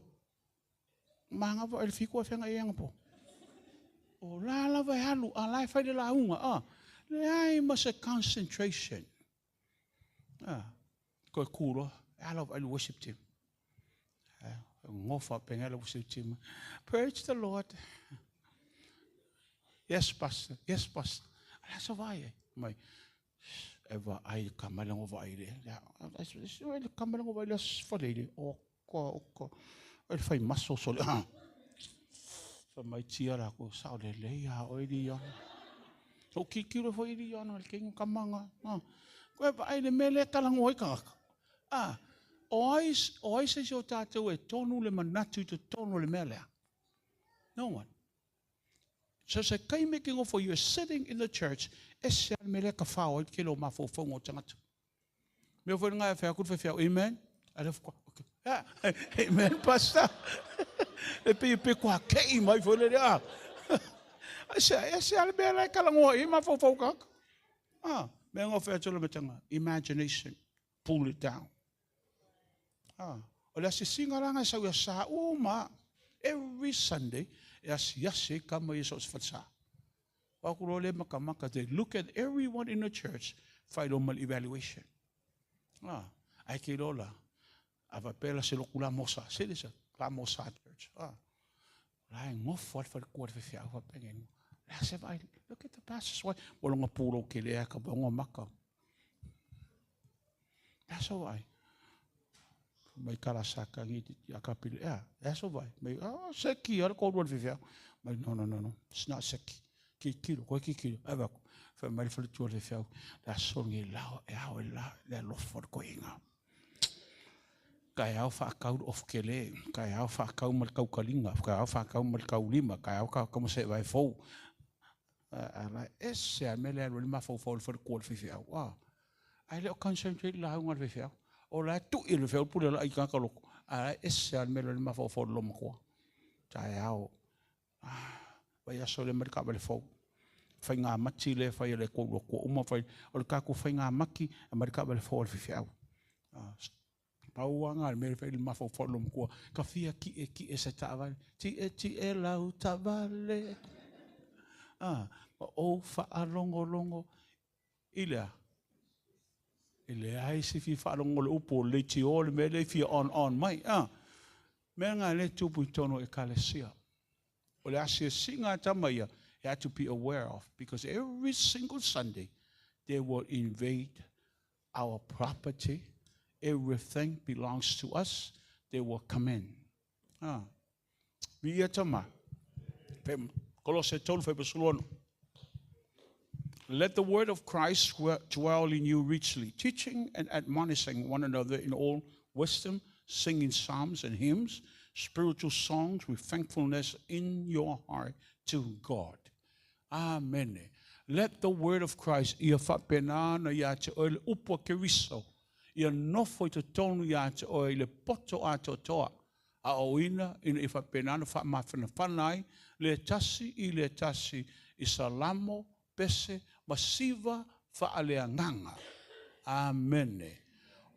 Manga va le fiku a fenga e po. O la lava e alu, a la e fai le lauga, a. Leai ma se concentration. Ah, koe kū loa, e ala vaai le worship team. Ah, ngofa penga le worship team. Praise the Lord. Yes, pastor. Yes, pastor. Ala sa vai ai. Mai, e vaai ka mai lengo vaai le. Le ka mai lengo vaai le fale le. O ka, o ka. E le fai maso so le. Ah. Fa mai tia la ko sao le lei a oi li ana. O kikiro foi li ana le kenga kamanga. Ah. Koe vaai le mea lea talango ai kangaka. Ah. O ai, o ai se isi o tātou e tonu le manatu i totonu o le mea lea. No one. So se taimi ke ngofo, you're sitting in the church, ese a le mea lea ka whao ai ke lo mafaufauga o tagata. Mea foi ngai fai aku fe amen. Ale fo. Yeah. Amen, pastor. E pe kwa kei mai foi le a. Se se ale mea lai kala ngoa i ma fo fo ka. Ah, mea ngo fe atu le metanga. Imagination. Pull it down. Ah, o le asisinga langa sa ia sa uma every Sunday e asiasi kama i so se fatsa. Wa ku le maka maka they look at everyone in the church fai lo mal evaluation. Ah, ai ke lola. Ava pela se lo kula mosa, se le sa la mosa church. Ah. La ngofo al fal ku al fe fa pengen. La se vai look at the pastor's wife. Wala nga pulo ke le ka ba maka. That's all right. Mai kala saka ngi ti akapile. Yeah, that's all right. Mai ah seki ala ko ruan fifia. Mai no no no no. It's not seki. Ki kilo ko ki kilo. Ava fa mai fa tu le fifia. La so ngi la e au la le lo for ko inga. Ka au fa kau of kele, ka au fa kau mal kau kalinga, ka au fa kau mal kau lima, ka au ka ka se vai fo. Ala ese a mele alu ma fo fo fo ko fifia. Wa. Ai le concentrate la hunga fifia. O la tu i le feo pule la i ka loko. A ese al melo le mafo fo lo mako. Ta e ao. Vai aso le marka vale fo. Fai ngā mati le fai le ko ko uma fai o le kako fai ngā maki a marka vale fo le fifiau. Pau anga le mele fai le mafo fo lo mako. Ka fia ki e ki e se ta vale. Ti e ti e lau ta vale. Ah, o fa alongo longo ilea. Ele ai se fi whaalongo le upo le ti o le mele fi on mai. Ah. Mea ngā le tupu i tono e kalesia. O le asia singa tamaia, you have to be aware of, because every single Sunday they will invade our property. Everything belongs to us. They will come in. Ah. Via tama. Kolose tolu fe pasuluano. Let the word of Christ dwell in you richly, teaching and admonishing one another in all wisdom, singing psalms and hymns, spiritual songs with thankfulness in your heart to God. Amen. Let the word of Christ, ia whapenana ia te oe le upua keriso, ia nofo i te tonu ia te oe le poto a te toa, a o ina ina i whapenana wha mawhana le tasi i le tasi i salamo, pese, masiva whaaleanganga. Amen.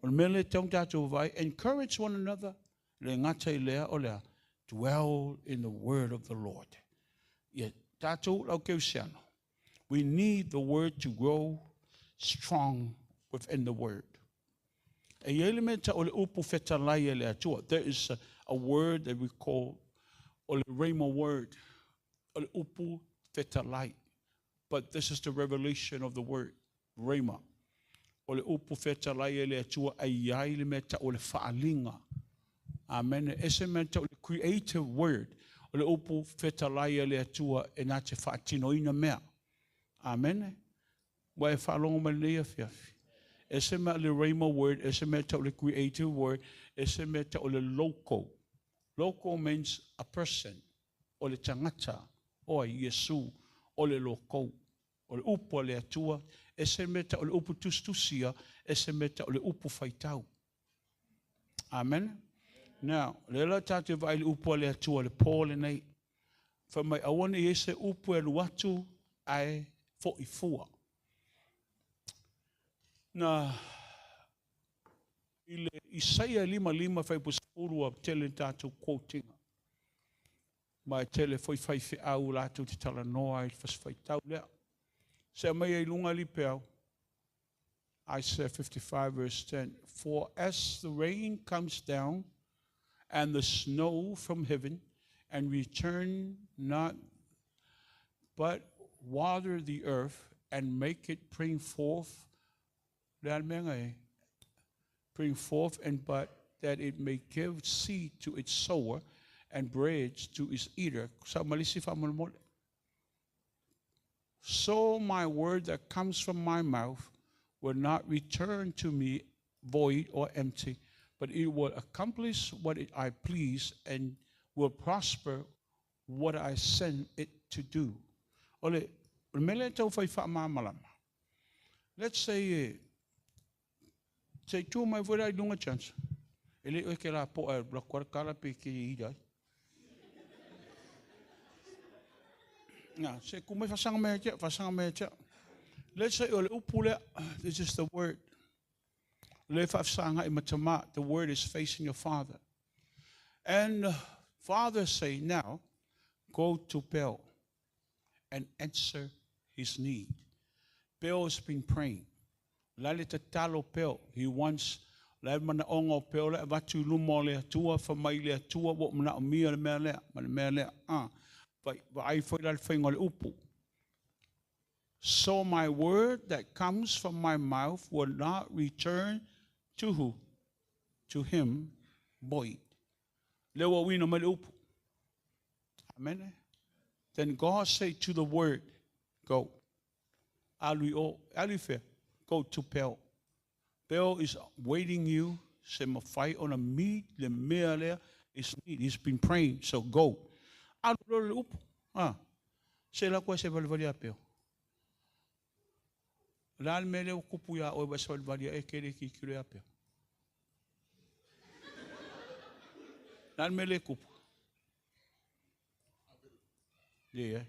O mele tong tātou vai, encourage one another, le ngata i lea o lea, dwell in the word of the Lord. Ia tātou lau keusiano. We need the word to grow strong within the word. E iele me ta o le upu fetalai e le atua. There is a word that we call o le rhema word. O le upu fetalai. But this is the revelation of the word, rhema. O le upu fetalai e le atua ai ai le mea ta o le whaalinga. Amen. Ese mea ta o le creative word. O le upu fetalai e le atua e nā te whaatinoina mea. Amen. Wa e whaalongo mai nei afiafi. Ese mea le rhema word, ese mea ta o le creative word, ese mea ta o le loco. Loco means a person. O le tangata. O ai Yesu. O le loko, o le upu le atua, e se mea o le upu tustusia, e se mea o le upu faitau. Amen. Now, le la tātou vai le upu le atua le pō le nei. Fa mai awane i se upu e luatu ai fo i fua. Na, i le Isaia 55 fai pusapuru a tele tātou quotinga. Mai tele foi fai fe au lātou te tala noa i whaswhaitau lea. Se mai e lunga li peau. Isaiah 55 verse 10. For as the rain comes down and the snow from heaven and return not but water the earth and make it bring forth, bring forth and but that it may give seed to its sower and bread to its eater. So my word that comes from my mouth will not return to me void or empty, but it will accomplish what I please and will prosper what I send it to do. Let's say Se i tu mai foi la i luga chance. E le oe ke la po e la kuara kala pe ke i ai. Na, se ku mai fasanga mai tia, fasanga mai tia. Let's say o le upu lea, this is the word. Le faafesaga'i ma tama, the word is facing your father. And father say now, go to Bill and answer his need. Bill has been praying. La le tatalo Bill. He wants la e manaʻoga o Bill le avatu i luma o le Atua, fa mai le Atua ua ou manaʻomia le mea lea ma le mea lea. Ah, vaai foi la le faiga o le upu. So my word that comes from my mouth will not return to who? To him void. Lea ua uina mai le upu. Amen. Then God say to the word, go. Alu i o, alu i fea? Go to Bel. Bel is waiting you, se mafai ona meet le mea lea is need. He's been praying, so go. Alu loa le upu. Ah. Se la koe se valivali a Bel. O le a le mea lea ua kupu iā oe ua e savalivali ai e ke le kikilo ia Bel? O le a le mea lea e kupu? Leai.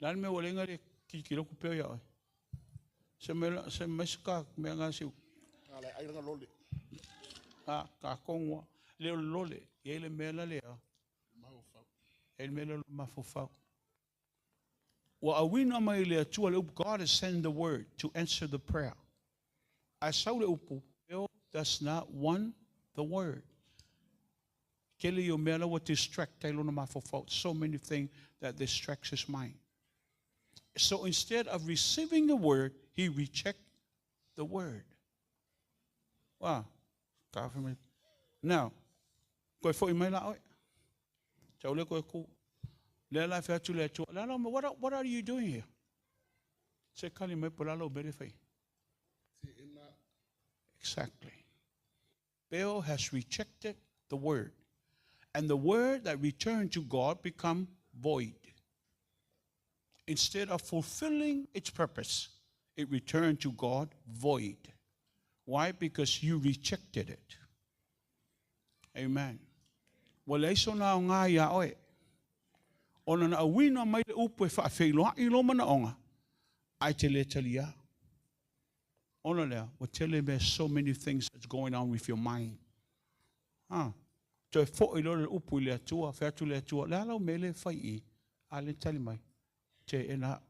O le a le mea ua leai na le kilikilo atu Bel iā oe? Se mai, se mai se ka mea nga se A le ai lana lole. A, ka kongua. Le o le lole. E i ai le mea la lea. E i ai le mea lea o le mafaufau. Ua auina mai e le Atua le upu, God has sent the word to answer the prayer. Ae sau le upu, Bill does not want the word. Tele ia o mea la ua distract ai lona mafaufau. So many things that distracts his mind. So instead of receiving the word, he reject the word. Wa, ka awhi mai. Now, koe foi mai la oe. Tau le koe ku. Lea la whea atu le atua. La la, what are you doing here? Se kali mai po lalo bere whai. Exactly. Baal has rejected the word. And the word that returned to God become void. Instead of fulfilling its purpose, it returned to God void. Why? Because you rejected it. Amen. Ua leai sona aoga iā oe. Ona na auina mai le upu e faafeiloai lou manaoga, ae te le taliā. Ona lea, ua tele mea so many things that's going on with your mind. Ha, toe foi loa le upu i le Atua, fai atu le Atua, le a lau mea lea e fai i i? A le tali mai, te ena.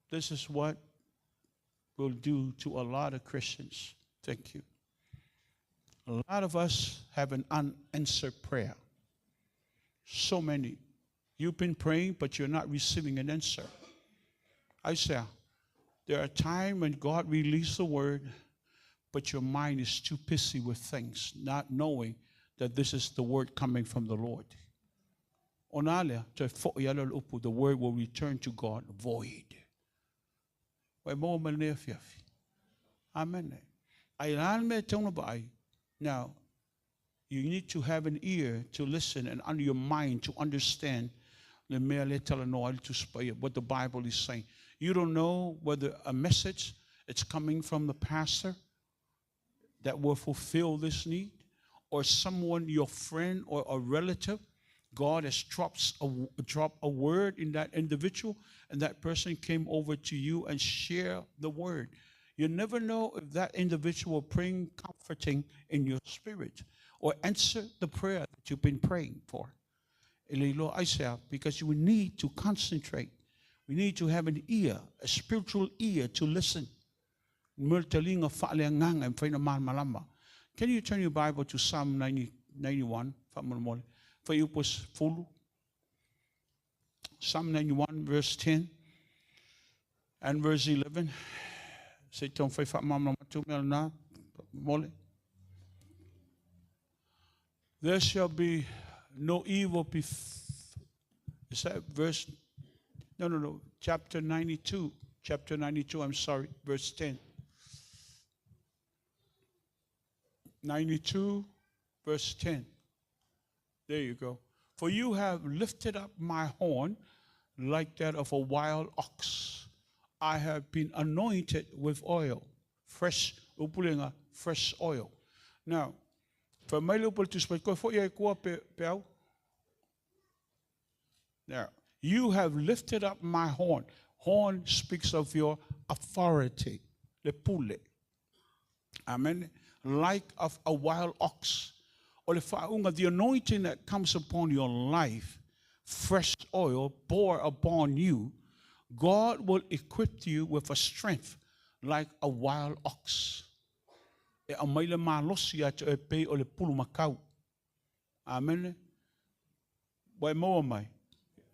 This is what will do to a lot of Christians. Thank you. A lot of us have an unanswered prayer. So many. You've been praying, but you're not receiving an answer. I say, there are times when God released the word, but your mind is too busy with things, not knowing that this is the word coming from the Lord. Ona lea, toe foi ala le upu, the word will return to God void. Ua e maua mai lenei afiafi. Amene. Ai la le mea e tatau ona vaai. Now, you need to have an ear to listen and under your mind to understand le mea lea e talanoa ai le Tusi Paia, what the Bible is saying. You don't know whether a message it's coming from the pastor that will fulfill this need, or someone, your friend or a relative, God has dropped a, dropped a word in that individual, and that person came over to you and share the word. You never know if that individual will bring comforting in your spirit or answer the prayer that you've been praying for. Because you need to concentrate. We need to have an ear, a spiritual ear to listen. Can you turn your Bible to Psalm 90, 91? Fuaiupu 10. Psalm 91 verse 10 and verse 11. Se i taumafai faamalamalama atu mea lena, mole. There shall be no evil bef- Is that verse? No, no, no. Chapter 92. Chapter 92, I'm sorry, verse 10. 92, verse 10. There you go. For you have lifted up my horn like that of a wild ox. I have been anointed with oil, fresh Upu le fresh oil. Now, fai mai le upu le Tusi Paia, koe foi ai kua pe, pe au. Now, you have lifted up my horn. Horn speaks of your authority. Le pule. Amen. Like of a wild ox. O le whaunga, the anointing that comes upon your life, fresh oil pour upon you, God will equip you with a strength like a wild ox. E aumai le malosi ia te oe pei o le pulu makau. Amen. Wai maua mai.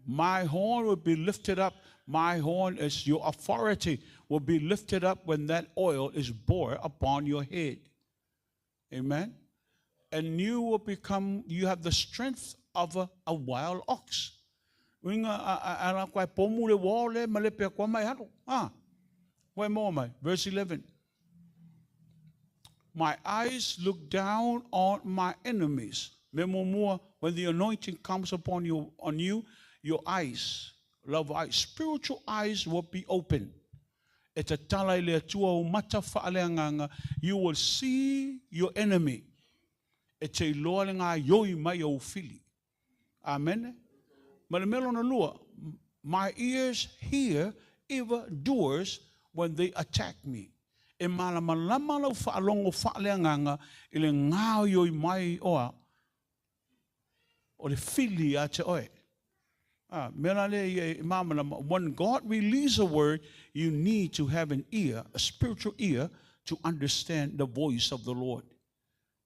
My horn will be lifted up. My horn is your authority will be lifted up when that oil is poured upon your head. Amen. And you will become, you have the strength of a wild ox. Uinga a la koe pomu le wā le ma le pea kua mai halo. Ah. Wai maua mai. Verse 11. My eyes look down on my enemies. Me mua, when the anointing comes upon you, on you, your eyes, love eyes, spiritual eyes will be open. E te tala i le atua o mata whaaleanganga, you will see your enemy. E te iloa le ngā ioi mai o fili. Amen. Ma le mea lona lua, my ears hear evil doers when they attack me. E malamalama lau faalogo faaleagaga i le gaoioi mai oa o le fili ia te oe. Ah, mea la lea ia e malamalama, when God release a word, you need to have an ear, a spiritual ear, to understand the voice of the Lord.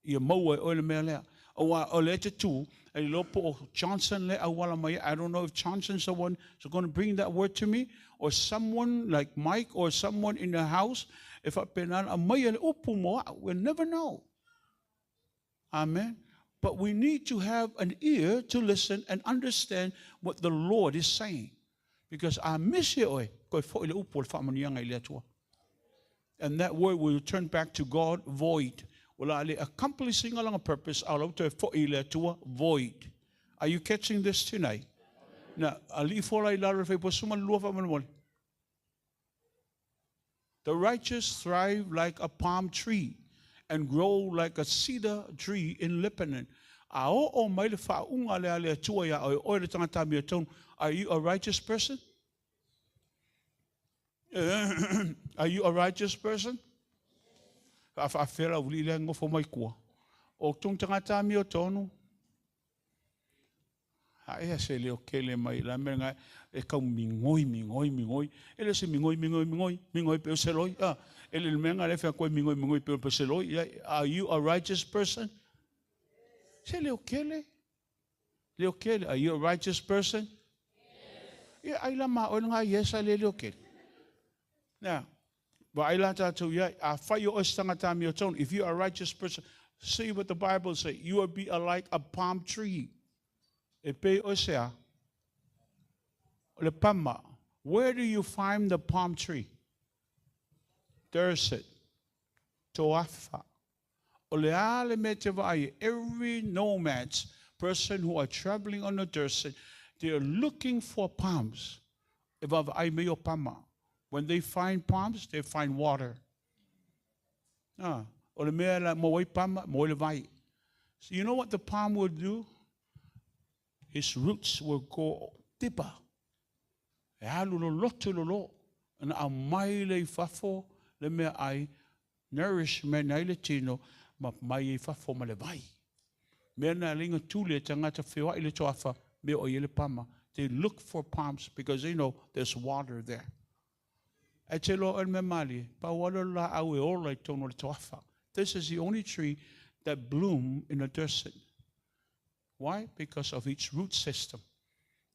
Ia maua e oe le mea lea. Aua o lea te tū, e le po o Johnson le auala mai. I don't know if Johnson's the one who's going to bring that word to me, or someone like Mike, or someone in the house. If I pena a mai le upu mo a'u, we'll never know. Amen. But we need to have an ear to listen and understand what the Lord is saying. Because a misi oe, koe fo i le upu o le whaamanianga i le atua. And that word will turn back to God void. Wala le accomplishing along a purpose, a lau toe fo i le atua void. Are you catching this tonight? Na, ali fola i lalo le whai suma lua wha. The righteous thrive like a palm tree and grow like a cedar tree in Lebanon. A o o mai le whaunga le ale atua ia oe, oe le tangata mea tonu. Are you a righteous person? Are you a righteous person? A whaawhera uli le ngofo mai kua. O tung tangata mea tonu. A ea se leo kele mai la mea ngai e kau mingoi, mingoi, mingoi. E le se mingoi, mingoi, mingoi, mingoi pe o se loi. Ah, e le mea ngai le whea koe mingoi, mingoi pe o se loi. Are you a righteous person? Se leo kele. Leo kele. Are you a righteous person? Yes. Ia ai la ma oe ngai yes a le leo kele. Now, ba ai la tātou ia, a whai o oe tangata mea tonu. If you are a righteous person, see what the Bible say. You will be like a palm tree. E pe o sea, le pama. Where do you find the palm tree? Desert. Toafa. O le ale me te vaai, every nomads, person who are traveling on the desert, they are looking for palms. E vaai me o pama. When they find palms, they find water. Ah, o le mea la mo pama, mo le vai. So you know what the palm will do? His roots will go deeper. E alu lo lotu lo lo. Na a mai le i fafo le mea ai nourish me nei le tino ma mai i fafo ma le vai. Mea na linga tule tangata whiwa i le toafa me o i le pama. They look for palms because they know there's water there. E te lo el me mali, pa walo la au e ola i tono le toafa. This is the only tree that bloom in the desert. Why? Because of its root system.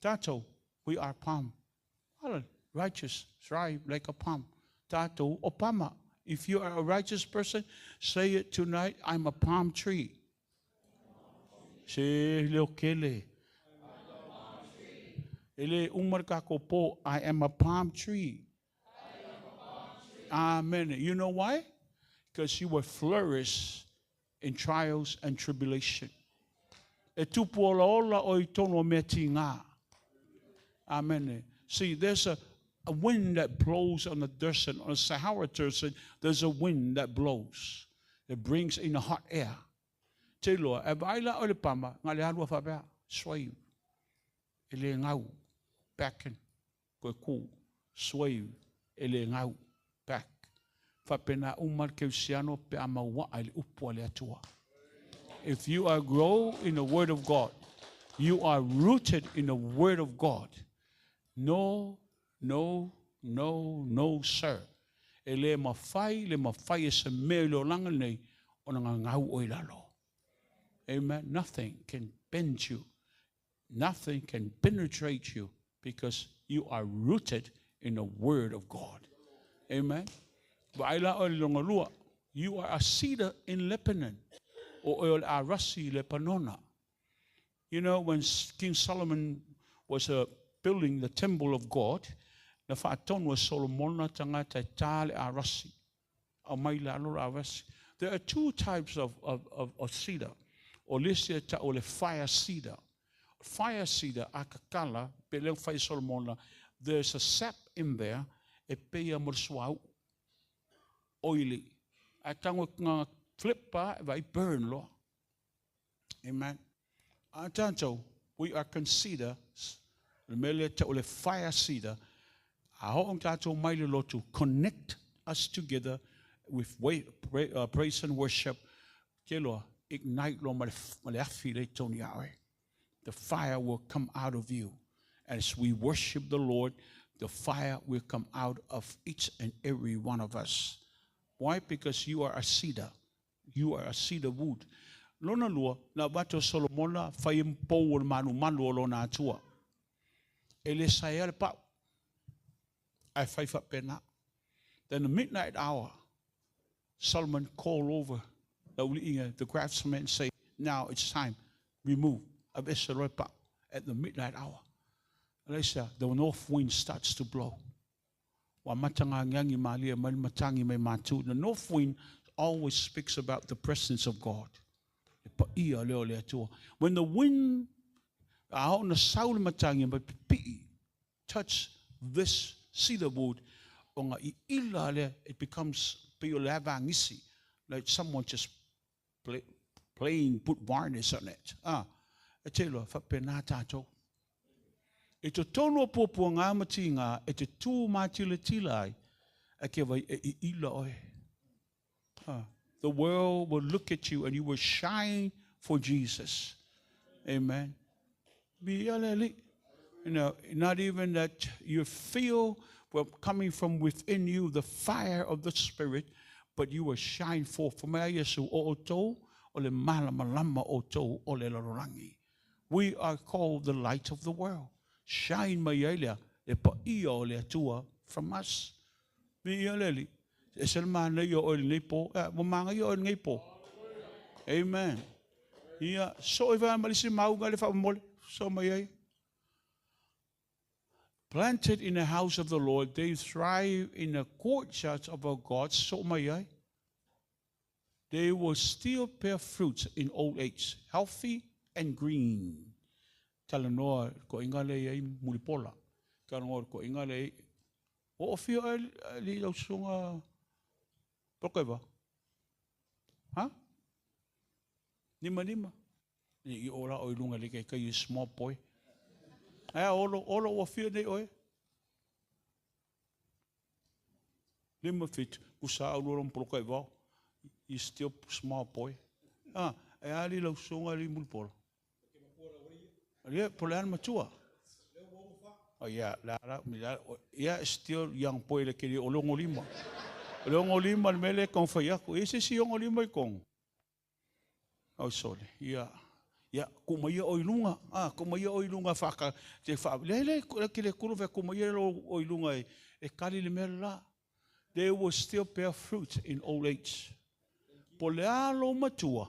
Tato, we are palm. Righteous, thrive like a palm. Tato, o pama. If you are a righteous person, say it tonight, I'm a palm tree. Se leo kele. Ele umar kako po, I am a palm tree. Amen. You know why? Because you will flourish in trials and tribulation. E tupu ola ola o i tono mea ti ngā. Amen. See, there's a a wind that blows on the desert, on the Sahara Desert, there's a wind that blows. It brings in the hot air. Te loa, e vai la o le pama, ngā le alua whapea, sway. E le ngau, back and koe ku, sway, e le ngau, back. Whapena umar ke usiano pe ama wa ai le upu ale atua. If you are grow in the word of God, you are rooted in the word of God. No, no, no, no, sir. E le mawhai, le mawhai e se mea i le olanga nei, o na ngā ngau o i lalo. Amen. Nothing can bend you. Nothing can penetrate you because you are rooted in the word of God. Amen. You are a cedar in Lebanon, or a rasi Lebanona. You know, when King Solomon was building the temple of God, na whaatonu Solomona tangata tale arasi. Au mai la alo arasi. There are two types of cedar. O lesi ta o le fire cedar. Fire cedar, akakala, pe leo whai Solomona, there's a sap in there, e peia mo suau, oily. A tango ngā flippa, vai burn lo. Amen. A tanto, we are considered, le mele ta o le fire cedar, a ho tātou mai le lotu, connect us together with praise and worship. Ke loa, ignite lo ma le afi le toni awe. The fire will come out of you. As we worship the Lord, the fire will come out of each and every one of us. Why? Because you are a cedar. You are a cedar wood. Lona lua, na vato Solomona, whai mpo o manu manu o lona atua. E le saia le pau. Ai whai whapena. Then the midnight hour, Solomon called over the craftsman and say, now it's time, remove at the midnight hour. And they said, the north wind starts to blow. The north wind always speaks about the presence of God. When the wind touch this cedar wood, it becomes like someone just playing, put varnish on it. Ah, e te loa, whapena tātou. E te tono pōpua ngā matinga, e te tū mātila tila ai, e ke vai e i ila oe. The world will look at you and you will shine for Jesus. Amen. You know, not even that you feel well, coming from within you the fire of the Spirit, but you will shine forth. We are called the light of the world. Shine mai le paia o le atua from us. Amen. Planted in the house of the Lord, they thrive in the courtyards of our God. So mai. They will still bear fruits in old age, healthy and green. Talanoa ko ingale ai mulipola. Talanoa ko ingale o fio li au sunga prokeva. Ha? Nima nima. Ni ora o lunga le kai small boy. Ai olo olo o fio nei oe. Lima fit usa au lo prokeva. You still small boy. Ah, e ali lau sunga li mulipola. Yeah, polean matua. Oh yeah, la la yeah, still young boy le kiri o longo lima. Longo lima mele kon faya ko. Ese si longo lima i kong. Oh sorry. Yeah. Yeah, kuma ia o ilunga. Ah, kuma ia o ilunga whaka te wha. Le le ke le kuru ve kuma ia o ilunga e kali le mele la. They will still bear fruit in old age. Polea lo matua.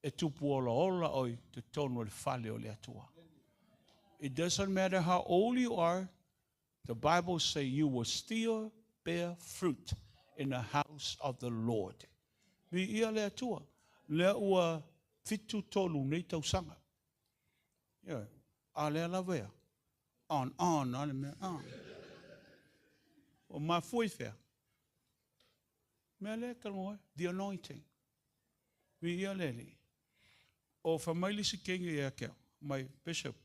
E tupu ola ola oi te tono le fale o le atua. It doesn't matter how old you are, the Bible says you will still bear fruit in the house of the Lord. Mi ia le atua. Le ua fitu tolu nei tausanga. Yeah. A le lavea. On, on, on, on. O mafua i fea? Mea lea e talanoa ai, the anointing. Viia le Alii. O fai mai le isi kegi ia te au, mai, Bishop,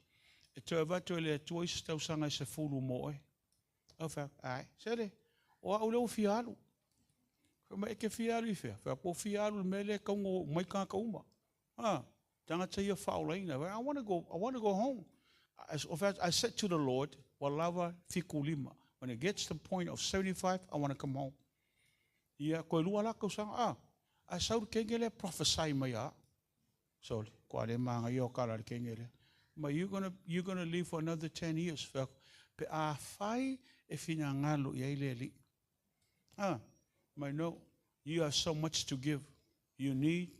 e toe avatu e le Atua isi tausaga e 10 mo oe. Ou fai atu, Ae, sele, o au lea ua fia alu. Fai mai, e te fia alu i fea? Fai atu, ua fia alu i le mea lea e tatau ona o uma ai tagata uma. A, tagata ia faaolaina. I want to go, I want to go home. I said to the Lord, ua lava 75. When it gets to the point of 75, I want to come home. Ia, toe lua la tausaga, a, ae sau le kenge lea prophesy mai ia au. Sorry, kua le mānaia o tala a le kenge lea. Ma you gonna, you gonna live for another 10 years. Fai atu, pe afai e finagalo i ai le Alii. Ah, mai no, you have so much to give. You need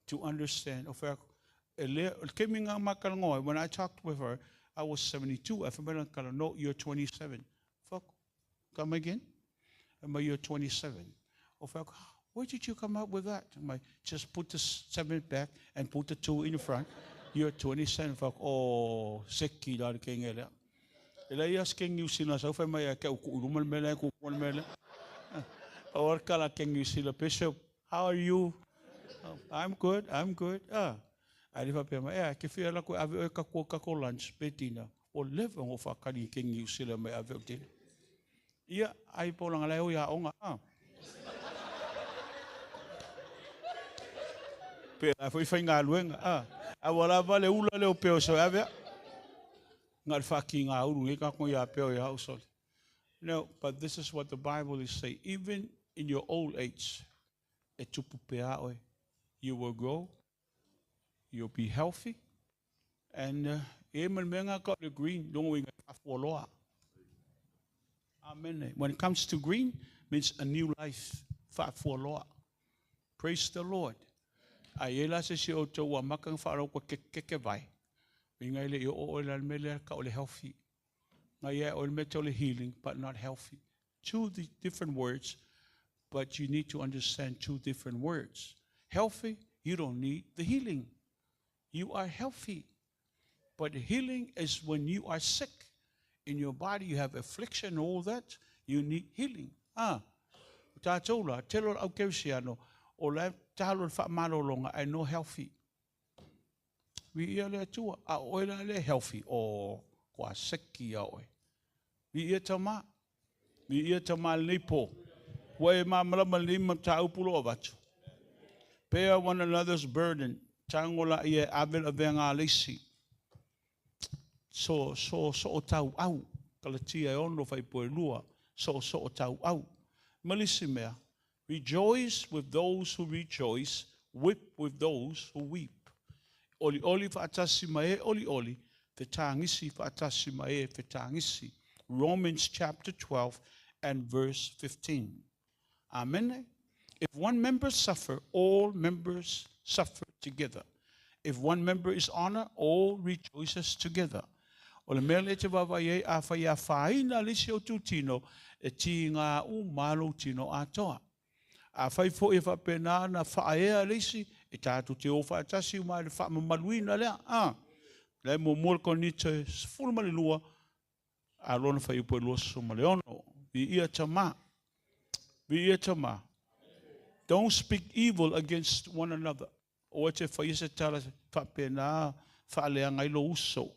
to understand. O fai atu, e le, o le taimi na ma talanoa ai, when I talked with her, I was 72. Ae fai mai lana tala, no, you're 27. Fai atu, come again? Fai mai, you're 27. O fai atu, where did you come up with that? Fai mai, just put the 7 back and put the 2 in front. You're 27. Fai atu, oh, seki la le kenge lea. E leai lava se kenge Niu Sila na sau fai mai ia te au tuu i luma le mea lea, tuu i tua le mea lea. Pau lava le tala a le kenge Niu Sila, Bishop, how are you? I'm good, I'm good. Ah. Ae le faapea mai, ea, e te fia alu atu e ave oe tatou tatou lunch pe dinner. Ua leva ona ou faatali i le kenge Niu Sila mai e ave au dinner. Ia, ai po o lana la e o i aoga, ah. Pēlā foi faigaluega, ah. Ae ua lava le ula lea o peo e sau e ave au. Na o le faatigaulu nei tatou ia peo ia au sole. No, but this is what the Bible is say. Even in your old age, e tupu pea oe. You will grow, you'll be healthy, and e ma le mea ngā ka o le green, lona uiga e faafualoa. Amen. When it comes to green, means a new life, faafualoa. Praise the Lord. A i ai la se isi o outou ua amata ona faaaloalo ua kekeke vae, uiga e le i oo oe i le mea lea tau o le healthy. Na ia oe le mea tau o le healing, but not healthy. Two different words, but you need to understand two different words. Healthy, you don't need the healing. You are healthy. But healing is when you are sick. In your body, you have affliction, all that. You need healing. Ah, o tātou la, tele o le au kerisiano, o la e talo le faamalologa ae no healthy. Viia le Atua, a o oe la le healthy, o kua seki ia oe. Viia tama, viia tama lenei po. Ua e malamalama lenei mataupu lo avatu. Bear one another's burden. Tago la ia e ave le avega a le isi. So, so, so o tau au. Kalatia e 6 fuaiupu e 2. So, so o tau au. Ma le isi mea, rejoice with those who rejoice, weep with those who weep. Olioli faatasi ma e olioli, fetagisi faatasi ma e fetagisi. Romans chapter 12 and verse 15. Amene. If one member suffer, all members suffer together. If one member is honored, all rejoices together. O le mea lea e te vaavaai ai, afai e afaina le isi o outou tino, e tiga uma lava lou tino atoa. Afai foi e faapena ona faaea le isi, e tatou te o faatasi uma i le faamamaluina lea. A, la e muamua le Korinito e 12, a lona fuaiupu e 26. Viia Tama. Viia Tama. Don't speak evil against one another. Aua te faia se tala faapena faaleaga ai lou uso.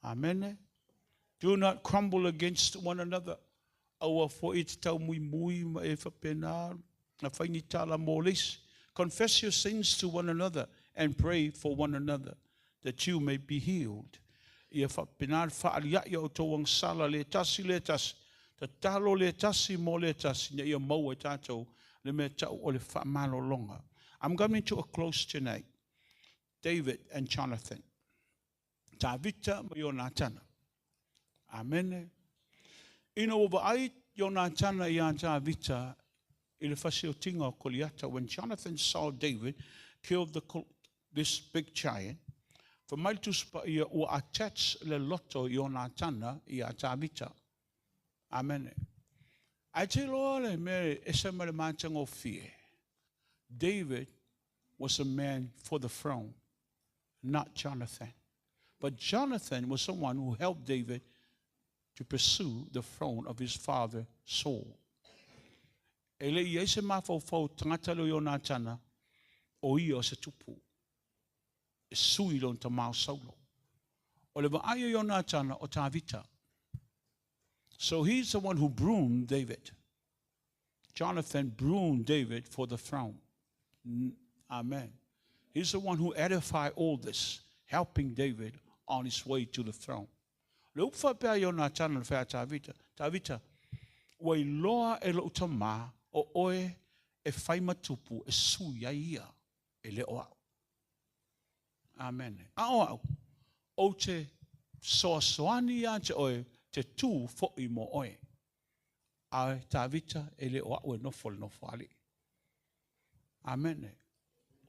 Amene. Do not crumble against one another. Aua foi te taumuimui ma e faapena na fai ni tala mo le isi. Confess your sins to one another and pray for one another that you may be healed. Ia faapena le faaliai o outou agasala le tasi le tasi, tatalo le tasi mo le tasi, ina ia maua e tatou le mea tau o le faamalologa. I'm coming to a close tonight. David and Jonathan. Tavita ma Ionatana. Amene. Ina ua vaai Ionatana iā Tavita i le fasiotiga o Koliata, when Jonathan saw David kill the, this big giant, fai mai le Tusi Paia ua attach le loto Ionatana iā Tavita. Amene. Ae te iloa le mea e ese ma le matagofie, David was a man for the throne, not Jonathan. But Jonathan was someone who helped David to pursue the throne of his father Saul. E le i ai se mafaufau tagata lea o Ionatana, o ia o se tupu, e sui lona tamā o Saulo. O le vaai o Ionatana o Tavita. So he's the one who broomed David. Jonathan broomed David for the throne. Amen. He's the one who edified all this, helping David on his way to the throne. Le upu faapea Ionatana le fai a Tavita, Tavita, ua iloa e lou tamā o oe e fai ma tupu e sui ai ia e le o au. Amen. A o au, ou te soasoani ia te oe te tū fo'i mo oe. A Tavita e le o au e nofo le nofo alii. Amen.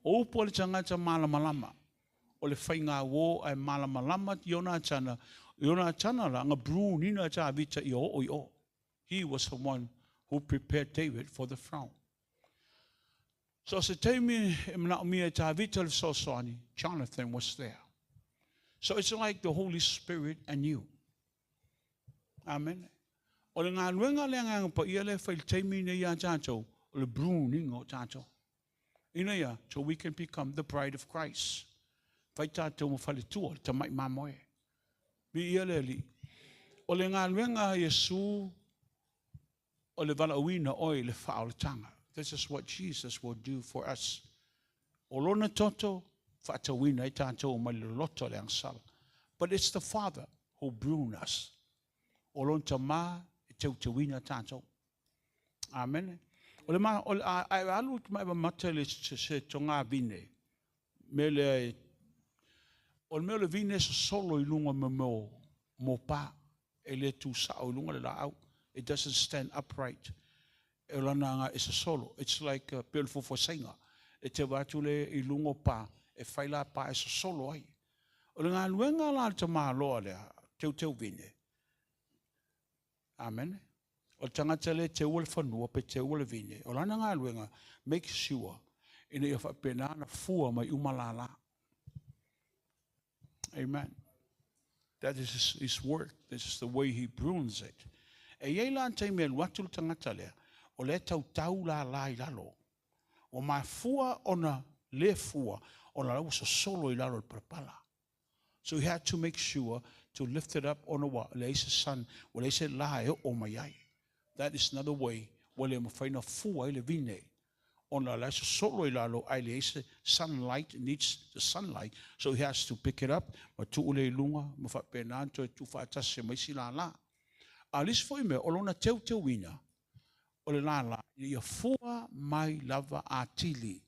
O upu a le tagata malamalama, o le faiga uō ae malamalama Ionatana, Ionatana la na brunina Tavita ia oo i o. He was the one who prepared David for the throne. So se taimi e manaomia e Tavita le fesoasoani, Jonathan was there. So it's like the Holy Spirit and you. Amen. O le galuega le Agaga Paia lea e fai i le taimi nei iā tatou, o le pruning o tatou. Ina ia, so we can become the bride of Christ. Fai tatou ma faletua, le tamai mamoe. Viia le Alii. O le galuega a Iesu o le valaauina oe i le faaolataga. This is what Jesus will do for us. O lona toto, faatauina ai tatou mai le loloto o le agasala. But it's the Father who prune us. O lona Tama e teuteuina tatou. Amene. O le ma, o le, a, a e alu ma e mamata i le se, se togā vine, mea lea e, o le mea o le vine e sosolo i luga o mea o mopa, e le tu sao i luga le laau. It doesn't stand upright. E o lana aga e sosolo. It's like uh, pei o le fuafuasaiga. E teva atu le i luga o pa, e fai la pa e sosolo ai. O le galuega la a le tamaloa lea, teuteu vine. Amene. O le tagata lea e teua le fanua pe teua le vine, o lana galuega, make sure ina ia faapena ona fua mai uma lala. Amen. That is his, his work. This is the way he prunes it. E i ai la taimi e alu atu le tagata lea, o lea e tautau lala i lalo. Ua mafua ona le fua, ona la ua sosolo i lalo o le palapala. So he had to make sure to lift it up ona ua leai se sun, ua leai se la e oo mai ai. That is another way ua le mafai ona fua ai le vine ona la e sosolo i lalo ae leai se sunlight, needs the sunlight, so he has to pick it up ma tuu lea i luga ma faapena ona toe tuufaatasi ma isi lala. A o le isi foi mea, o lona teuteuina o le lala ina ia fua mai lava atili.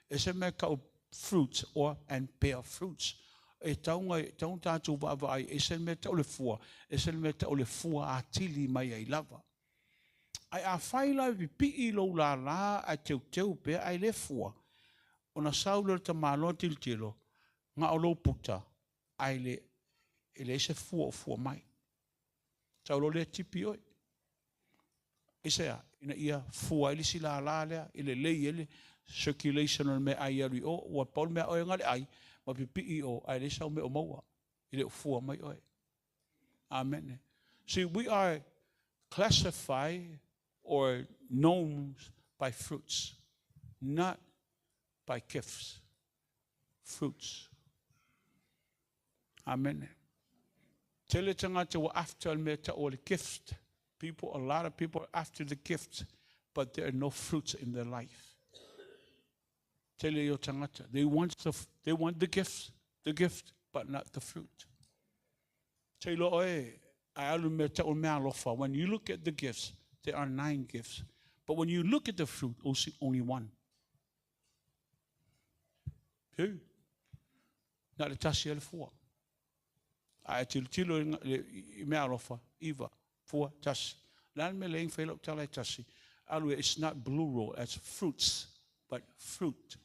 E se mea tau fruits or and bear fruits. E tau na, tau na tatou vaavaai, e se mea tau le fua, e se mea tau le fua atili mai ai lava. Ae afai la e pipii lou lala ae teuteu pea ae le fua, ona sau lea o le tamaloa tilotilo, na o lou puta, ae le, e leai se fua o fua mai. Sau loa lea tipi oe. Aisea? Ina ia fua ai le isi lala lea e lelei ai le circulation o le meaai e alu i o. Ua pau le mea oe na le ai ma pipii i o, ae leai sau mea o maua e le o fua mai oe. Amene. See, we are classified or known by fruits, not by gifts. Fruits. Amene. Tele tagata ua after le mea tau o le gift. People, a lot of people are after the gift, but there are no fruits in their life. Tele o tagata. They want the, they want the gift, the gift, but not the fruit. Te iloa oe, a alu mea tau o mea alofa. When you look at the gifts, there are 9 gifts. But when you look at the fruit, you see only one. Heu. Na le tasi a le fua. A e tilotilo i mea alofa, iva, fua, tasi. Le a le mea le fai lau tala e tasi. Alu e, it's not plural as fruits, but fruit.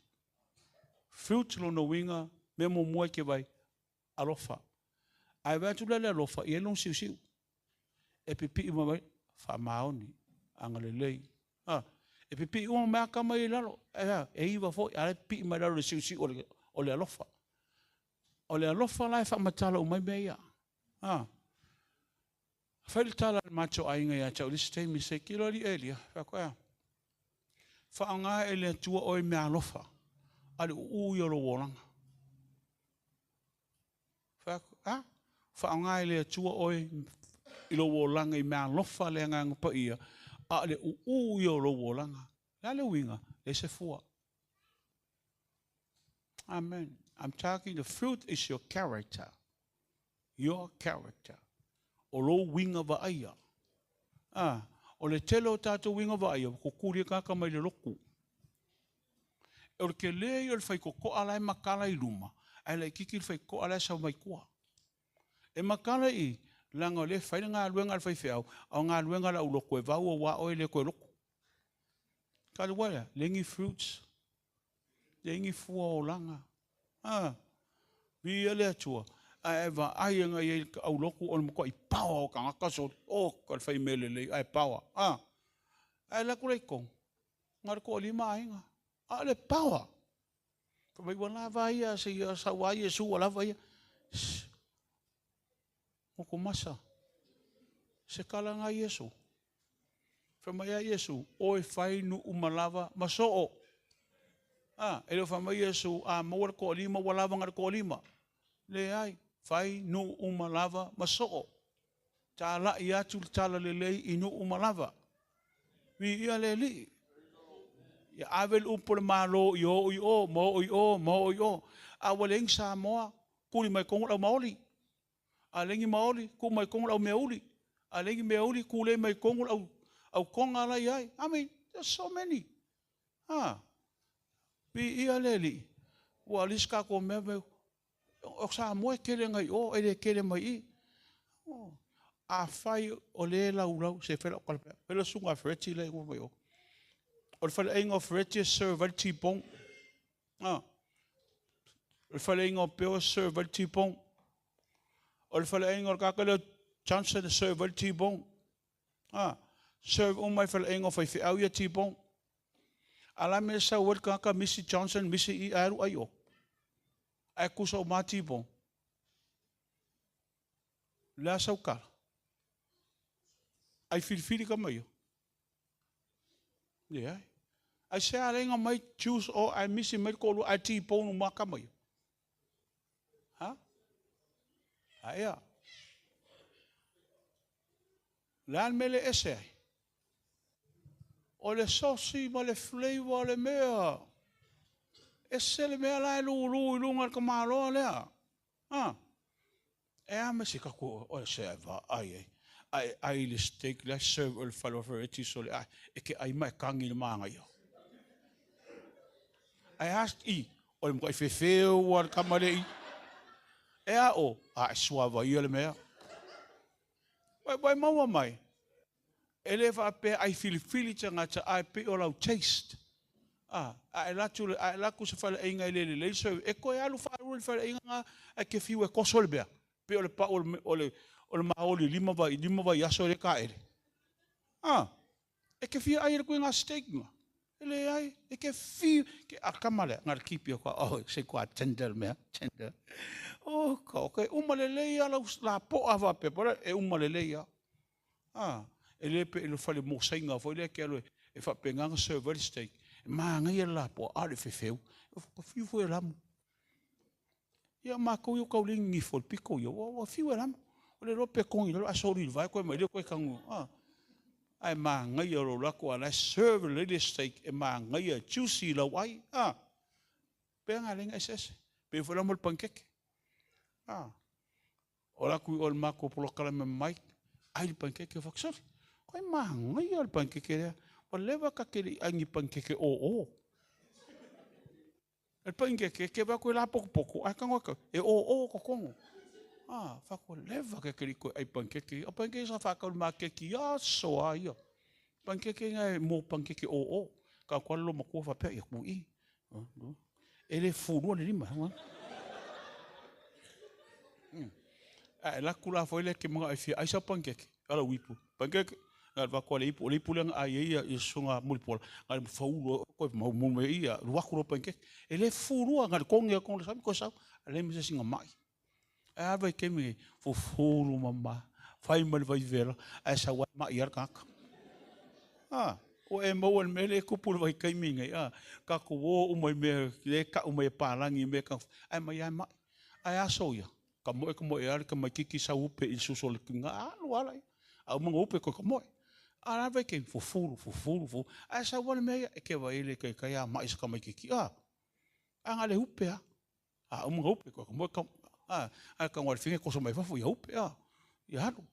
Fruit lona uiga, mea muamua e te vai, alofa. Ae vaai atu la le alofa, e i ai lona siusiu. E pipii uma mai, faamaoni, agalelei. A, e pipii uma mai aka mai i lalo. E, a, e iva foi, a e pipii mai lalo le siusiu o le, o le alofa. O le alofa la e faamatala uma ai mea ia. A. Fai le tala a le matou aiga ia te au i le isi taimi, se i kilo alii Elia, fai atu, ea, faaaoga e le Atua oe i meaalofa, a o le uu ia o lou olaga. Fai atu, a, faaaoga e le Atua oe i lou olaga i meaalofa a le Agaga Paia, a o le uu ia o lou olaga. O le a le uiga? Leai se fua. Amen. I'm talking the fruit is your character. Your character. O lou uiga vaaia. Ah, o le tele o tatou uiga vaaia, ua kukuli ai tagata mai le lotu. O le tele ia o le faitotoa la e matala i luma, ae laitiiti le faitotoa la e sau mai tua. E matala i i, leaga o lea e fai le galuega a le faifeau, a o galuega a le aulotu e vau aua oe e le toe lotu. Talu ai lea, leai ni fruits, leai ni fua olaga. Ah, viia le Atua, ae vaai aga i ai le aulotu o le matuai paoa o tagata soli, oh, ka le fai mea lelei, ae paoa. Ah, ae alu atu la i totonu, na o le toalima aiga, a o le paoa. Fai mai ua lava ia, se i sau lava Iesu ua lava ia. Shh. Motumasa. Se tala na Iesu. Fai mai a Iesu, o e fai nuu ma lava ma soo. A, e le o fai mai Iesu, a maua le toalima ua lava na le toalima. Leai, fai nuu ma lava ma soo. Talai atu le tala lelei i nuu ma lava. Viia le Alii. Ia ave le upu a le Malo i o i o, ma o i o, ma o i o. A ua leai ni Samoa, tuli mai totonu le au Maoli. A leai ni Maoli, tuu mai totonu le au Meauli. A leai ni Meauli, tulei mai totonu le au, au Tonga la i ai. I mean, there's so many. Ah, viia le Alii. Ua leai se tatou mea, o Samoa e tele agai i o, e le tele mai i i. Oh. Afai o lea e laulau, se fai lau tala pea, fai lau susuga a Fereti lea i mai o. O le faleaiga o Fereti e serve ai le T-bone. Ah. O le faleaiga o Peo e serve ai le T-bone. O le faleaiga o le tagata lea o Johnson e serve ai le T-bone. Ah. Serve uma i faleaiga o faifeau ia T-bone. A la mea e sau ai le tagata misi Johnson, misi i, ae alu ai o. Ae tusa uma lava T-bone. O le a sau tala? Ai filifili tama ia? Leai. Ai se aleiga mai choose o ae misi mai le toalua ae T-bone uma lava tama ia? Ha? Aia. O le a le mea le ese ai? O le sosi ma le flavor o le mea. Ese le mea la e lulu i luga o le tamaloa lea. Ha? E a me se tatou o se e vaai ai. A e ai i le steak lea serve o le fale o Ferretti so le ai e ke ai ma e kagi i le manaia. Ae a i o le matuai fefeu a le tama le i. E a o a e suava ia le mea. Wai, wai maua mai. E le faapea ai filifili tagata ae pei o lau taste. A, a e latu, a e laku se faleaiga e le lelei le serve, e toe alu faalua i le faleaiga na ae ke fiu e koso le mea. Pei o le pau o le, o le, o le maoli i lima vaiaso e le taele. A, e ke fia ai e le koe ngā steak nga. E leai, e ke fiu, ke a kama lea, ngā le kipi o ka, oh, se kua tender le mea, tender. Oh, ka, okay, uma lelei a lau la po'a faapea, pora, e uma lelei a. A, e le pe i le fale mosaiga foi lea ke alu e faapena ona serve ai le steak. E manaia le lapoa, a o le fefeu, e fiu foi e lamu. Ia matou ia ua tau le gigifo i le pito ia, ua fiu e lamu. O le iloa pe togi i lalo ae soli i le vae koe mai lea koe tagu, a. Ae manaia lou lako a la e serve lelei le steak e manaia, juicy lau ai, a. Pea galega eseese. Pei foi la mo le panikeke. A. O la ku i o le matou polokalame ma Mike, ai le panikeke o Fakisoli. Koe manaia le panikeke lea. Ua leva ka ke le i ai ni panikeke oo. E le panikeke, ke wea koe la pokopoko, ai kango ka, e oo kokongo. Ah, whako leva ke keri koe ai panikeke. O panikeke sa whakau le makeki, a so a ia. Panikeke nga e mō panikeke oo. Ka kua lolo makua whapea, ia ku i. E le fūlua le lima. Ae laku la foi lea ke manga e fia ai sa panikeke. Ala uipu. Panikeke. Nga le vakoa le ipu. O le ipu lea nga ai ia i sunga mulipola. Nga le faulu koe mau mau me ia. Luaku lo panikeke. E le fūlua nga le konge a konge le sami koe sau. A le misa singa mai. Ae a vai kemi fufulu mama. Fai ma le vaivela, ae sau ai ma'i lava le tagata. A, ua e maua i le mea lea e tupu i le vaitaimi lenei, a, tatou o uma i mea lea e tau mai e palagi i mea e ae aumai lava ma'i. Ae aso ia, tamoe tamoe lava le tamaitiiti sau upe i le susu o le tina, alu lava laia. A uma ona upe toe tamoe. A o le a le vaitaimi? Fufulu, fufulu, fufulu, ae sau lava le mea ia, e te vaai e le taitai lava ma'i se tamaitiiti, a, ae na o le upe lava. A uma ona upe, toe moe tau, a, ae tago lava i le fine toso mai fafo, ia upe, a, ia alu.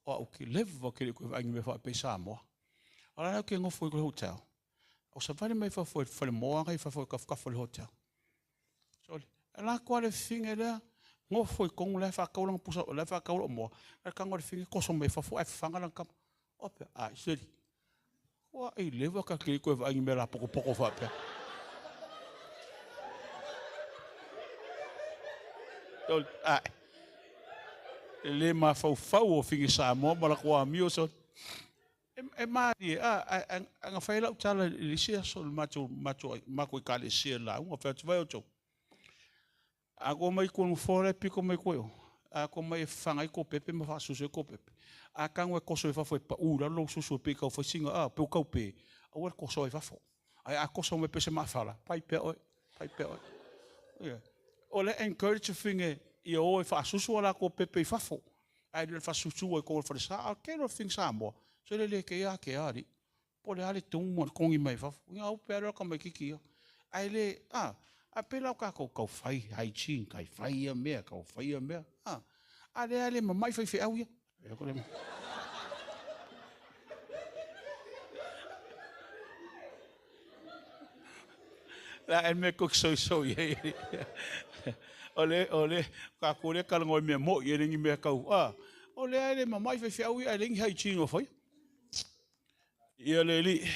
O au ou te leva ou te le i toe vaai i ni mea faapea i Samoa. O la ou te nofo i le hotel, o savali mai fafo i le falemoa na i fafo i tafatafa o le hotel. Sole, e alu atu lava le fine lea, nofo i totonu la e faatau lana pusa, la e faatau lau moa, ae tago lava i le fine toso mai fafo ae fafaga lana tama. Ou faapea, ai seli, ua i leva ta te le i toe vaai i ni mea lapotopoto faapea. Ae, e le mafaufau o fine Samoa ma latou amio sole. E malie, a, ae na fai lau tala i le isi aso i le matou ekalesia i le lauga, fai atu, vaai outou, a tou omai i tua i le nofoa la e pito mai tua i o, a tou omai e fafaga ai tou pepe ma faasusu ai tou pepe, a tago e toso i fafo e pau i lalo lou susu e pei e tau fai sina, a, pei ua tau pe, aua le tosoa i fafo. Ae a toso mai pei se maafala, pai pea oe, pai pea oe. Ioe. O le encourage fine ia o e faasusu a latou pepe i fafo, ae le o le faasusuina i totonu o le falesa. A o le tele o fine Samoa, sole le kea a ke alii. Po o le a le tumu ma le togi mai fafo. Ia upe lava lea o le tamaitiiti ia. Ae le, a, a pei la o tatou tau fai hygiene, tau fai ia mea, tau fai ia mea, a. A lea e le mamai faifeau ia. La e mea tou te soisoi ai. O le, o le, tatou lea e talanoa i mea moni, e le ni mea tau, a. O lea e le mamai faifeau ia, ae leai ni hygiene o faia. Ia le Alii,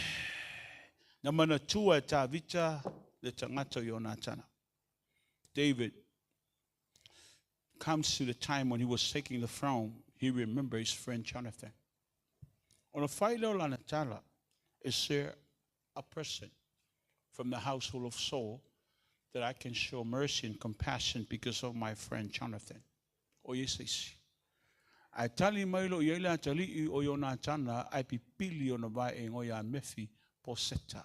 na manatua e Tavita le tagata o Ionatana. David comes to the time when he was taking the throne, he remembered his friend Jonathan. Ona fai lea o lana tala, is there a person from the household of Saul that I can show mercy and compassion because of my friend Jonathan? O i ai se isi. Ae tali mai loa i ai le atalii o Ionatana ae pipili ona vae e igoa ia Mefi Poseta.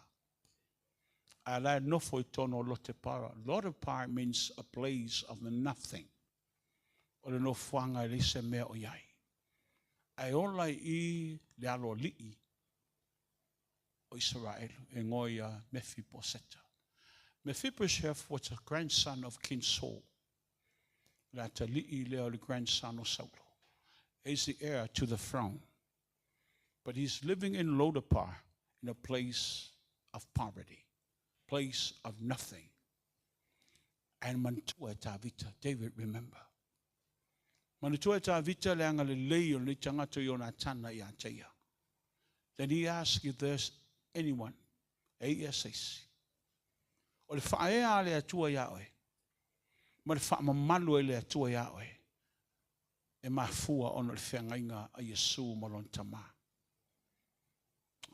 Ae la e nofo i totonu o Lotepara. Lotepara means a place of nothing. O le nofoaga e leai se mea o i ai. Ae ola i i le aloalii o Isaraelu e igoa ia Mefiposeta. Mephibosheth was the grandson of King Saul. Le atalii lea o le grandson o Saulo. He's the heir to the throne. But he's living in Lodebar, in a place of poverty, place of nothing. And manatua e Tavita, David remember. Manatua e Tavita le agalelei o lenei tagata o Ionatana ia te ia. Then he asked if there's anyone, e ia se isi. O le faaea a le Atua iā oe, ma le faamamalu e le Atua iā oe, e mafua ona o le feagaiga a Iesu ma lona Tama.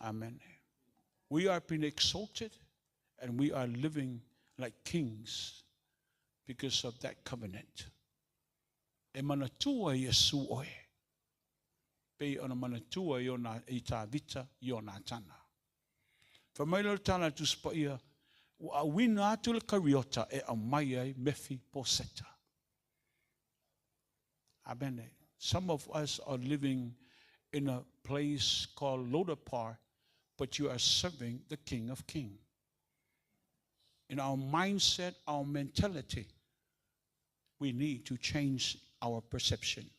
Amen. We are being exalted and we are living like kings because of that covenant. E manatua Iesu oe, pei ona manatua i ona i Tavita Ionatana. Fai mai lea o le tala a le Tusi Paia, ua auina atu le kariota e aumai ai Mefiposeta. Amen. Some of us are living in a place called Lodebar, but you are serving the King of Kings. In our mindset, our mentality, we need to change our perception.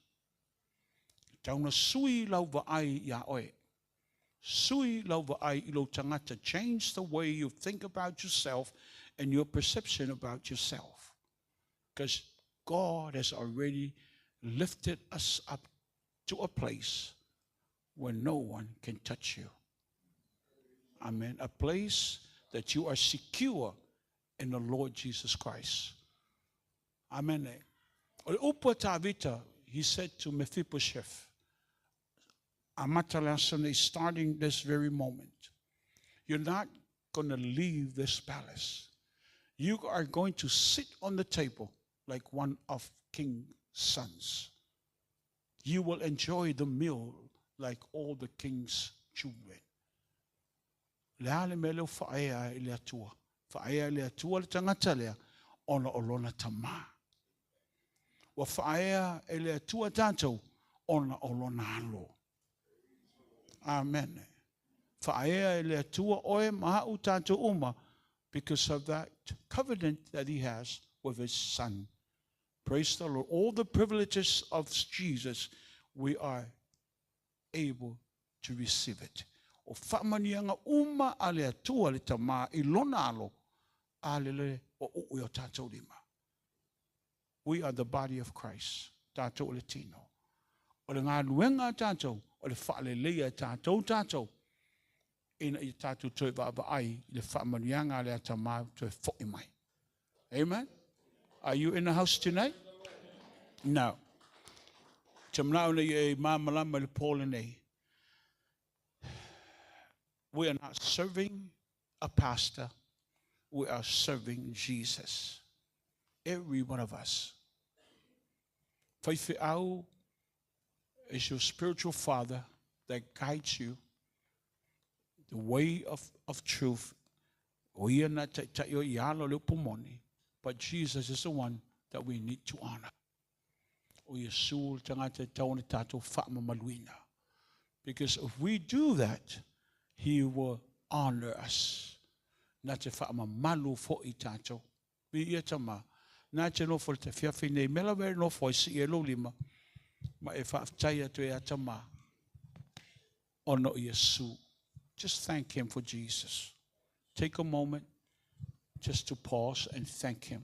Tau na sui lau vaai iā oe. Sui lau vaai i lou tagata. Change the way you think about yourself and your perception about yourself. Because God has already lifted us up to a place where no one can touch you. Amen. A place that you are secure in the Lord Jesus Christ. Amen. O le upu a Tavita, he said to Mephibosheth, amata le aso nei, starting this very moment, you're not going to leave this palace. You are going to sit on the table like one of king's sons. You will enjoy the meal like all the king's children. Le a le mea lea ua faaea ai i le Atua? Faaea i le Atua le tagata lea ona o lona tamā. Ua faaea e le Atua tatou ona o lona alo. Amene. Faaea e le Atua oe ma a'u tatou uma because of that covenant that he has with his son. Praise the Lord. All the privileges of Jesus, we are able to receive it. O faamanuiaga uma a le Atua le Tama i lona alo, a lele ua uu i o tatou lima. We are the body of Christ, tatou o le tino. O le galuega a tatou, o le faaleleia e tatou tatou, ina ia tatou toe vaavaai i le faamanuiaga a le Tama toe foi mai. Amen? Are you in the house tonight? No. Te manao nei e māmalama i le pō lenei. We are not serving a pastor. We are serving Jesus. Every one of us. Faifeau is your spiritual father that guides you the way of truth. O ia na taitai o i alo le upu moni. But Jesus is the one that we need to honor. O Iesu le tagata e tatau ona tatou faamamaluina. Because if we do that, he will honor us. Na te faamamalu foi tatou. Viia Tama, na te nofo i le tafiafi nei mea lava e nofo ai, sii ai lou lima, ma e faafetai atu ia Tama ona o Iesu. Just thank him for Jesus. Take a moment just to pause and thank him.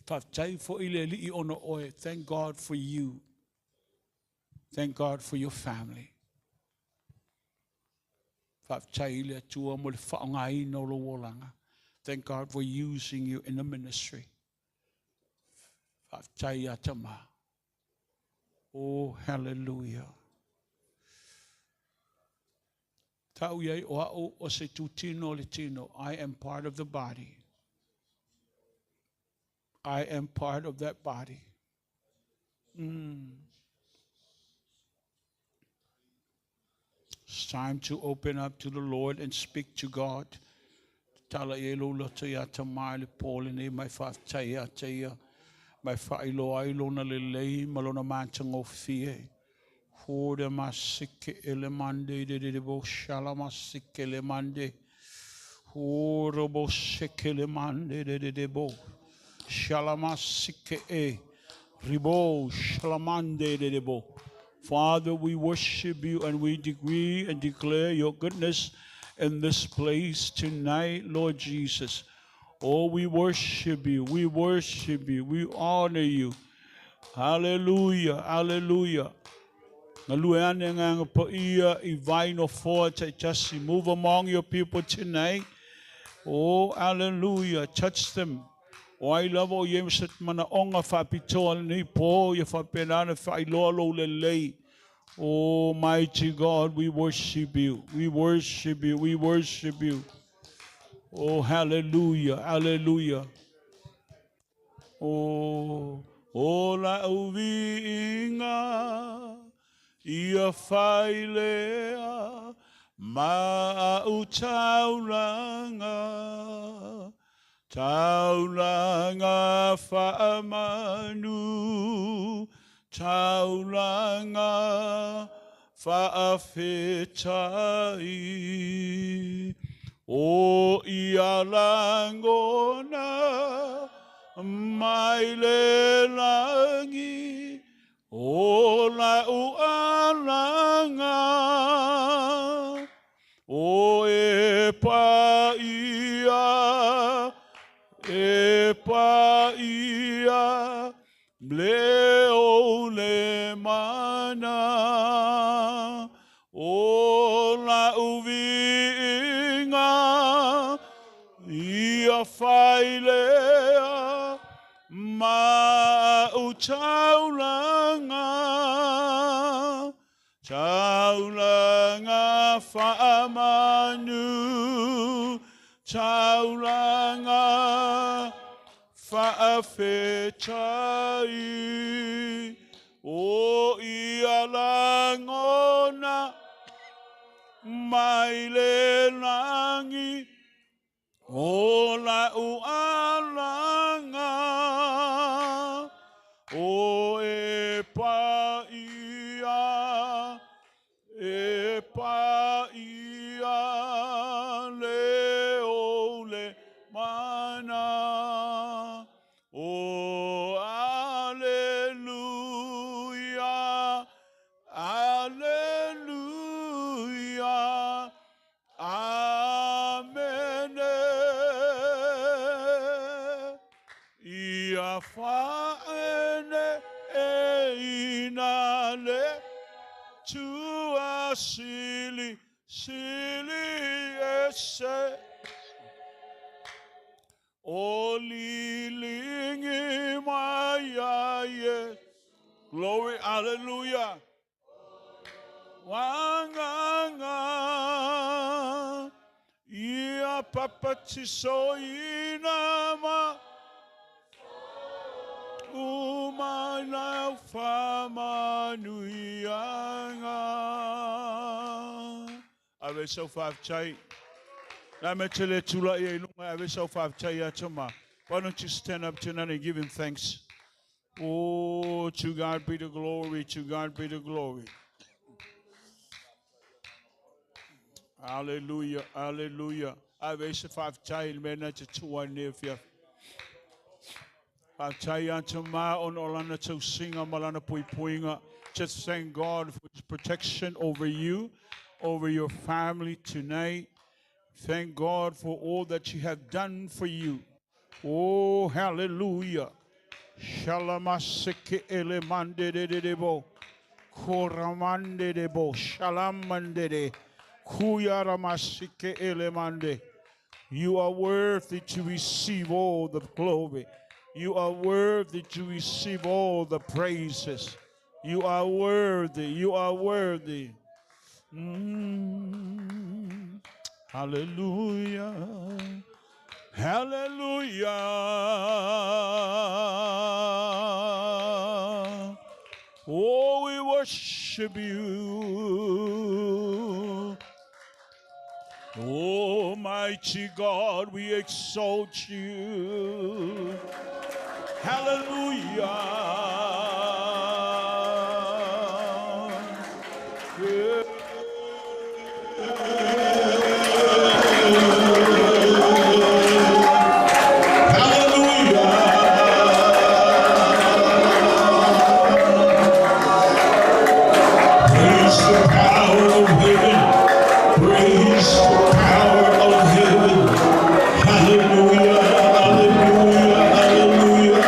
Faafetai foi le Alii ona oe. Thank God for you. Thank God for your family. Faafetai i le Atua mo le faaaogaina o lou olaga. Thank God for using you in the ministry. Faafetai ia Tama. Oh, hallelujah. Tau i ai o au o se tutino o le tino. I am part of the body. I am part of that body. It's time to open up to the Lord and speak to God. Tala i e lou loto ia Tama i le pō lenei mai faafetai ia te ia. Mai faailoa ai lona lelei ma lona matagofie. Hore masike ele mande de de de bo shala masike le mande. Hore bo seke le mande de de de bo. Shala masike e. Ribo shalamande de de bo. Father, we worship you and we decree and declare your goodness in this place tonight, Lord Jesus. Oh, we worship you, we worship you, we honor you. Hallelujah, hallelujah. Galue ane Agaga Paia i vai nofoa taitasi. Move among your people tonight. Oh, hallelujah. Touch them. O ai lava o ia ma se manaoga faapitoa lenei pō, ia faapena ona faailoa lou lelei. Oh, mighty God, we worship you. We worship you. We worship you. Oh, hallelujah. Hallelujah. Oh, o la'u viiga ia fai lea ma a'u taulaga, taulaga faamanu, taulaga faafetai. O ia lagona mai le lagi o la'u alaga, o e paia, e paia le o le mana o la'u viiga ia fai lea ma a'u taulaga, taulaga faamanu, taulaga faafetai. O ia lagona mai le lagi o la'u alaga o e paia e paia le o le mana o aleluia aleluia Amene. Ia faaene e ina le tua sili sili ese. O lilingi mai ai e. Glory, hallelujah. Wanganga ia papatisoina ma umai lau faamanuiaga. Ave sau faafetai. La me te le tula ia i lunga, ave sau faafetai ia tama. Why don't you stand up tonight and give him thanks? Oh, to God be the glory, to God be the glory. Hallelujah, hallelujah. Ave se faafetai i le mea na te tua i lenei afiafi. Faafetai ia tama ona o lana tausiga ma lana puipuiga. Just thank God for his protection over you, over your family tonight. Thank God for all that he have done for you. Oh, hallelujah. Shalamaseke ele mande de de de bo. Koramande de bo. Shalamande de. Kuyaramasike ele mande. You are worthy to receive all the glory. You are worthy to receive all the praises. You are worthy. You are worthy. Hallelujah. Hallelujah. Oh, we worship you. Almighty God, we exalt you. Hallelujah. Yeah. Hallelujah. Praise the power of heaven. Praise the power of heaven. Hallelujah, hallelujah, hallelujah.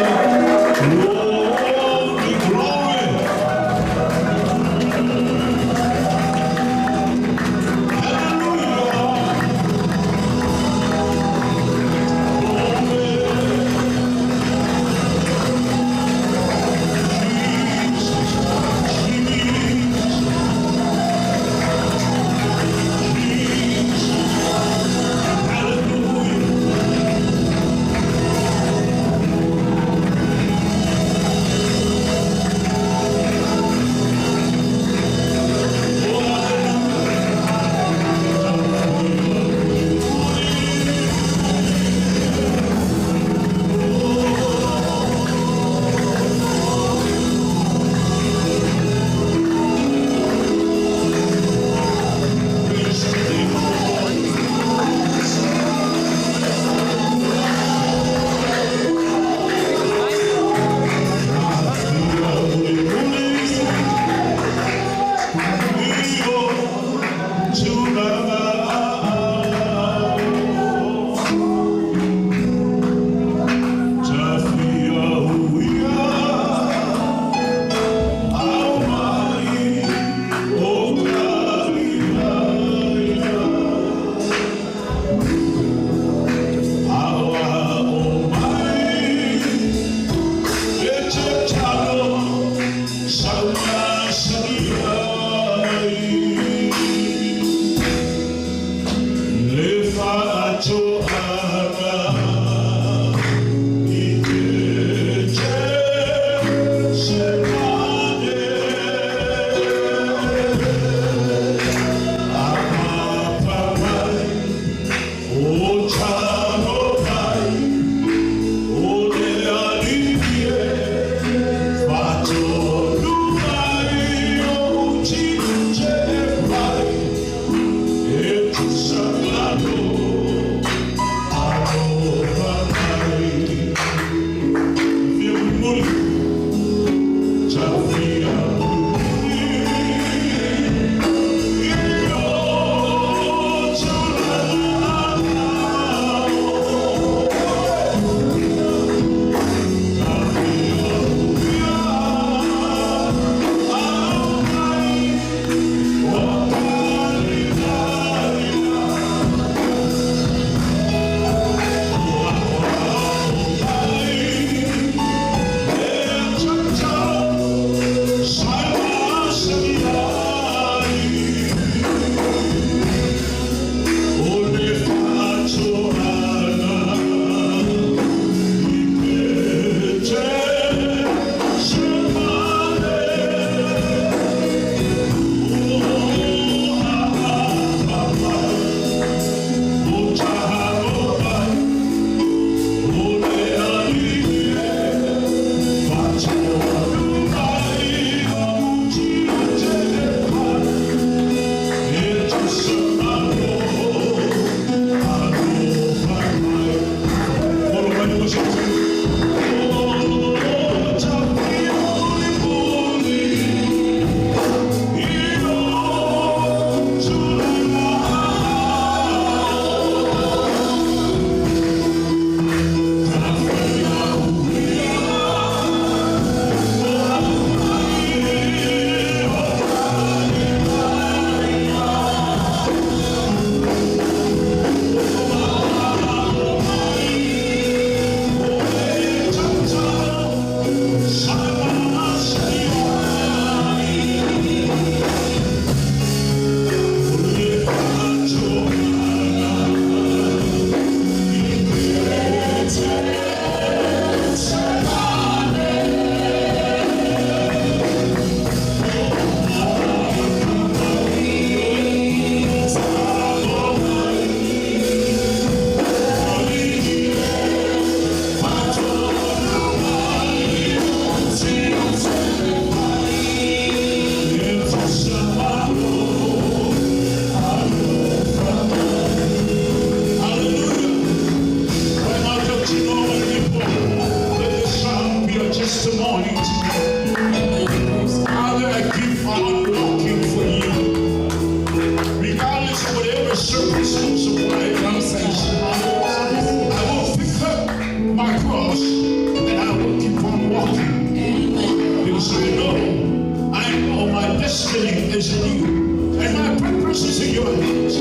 is in you. And my purpose is in your hands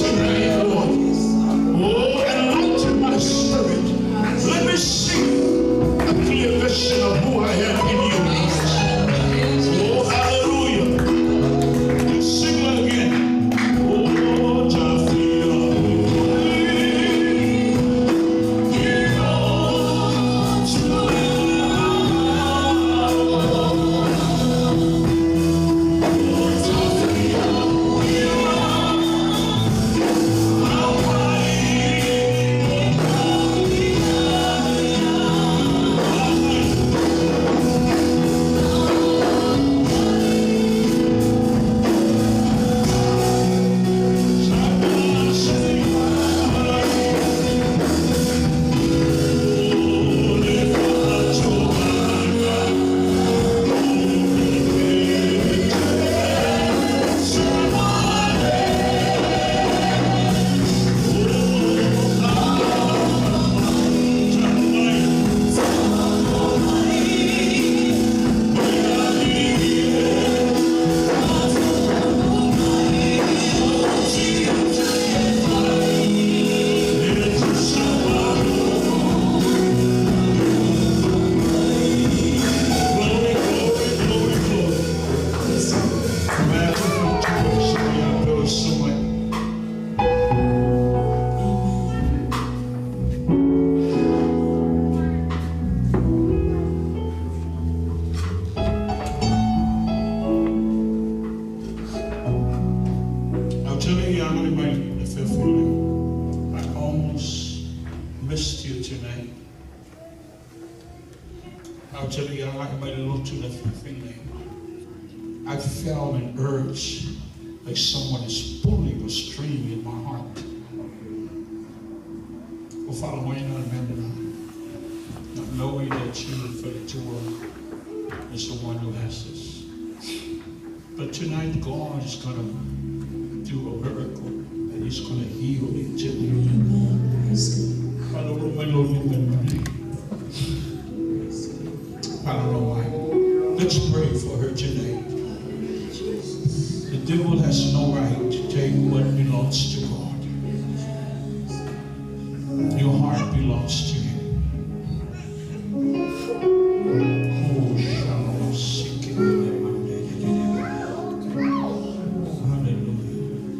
tonight, Lord. Oh, enlighten my spirit. Let me see a clear vision of who I am in you. Oh, hallelujah. Sing it again. Oh, Tafia. Glory, glory, glory, glory. I'm telling you, I'm going to feel feeling. I almost missed you tonight. I'll tell you, I like my little to the feeling. I felt an urge, like someone is pulling a string in my heart. Well, Father, why not remember not knowing that you, Felitua, is the one who has this. But tonight, God is going to do a miracle, and He's going to heal you tonight. Let's pray for her tonight. The devil has no right to take what belongs to God. Your heart belongs to Him. Oh, shalom. Hallelujah.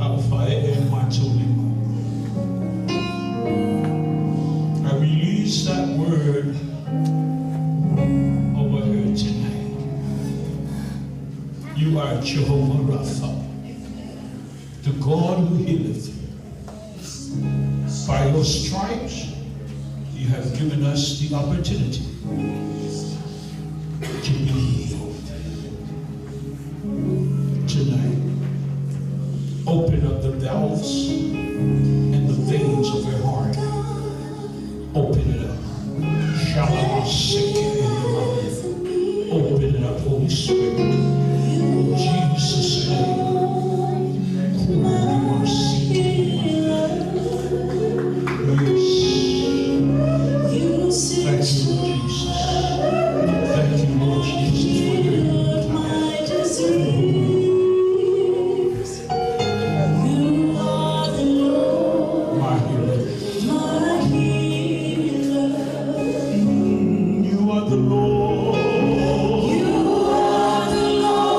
Alpha and Matolima. I release that word over her tonight. You are Jehovah Rapha, the God who healeth. By your stripes, you have given us the opportunity to be healed. Tonight, open up the valves and the veins of your heart. Open it up. Shalom. Open it up, Holy Spirit. In Jesus' name. Yes. Thank you, Lord Jesus. Thank you, Lord Jesus, for your healing power. My healer. You are the Lord. You are the Lord.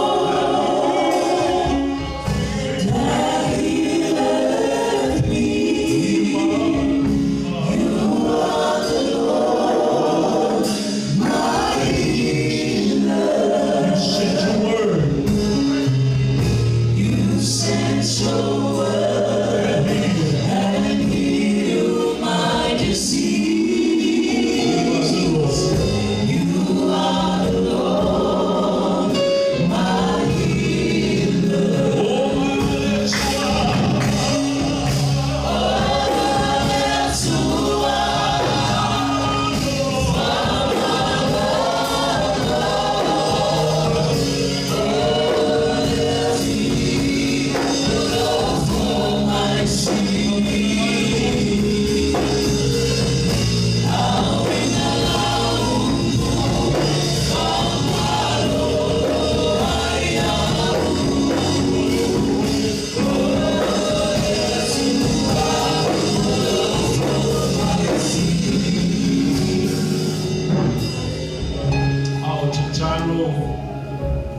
Tatalo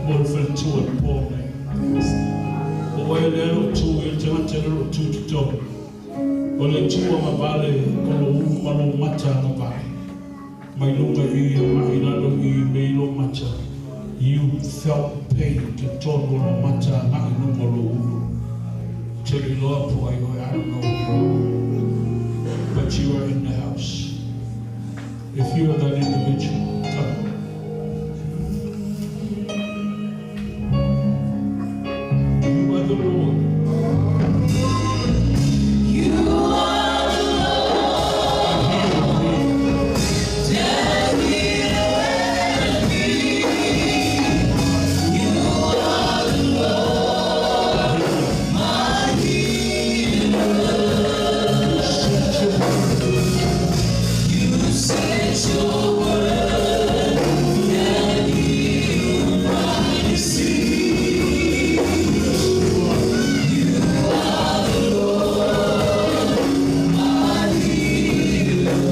mo le faletua i le po nei. O oe lea lo tu i le tagata lea o lo o tu i totonu. O le Atua agavale o lou ulu ma lou mata agavale. Mai luga i agai i lalo i me i lou mata. You felt pain totonu o lou mata agai i luga o lou ulu. Te le iloa po o ai oe, I don't know you. But you are in the house. If you are that individual, come. You are the Lord. You are the Lord that healeth me. You are the Lord, my healer. You sent your word and healed my disease. You are the Lord, my healer.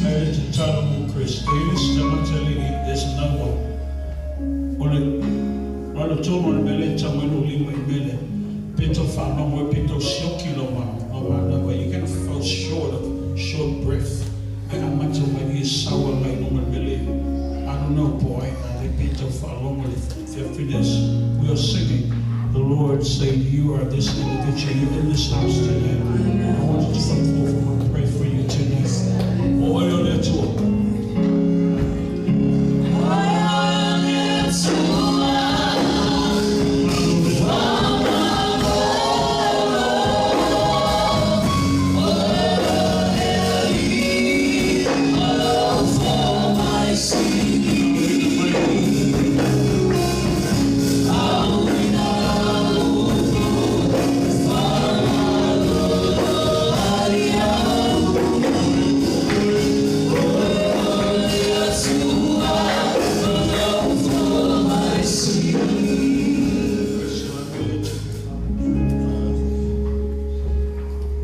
E le tatalo mo Chris. E i le se tagata e le i, there's no one. O le lalo tonu o le mea lea e tau mai lou lima i mea lea, pe tau faalogo ai, pe tau sioki lau lau manava, you're gonna fall short of short breath. Ae amata mai i e sau agai i luga i le mea lea. I don't know po o ai a le pe tau faalogo i le feafines. We are singing. The Lord saying you are this individual, you're in this house today. I want you to come forth and we'll pray for you tonight. O oe o le Atua.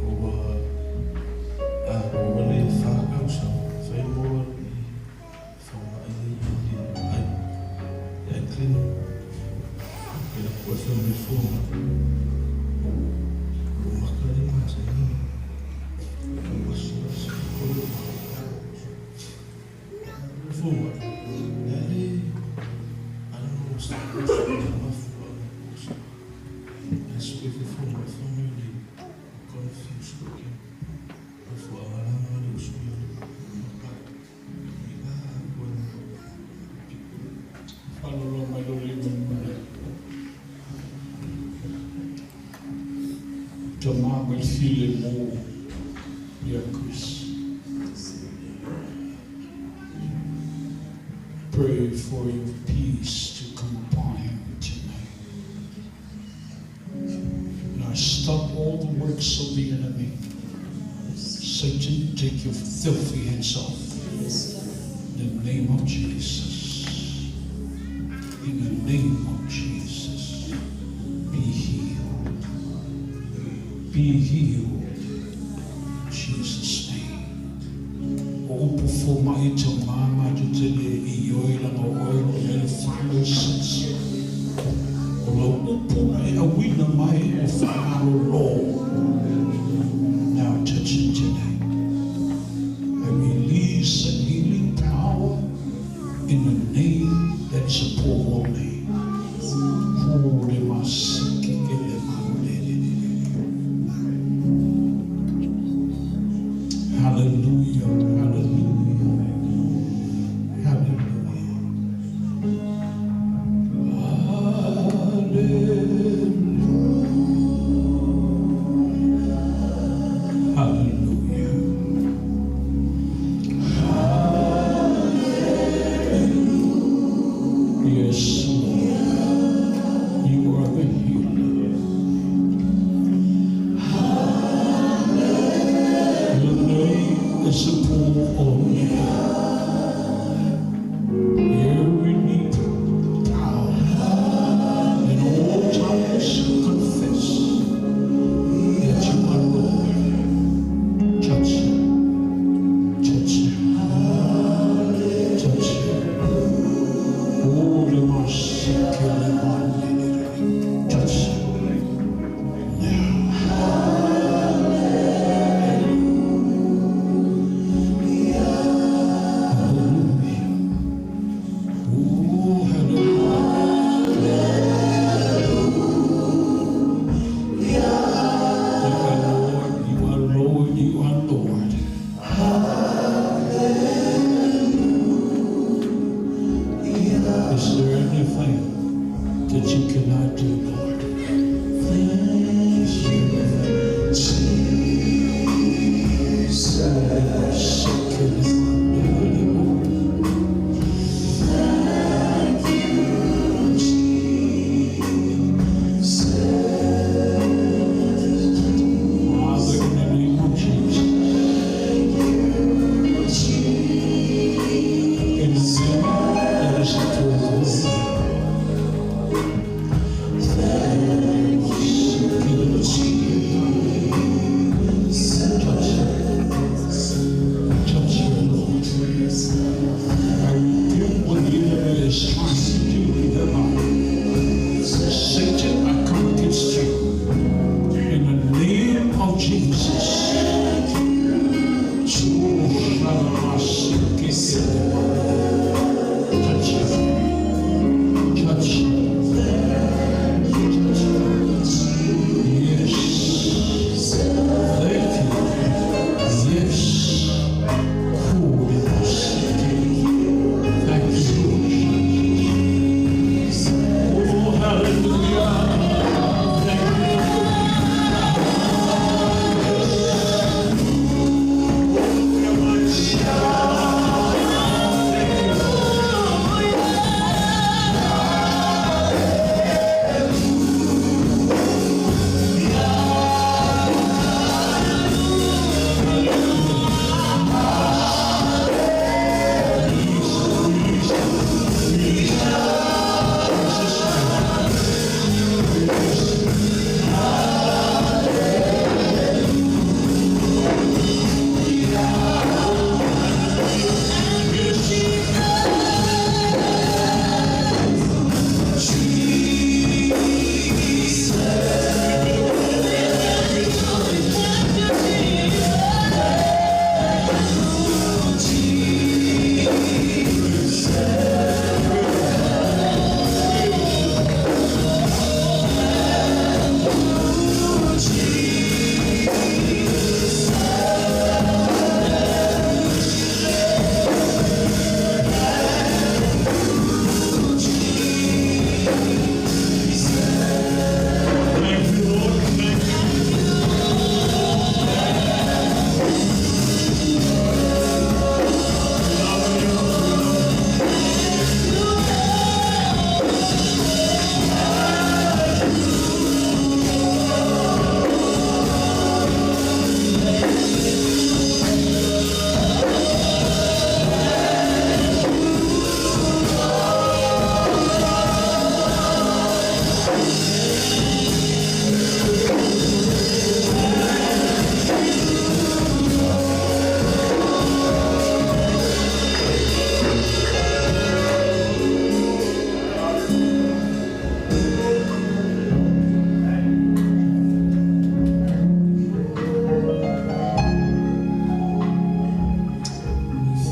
Ua ua le 4 tausaga fai mo alu i falemai i le eye clinic i la ku e fai mai fua lou maka lea e masani ona ou aso aso o lou fua lea le I don't know what's the mafua aso e fua mai fua mai le confused looking mafuaaga la le uso ia le maka i la ua Faalolo mai lou lima i luma. Tama mai file mo ia Chris. Pray for your peace to come upon him tonight. And I stop all the works of the enemy. Satan, take your filthy hands off. In the name of Jesus. In the name of Jesus. Be healed. Be healed. In Jesus' name. O upu fo mai te mama te tele i oi langa o oi o le final sense. O lau upu na e awina mai o whaangalo lo. Now touch him tonight. I release the healing power in the name that is above all names. Hore masiki kele maulele. Hallelujah, hallelujah, hallelujah. Hallelujah. Every knee bow and all tongues confess that you are Lord. Touch him. Touch him. Touch him. Oh, the mercy, touch him. Now. Hallelujah. Oh, hallelujah. You are Lord, you are Lord, you are Lord. Is there anything that you cannot do, Lord? Is there anything? Father, in the name of Jesus. In the name that is above all Touch her. Touch her, Lord. I rebuke what the enemy is trying to do in her life. Satan, I come against you. In the name of Jesus. Touch her. Touch her. Touch her. Yes. Thank you. Yes. Thank you, Lord Jesus. Oh, hallelujah. Thank you. Thank you, Lord. Thank you.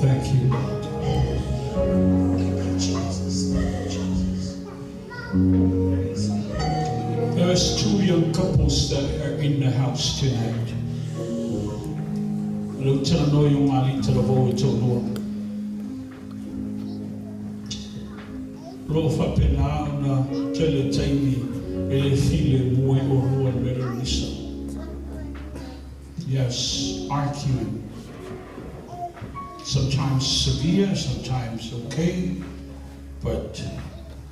Thank you, Lord. Jesus. Jesus. There's two young couples that are in the house tonight. Lo tala no yung ali tala vo i tō noa. Lo whapena ona tele taimi e le file mue o rua mera lisa. Yes, arguing. Sometimes severe, sometimes okay, but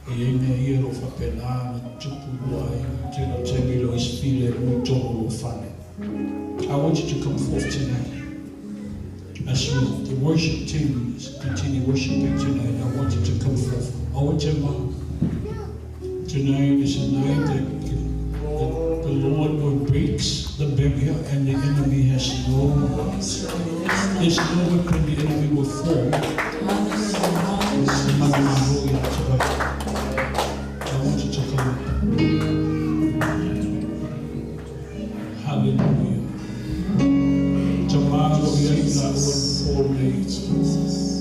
e e mea ia lo whapena na tupu rua i tēnā taimi lo is file mui tōno lo whane. I want you to come forth tonight. As we, the worship team continue worshiping tonight, I want you to come forth. Tonight is a night that the Lord will breaks the barrier and the enemy has no, there's no weapon the enemy will form. I want you to come up. Hallelujah.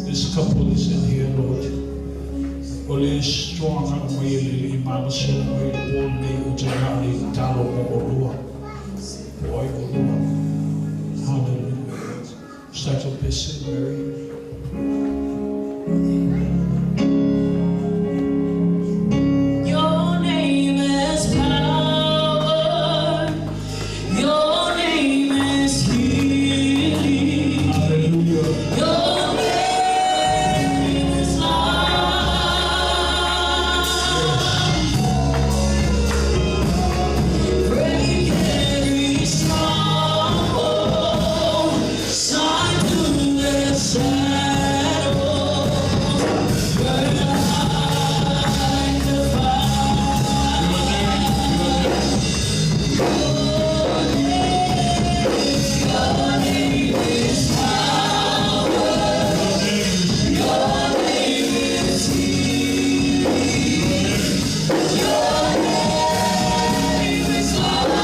This couple is in here, Lord. O le strong a mai le i malasela mai o le o te ngā talo mo o lua. O ai o lua. Hallelujah. Start your best, Mary. Your name is power. Your name is healing. Hallelujah. Your name is life. Break every stronghold. Shine through the shadows. Burn like the fire. Your name is power. Your name is healing. Your name is life.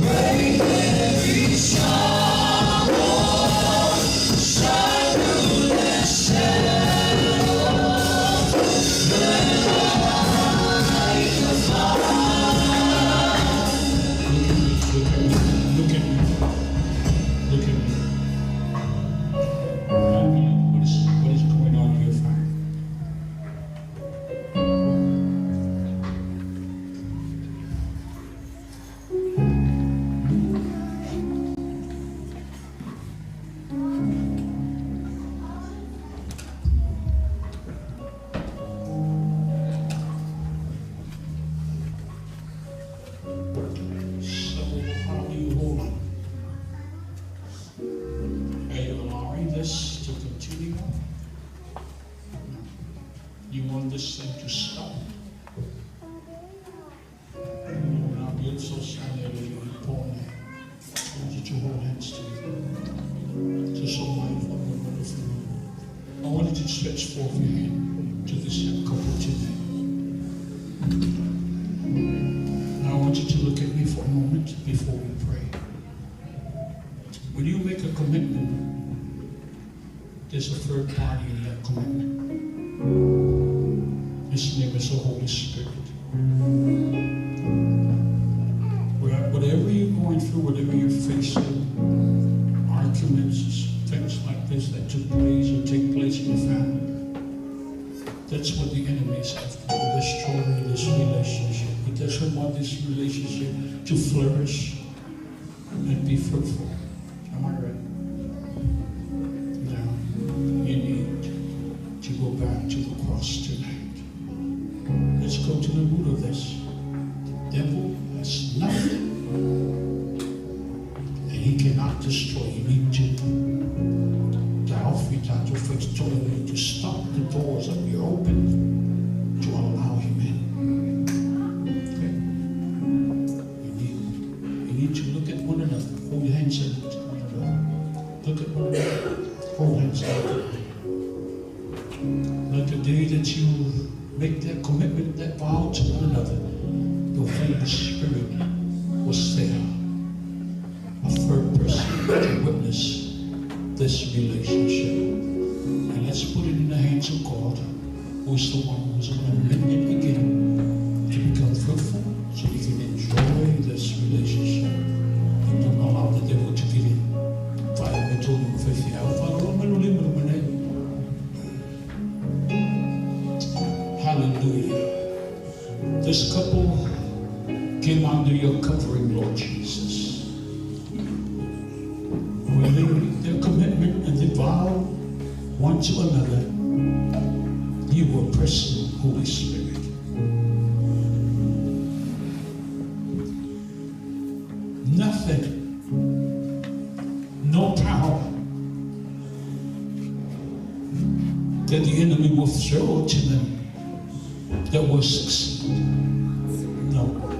Break every stronghold. Shine through the shadows. Burn like the fire. Look at me. Look at me. Look at me. What is going on here, Father? So how do you hold on? Are you allowing this to continue? No. You want this thing to stop? Now, so I want you to hold hands together. Just so mindful of the wonderful. I want you to stretch forth your hand to this young couple today. Now I want you to look at me for a moment before we pray. When you make a commitment, there's a third party in that commitment. His name is the Holy Spirit. Whatever you're going through, whatever you're facing, arguments, things like this that took place or take place in the family, that's what the enemy is after, to destroy this relationship. He doesn't want this relationship to flourish and be fruitful. Am I right? Now, you need to go back to the cross tonight. Let's go to the root of this. Devil has nothing, and he cannot destroy. You need to to stop the doors that we open to allow him in. Okay? You need to look at one another. Hold hands and look at one another. Look at one another. Hold hands and look at one another. Let the day that you make that commitment, that vow to one another, the Holy Spirit was there, a third person to witness this relationship. And let's put it in the hands of God, who is the one who's going to mend it again to become fruitful, so you can enjoy this relationship and don't allow the devil to get in. Hallelujah. This couple came under your covering, Lord Jesus. When they make their commitment and they vow one to another, you were present, Holy Spirit. the enemy will throw to them that will succeed. No.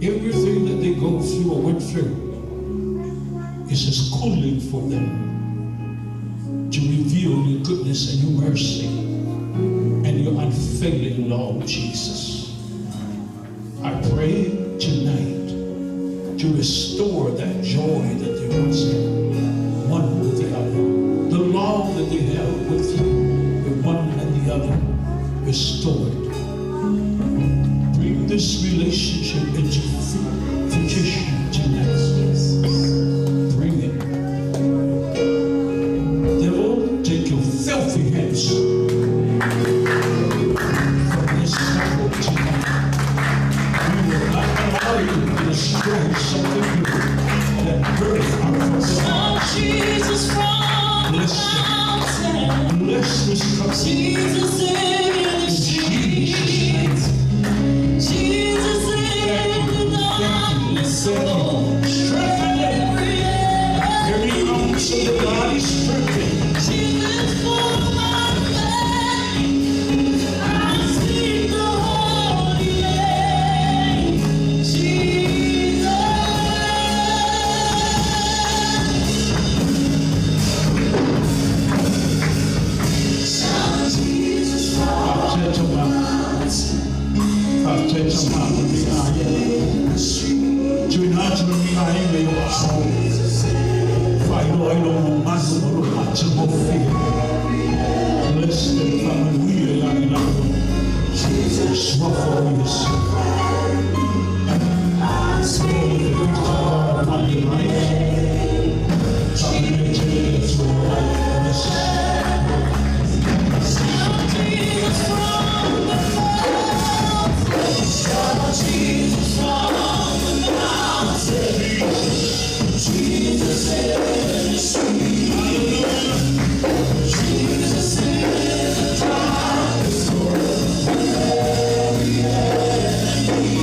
Everything that they go through or went through is a schooling for them to reveal your goodness and your mercy and your unfailing love, Jesus. I pray tonight to restore that joy that they once had, one with the other, the love that they have with you, the one and the other, restore it. Bring this relationship into fruition tonight. Bring it. Devil, take your filthy hands from this couple tonight. We will not allow you to destroy something good that birth out of their hearts. Jesus from the Bless them. mountain. Bless this couple. Jesus in the In Jesus' name. streets. Jesus in the darkness. Thank you. Strengthen them. Every Every ounce of the body strengthened. Jesus for my faith. I speak the holy name. Jesus. Shout Jesus from Faateta ma. Faateta ma le aiga. Tuina atu le aiga i o ao. Whailo ai lo mo manu o lo atu mo whia. Bless them, whamanuia ia i lalo. Swafa o Yesu. I speak Oh, the peace of God upon your life. Whamanuia te le through your life. Bless. Jesus from the mountain. Shout Jesus from the mountain. Jesus in the street. Jesus in the darkness. Every enemy.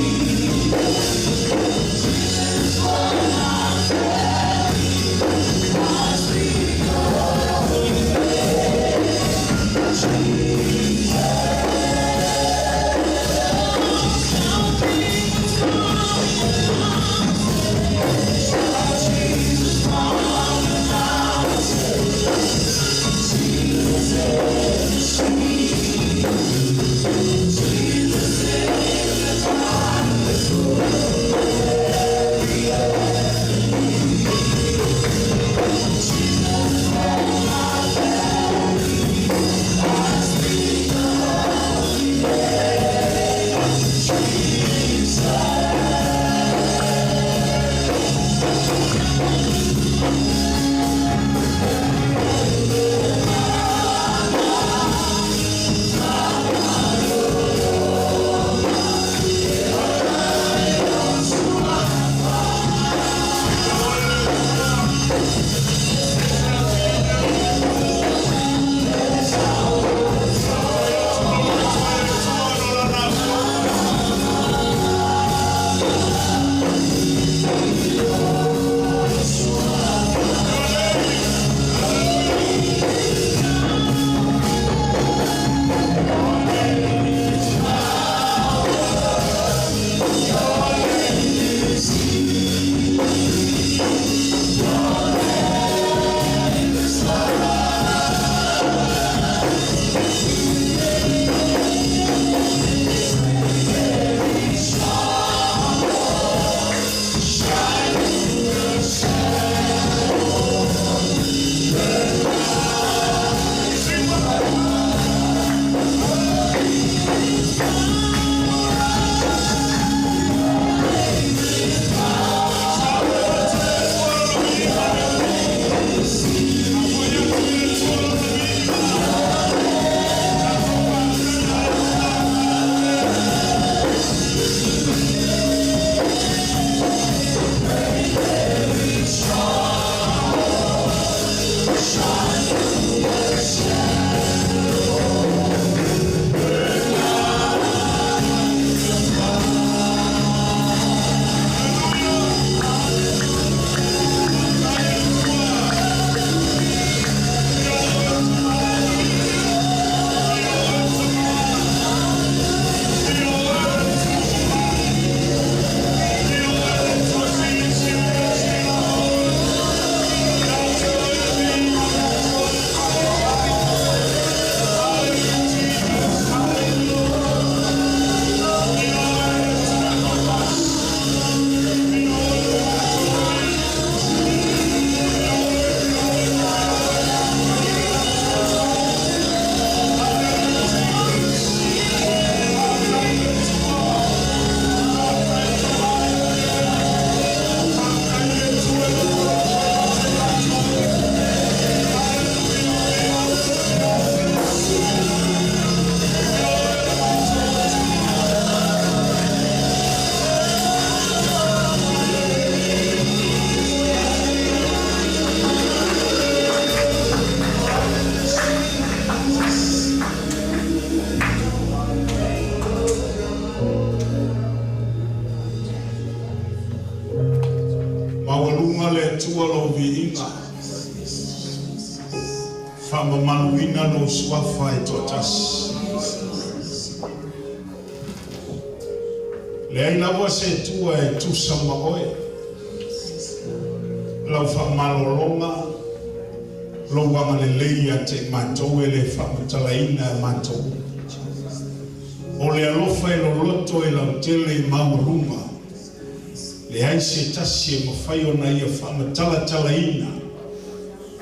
Atua lou viiga, faamamaluina lou suafa e toatasi. Leai lava se Atua e tusa ma oe, lau faamalologa, lou agalelei ia te i matou e le faamatalaina e matou upu. O le alofa e loloto e lautele i maualuga, leai se tasi e mafai ona ia faamatalatalaina,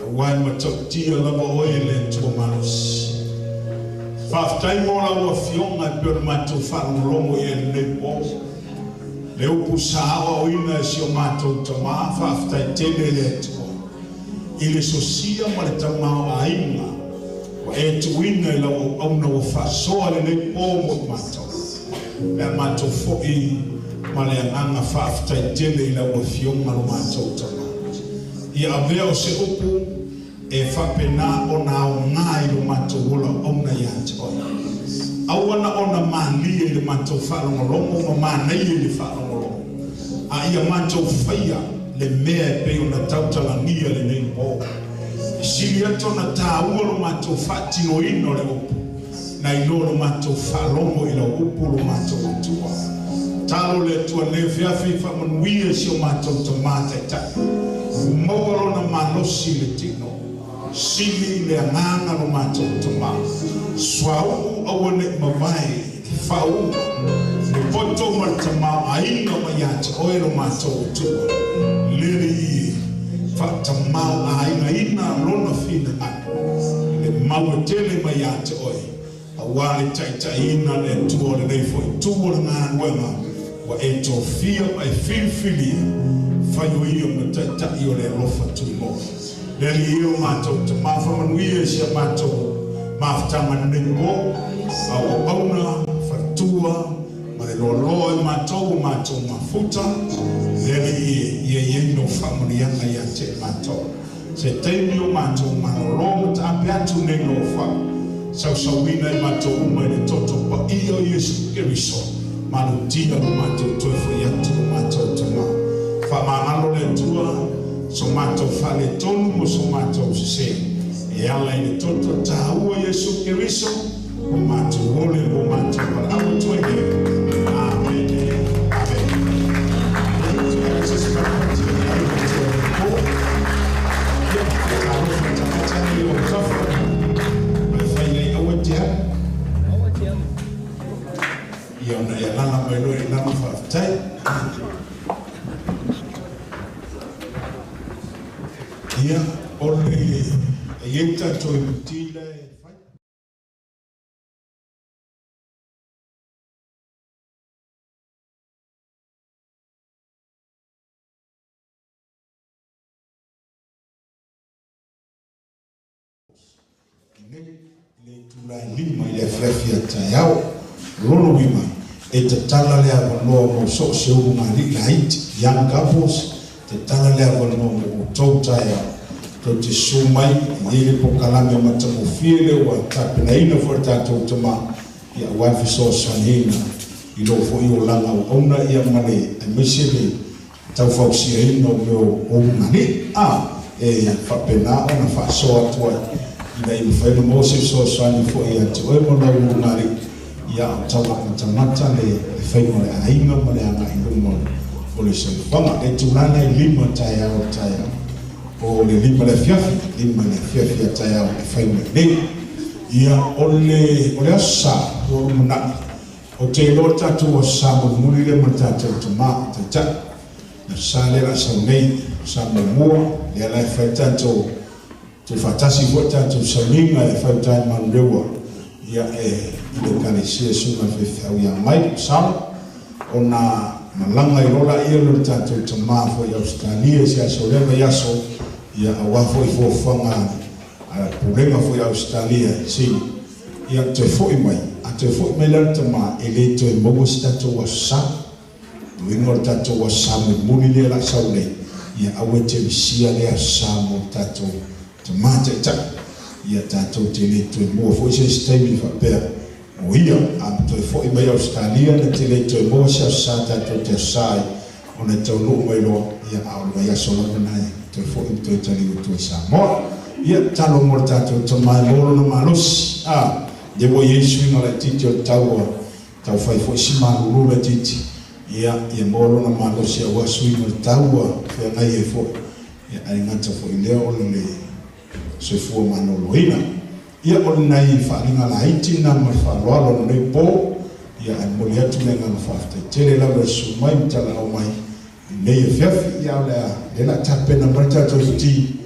auā e matautia lava oe e le Atua malosi. Faafetai mo lau Afioga e pei ona matou faalogologo i ai i lenei po, le upu sa aoaoina e si o matou tamā, faafetai tele i le Atua i le sosia ma le tamaoaiga ua e tuuina i lau auauna ua faasoa lenei po mo i matou. Le a matou foi ma le agaga faafetai tele i lau Afioga lo matou Tamā. Ia avea o se upu e faapena ona aoga i lo matou ola auauna ia te oe. Aua na ona malie i le matou faalogologo ma manaia i le faalogologo, a ia matou faia le mea e pei ona tautalagia lenei po. E sili atu ona tāua lo matou faatinoina o le upu, nai lo lo matou faalogo i lau upu lo matou Atua. Talo le Atua i lenei afiafi, faamanuia i si o matou tamā taitai. Ua maua lona malosi i le tino. Sili le agaga lo matou tamā. Suauu aua ne i mavae le faauuga, le poto ma le tamaoaiga mai ia te oe lo matou Atua. Le Alii e, faatamaoaigaina lona finagalo i le mau e tele mai ia te oe, auā le taitaiina le Atua o lenei foi itu o le galuega ua e tofia ma e filifilia, fai o ia ma taitai o le alofa tunoa. Le Alii e o matou Tamā, faamanuia i si a matou mafutaga i lenei po, a o auauna, faletua, ma le loaloa i matou ua matou mafuta. Le Alii e, ia i ai lou faamanuiaga ia te i matou. Se taimi o matou malolo ma taape atu nei loa faa-sausauina i matou uma i le toto paia o Iesu Keriso, malutia lo matou toe foi atu lo matou Tamā. Faamagalo le Atua so matou faaletonu ma so matou sesē e ala i le toto taua o Iesu Keriso, ua matou ole ma ua matou valaau atu ai nei. Amene. Amene. Ia ona e alaala mai loa i lalo, faafetai. Ia, o le e i ai le tatou iputi la e fai. Nei i le itula e 5 i le afiafi a taeao. O lona uiga, e tatala le avanoa mo so o se ulugalii laiti, young couples, tatala le avanoa mo outou taeao. Tou te susu mai, e i ai le polokalame matagofie lea ua tapenaina foi e le tatou tama, ia aua le fesoasoaniina i lou foi olaga auauna ia ma le aemaise le taufausiaina o mea o ulugalii a e faapena ona faasoa atu ai ina ia mafai ona maua se fesoasoani foi ia te oe ma lau ulugalii ia a o tau amatamata le faiga o le aiga ma le agai i luma o le soifuaga. Le itula e 5 taeao le taeao o le 5 le afiafi, 5 le afiafi a taeao e fai mai nei. Ia o le o le aso Sa ua lumanai, ou te iloa le tatou aso Sa mulimuli lea ma le tatou tamā taitai. Le aso Sa lea o le a sau nei, Sa muamua, lea la e fai le tatou tuufaatasi foi le tatou sauniga e fai uta i Manuleua, ia e i le Ekalesia Susuga i le Faifeau ia Mike masalo ona malaga ai loa laia lea o le tatou tamā foi i Ausetalia i se aso o lea vaiaso, ia aua foi fuafuaga a le Pulega foi a Ausetalia i Sini. Ia toe foi mai, a toe foi mai la le tama, e le toe maua se tatou Aso Sa. O uiga o le tatou Aso Sa mulimuli lea o le a sau nei, ia aua e te misia lea Aso Sa mo le tatou tama taitai. Ia tatou te le toe maua foi se isi taimi faapea o ia, a toe foi mai Ausetalia na te le toe maua se Aso Sa tatou te Aso Sa ai, ona e taunuu mai loa, ia a o le vaiaso lava lena e. Toe fo'i ma toe taliu atu ai Samoa. Ia, tatalo mo le tatou tama e maua lona malosi. A, lea ua i ai suiga laitiiti o le tau ua tau fai foi si malulu laitiiti. Ia, ia maua lona malosi aua suiga o le tau ua feagai ai foi. Ia, ae le gata foi i lea o le soifua maloloina. Ia, o ni nai faaaliga laiti na ma le faaaloalo o lenei po. Ia, ae momoli atu le agaga faafetai tele lava i le susu mai ma talaau mai i lenei afiafi. Ia, o le a, lea o le a tapena mai le tatou ti.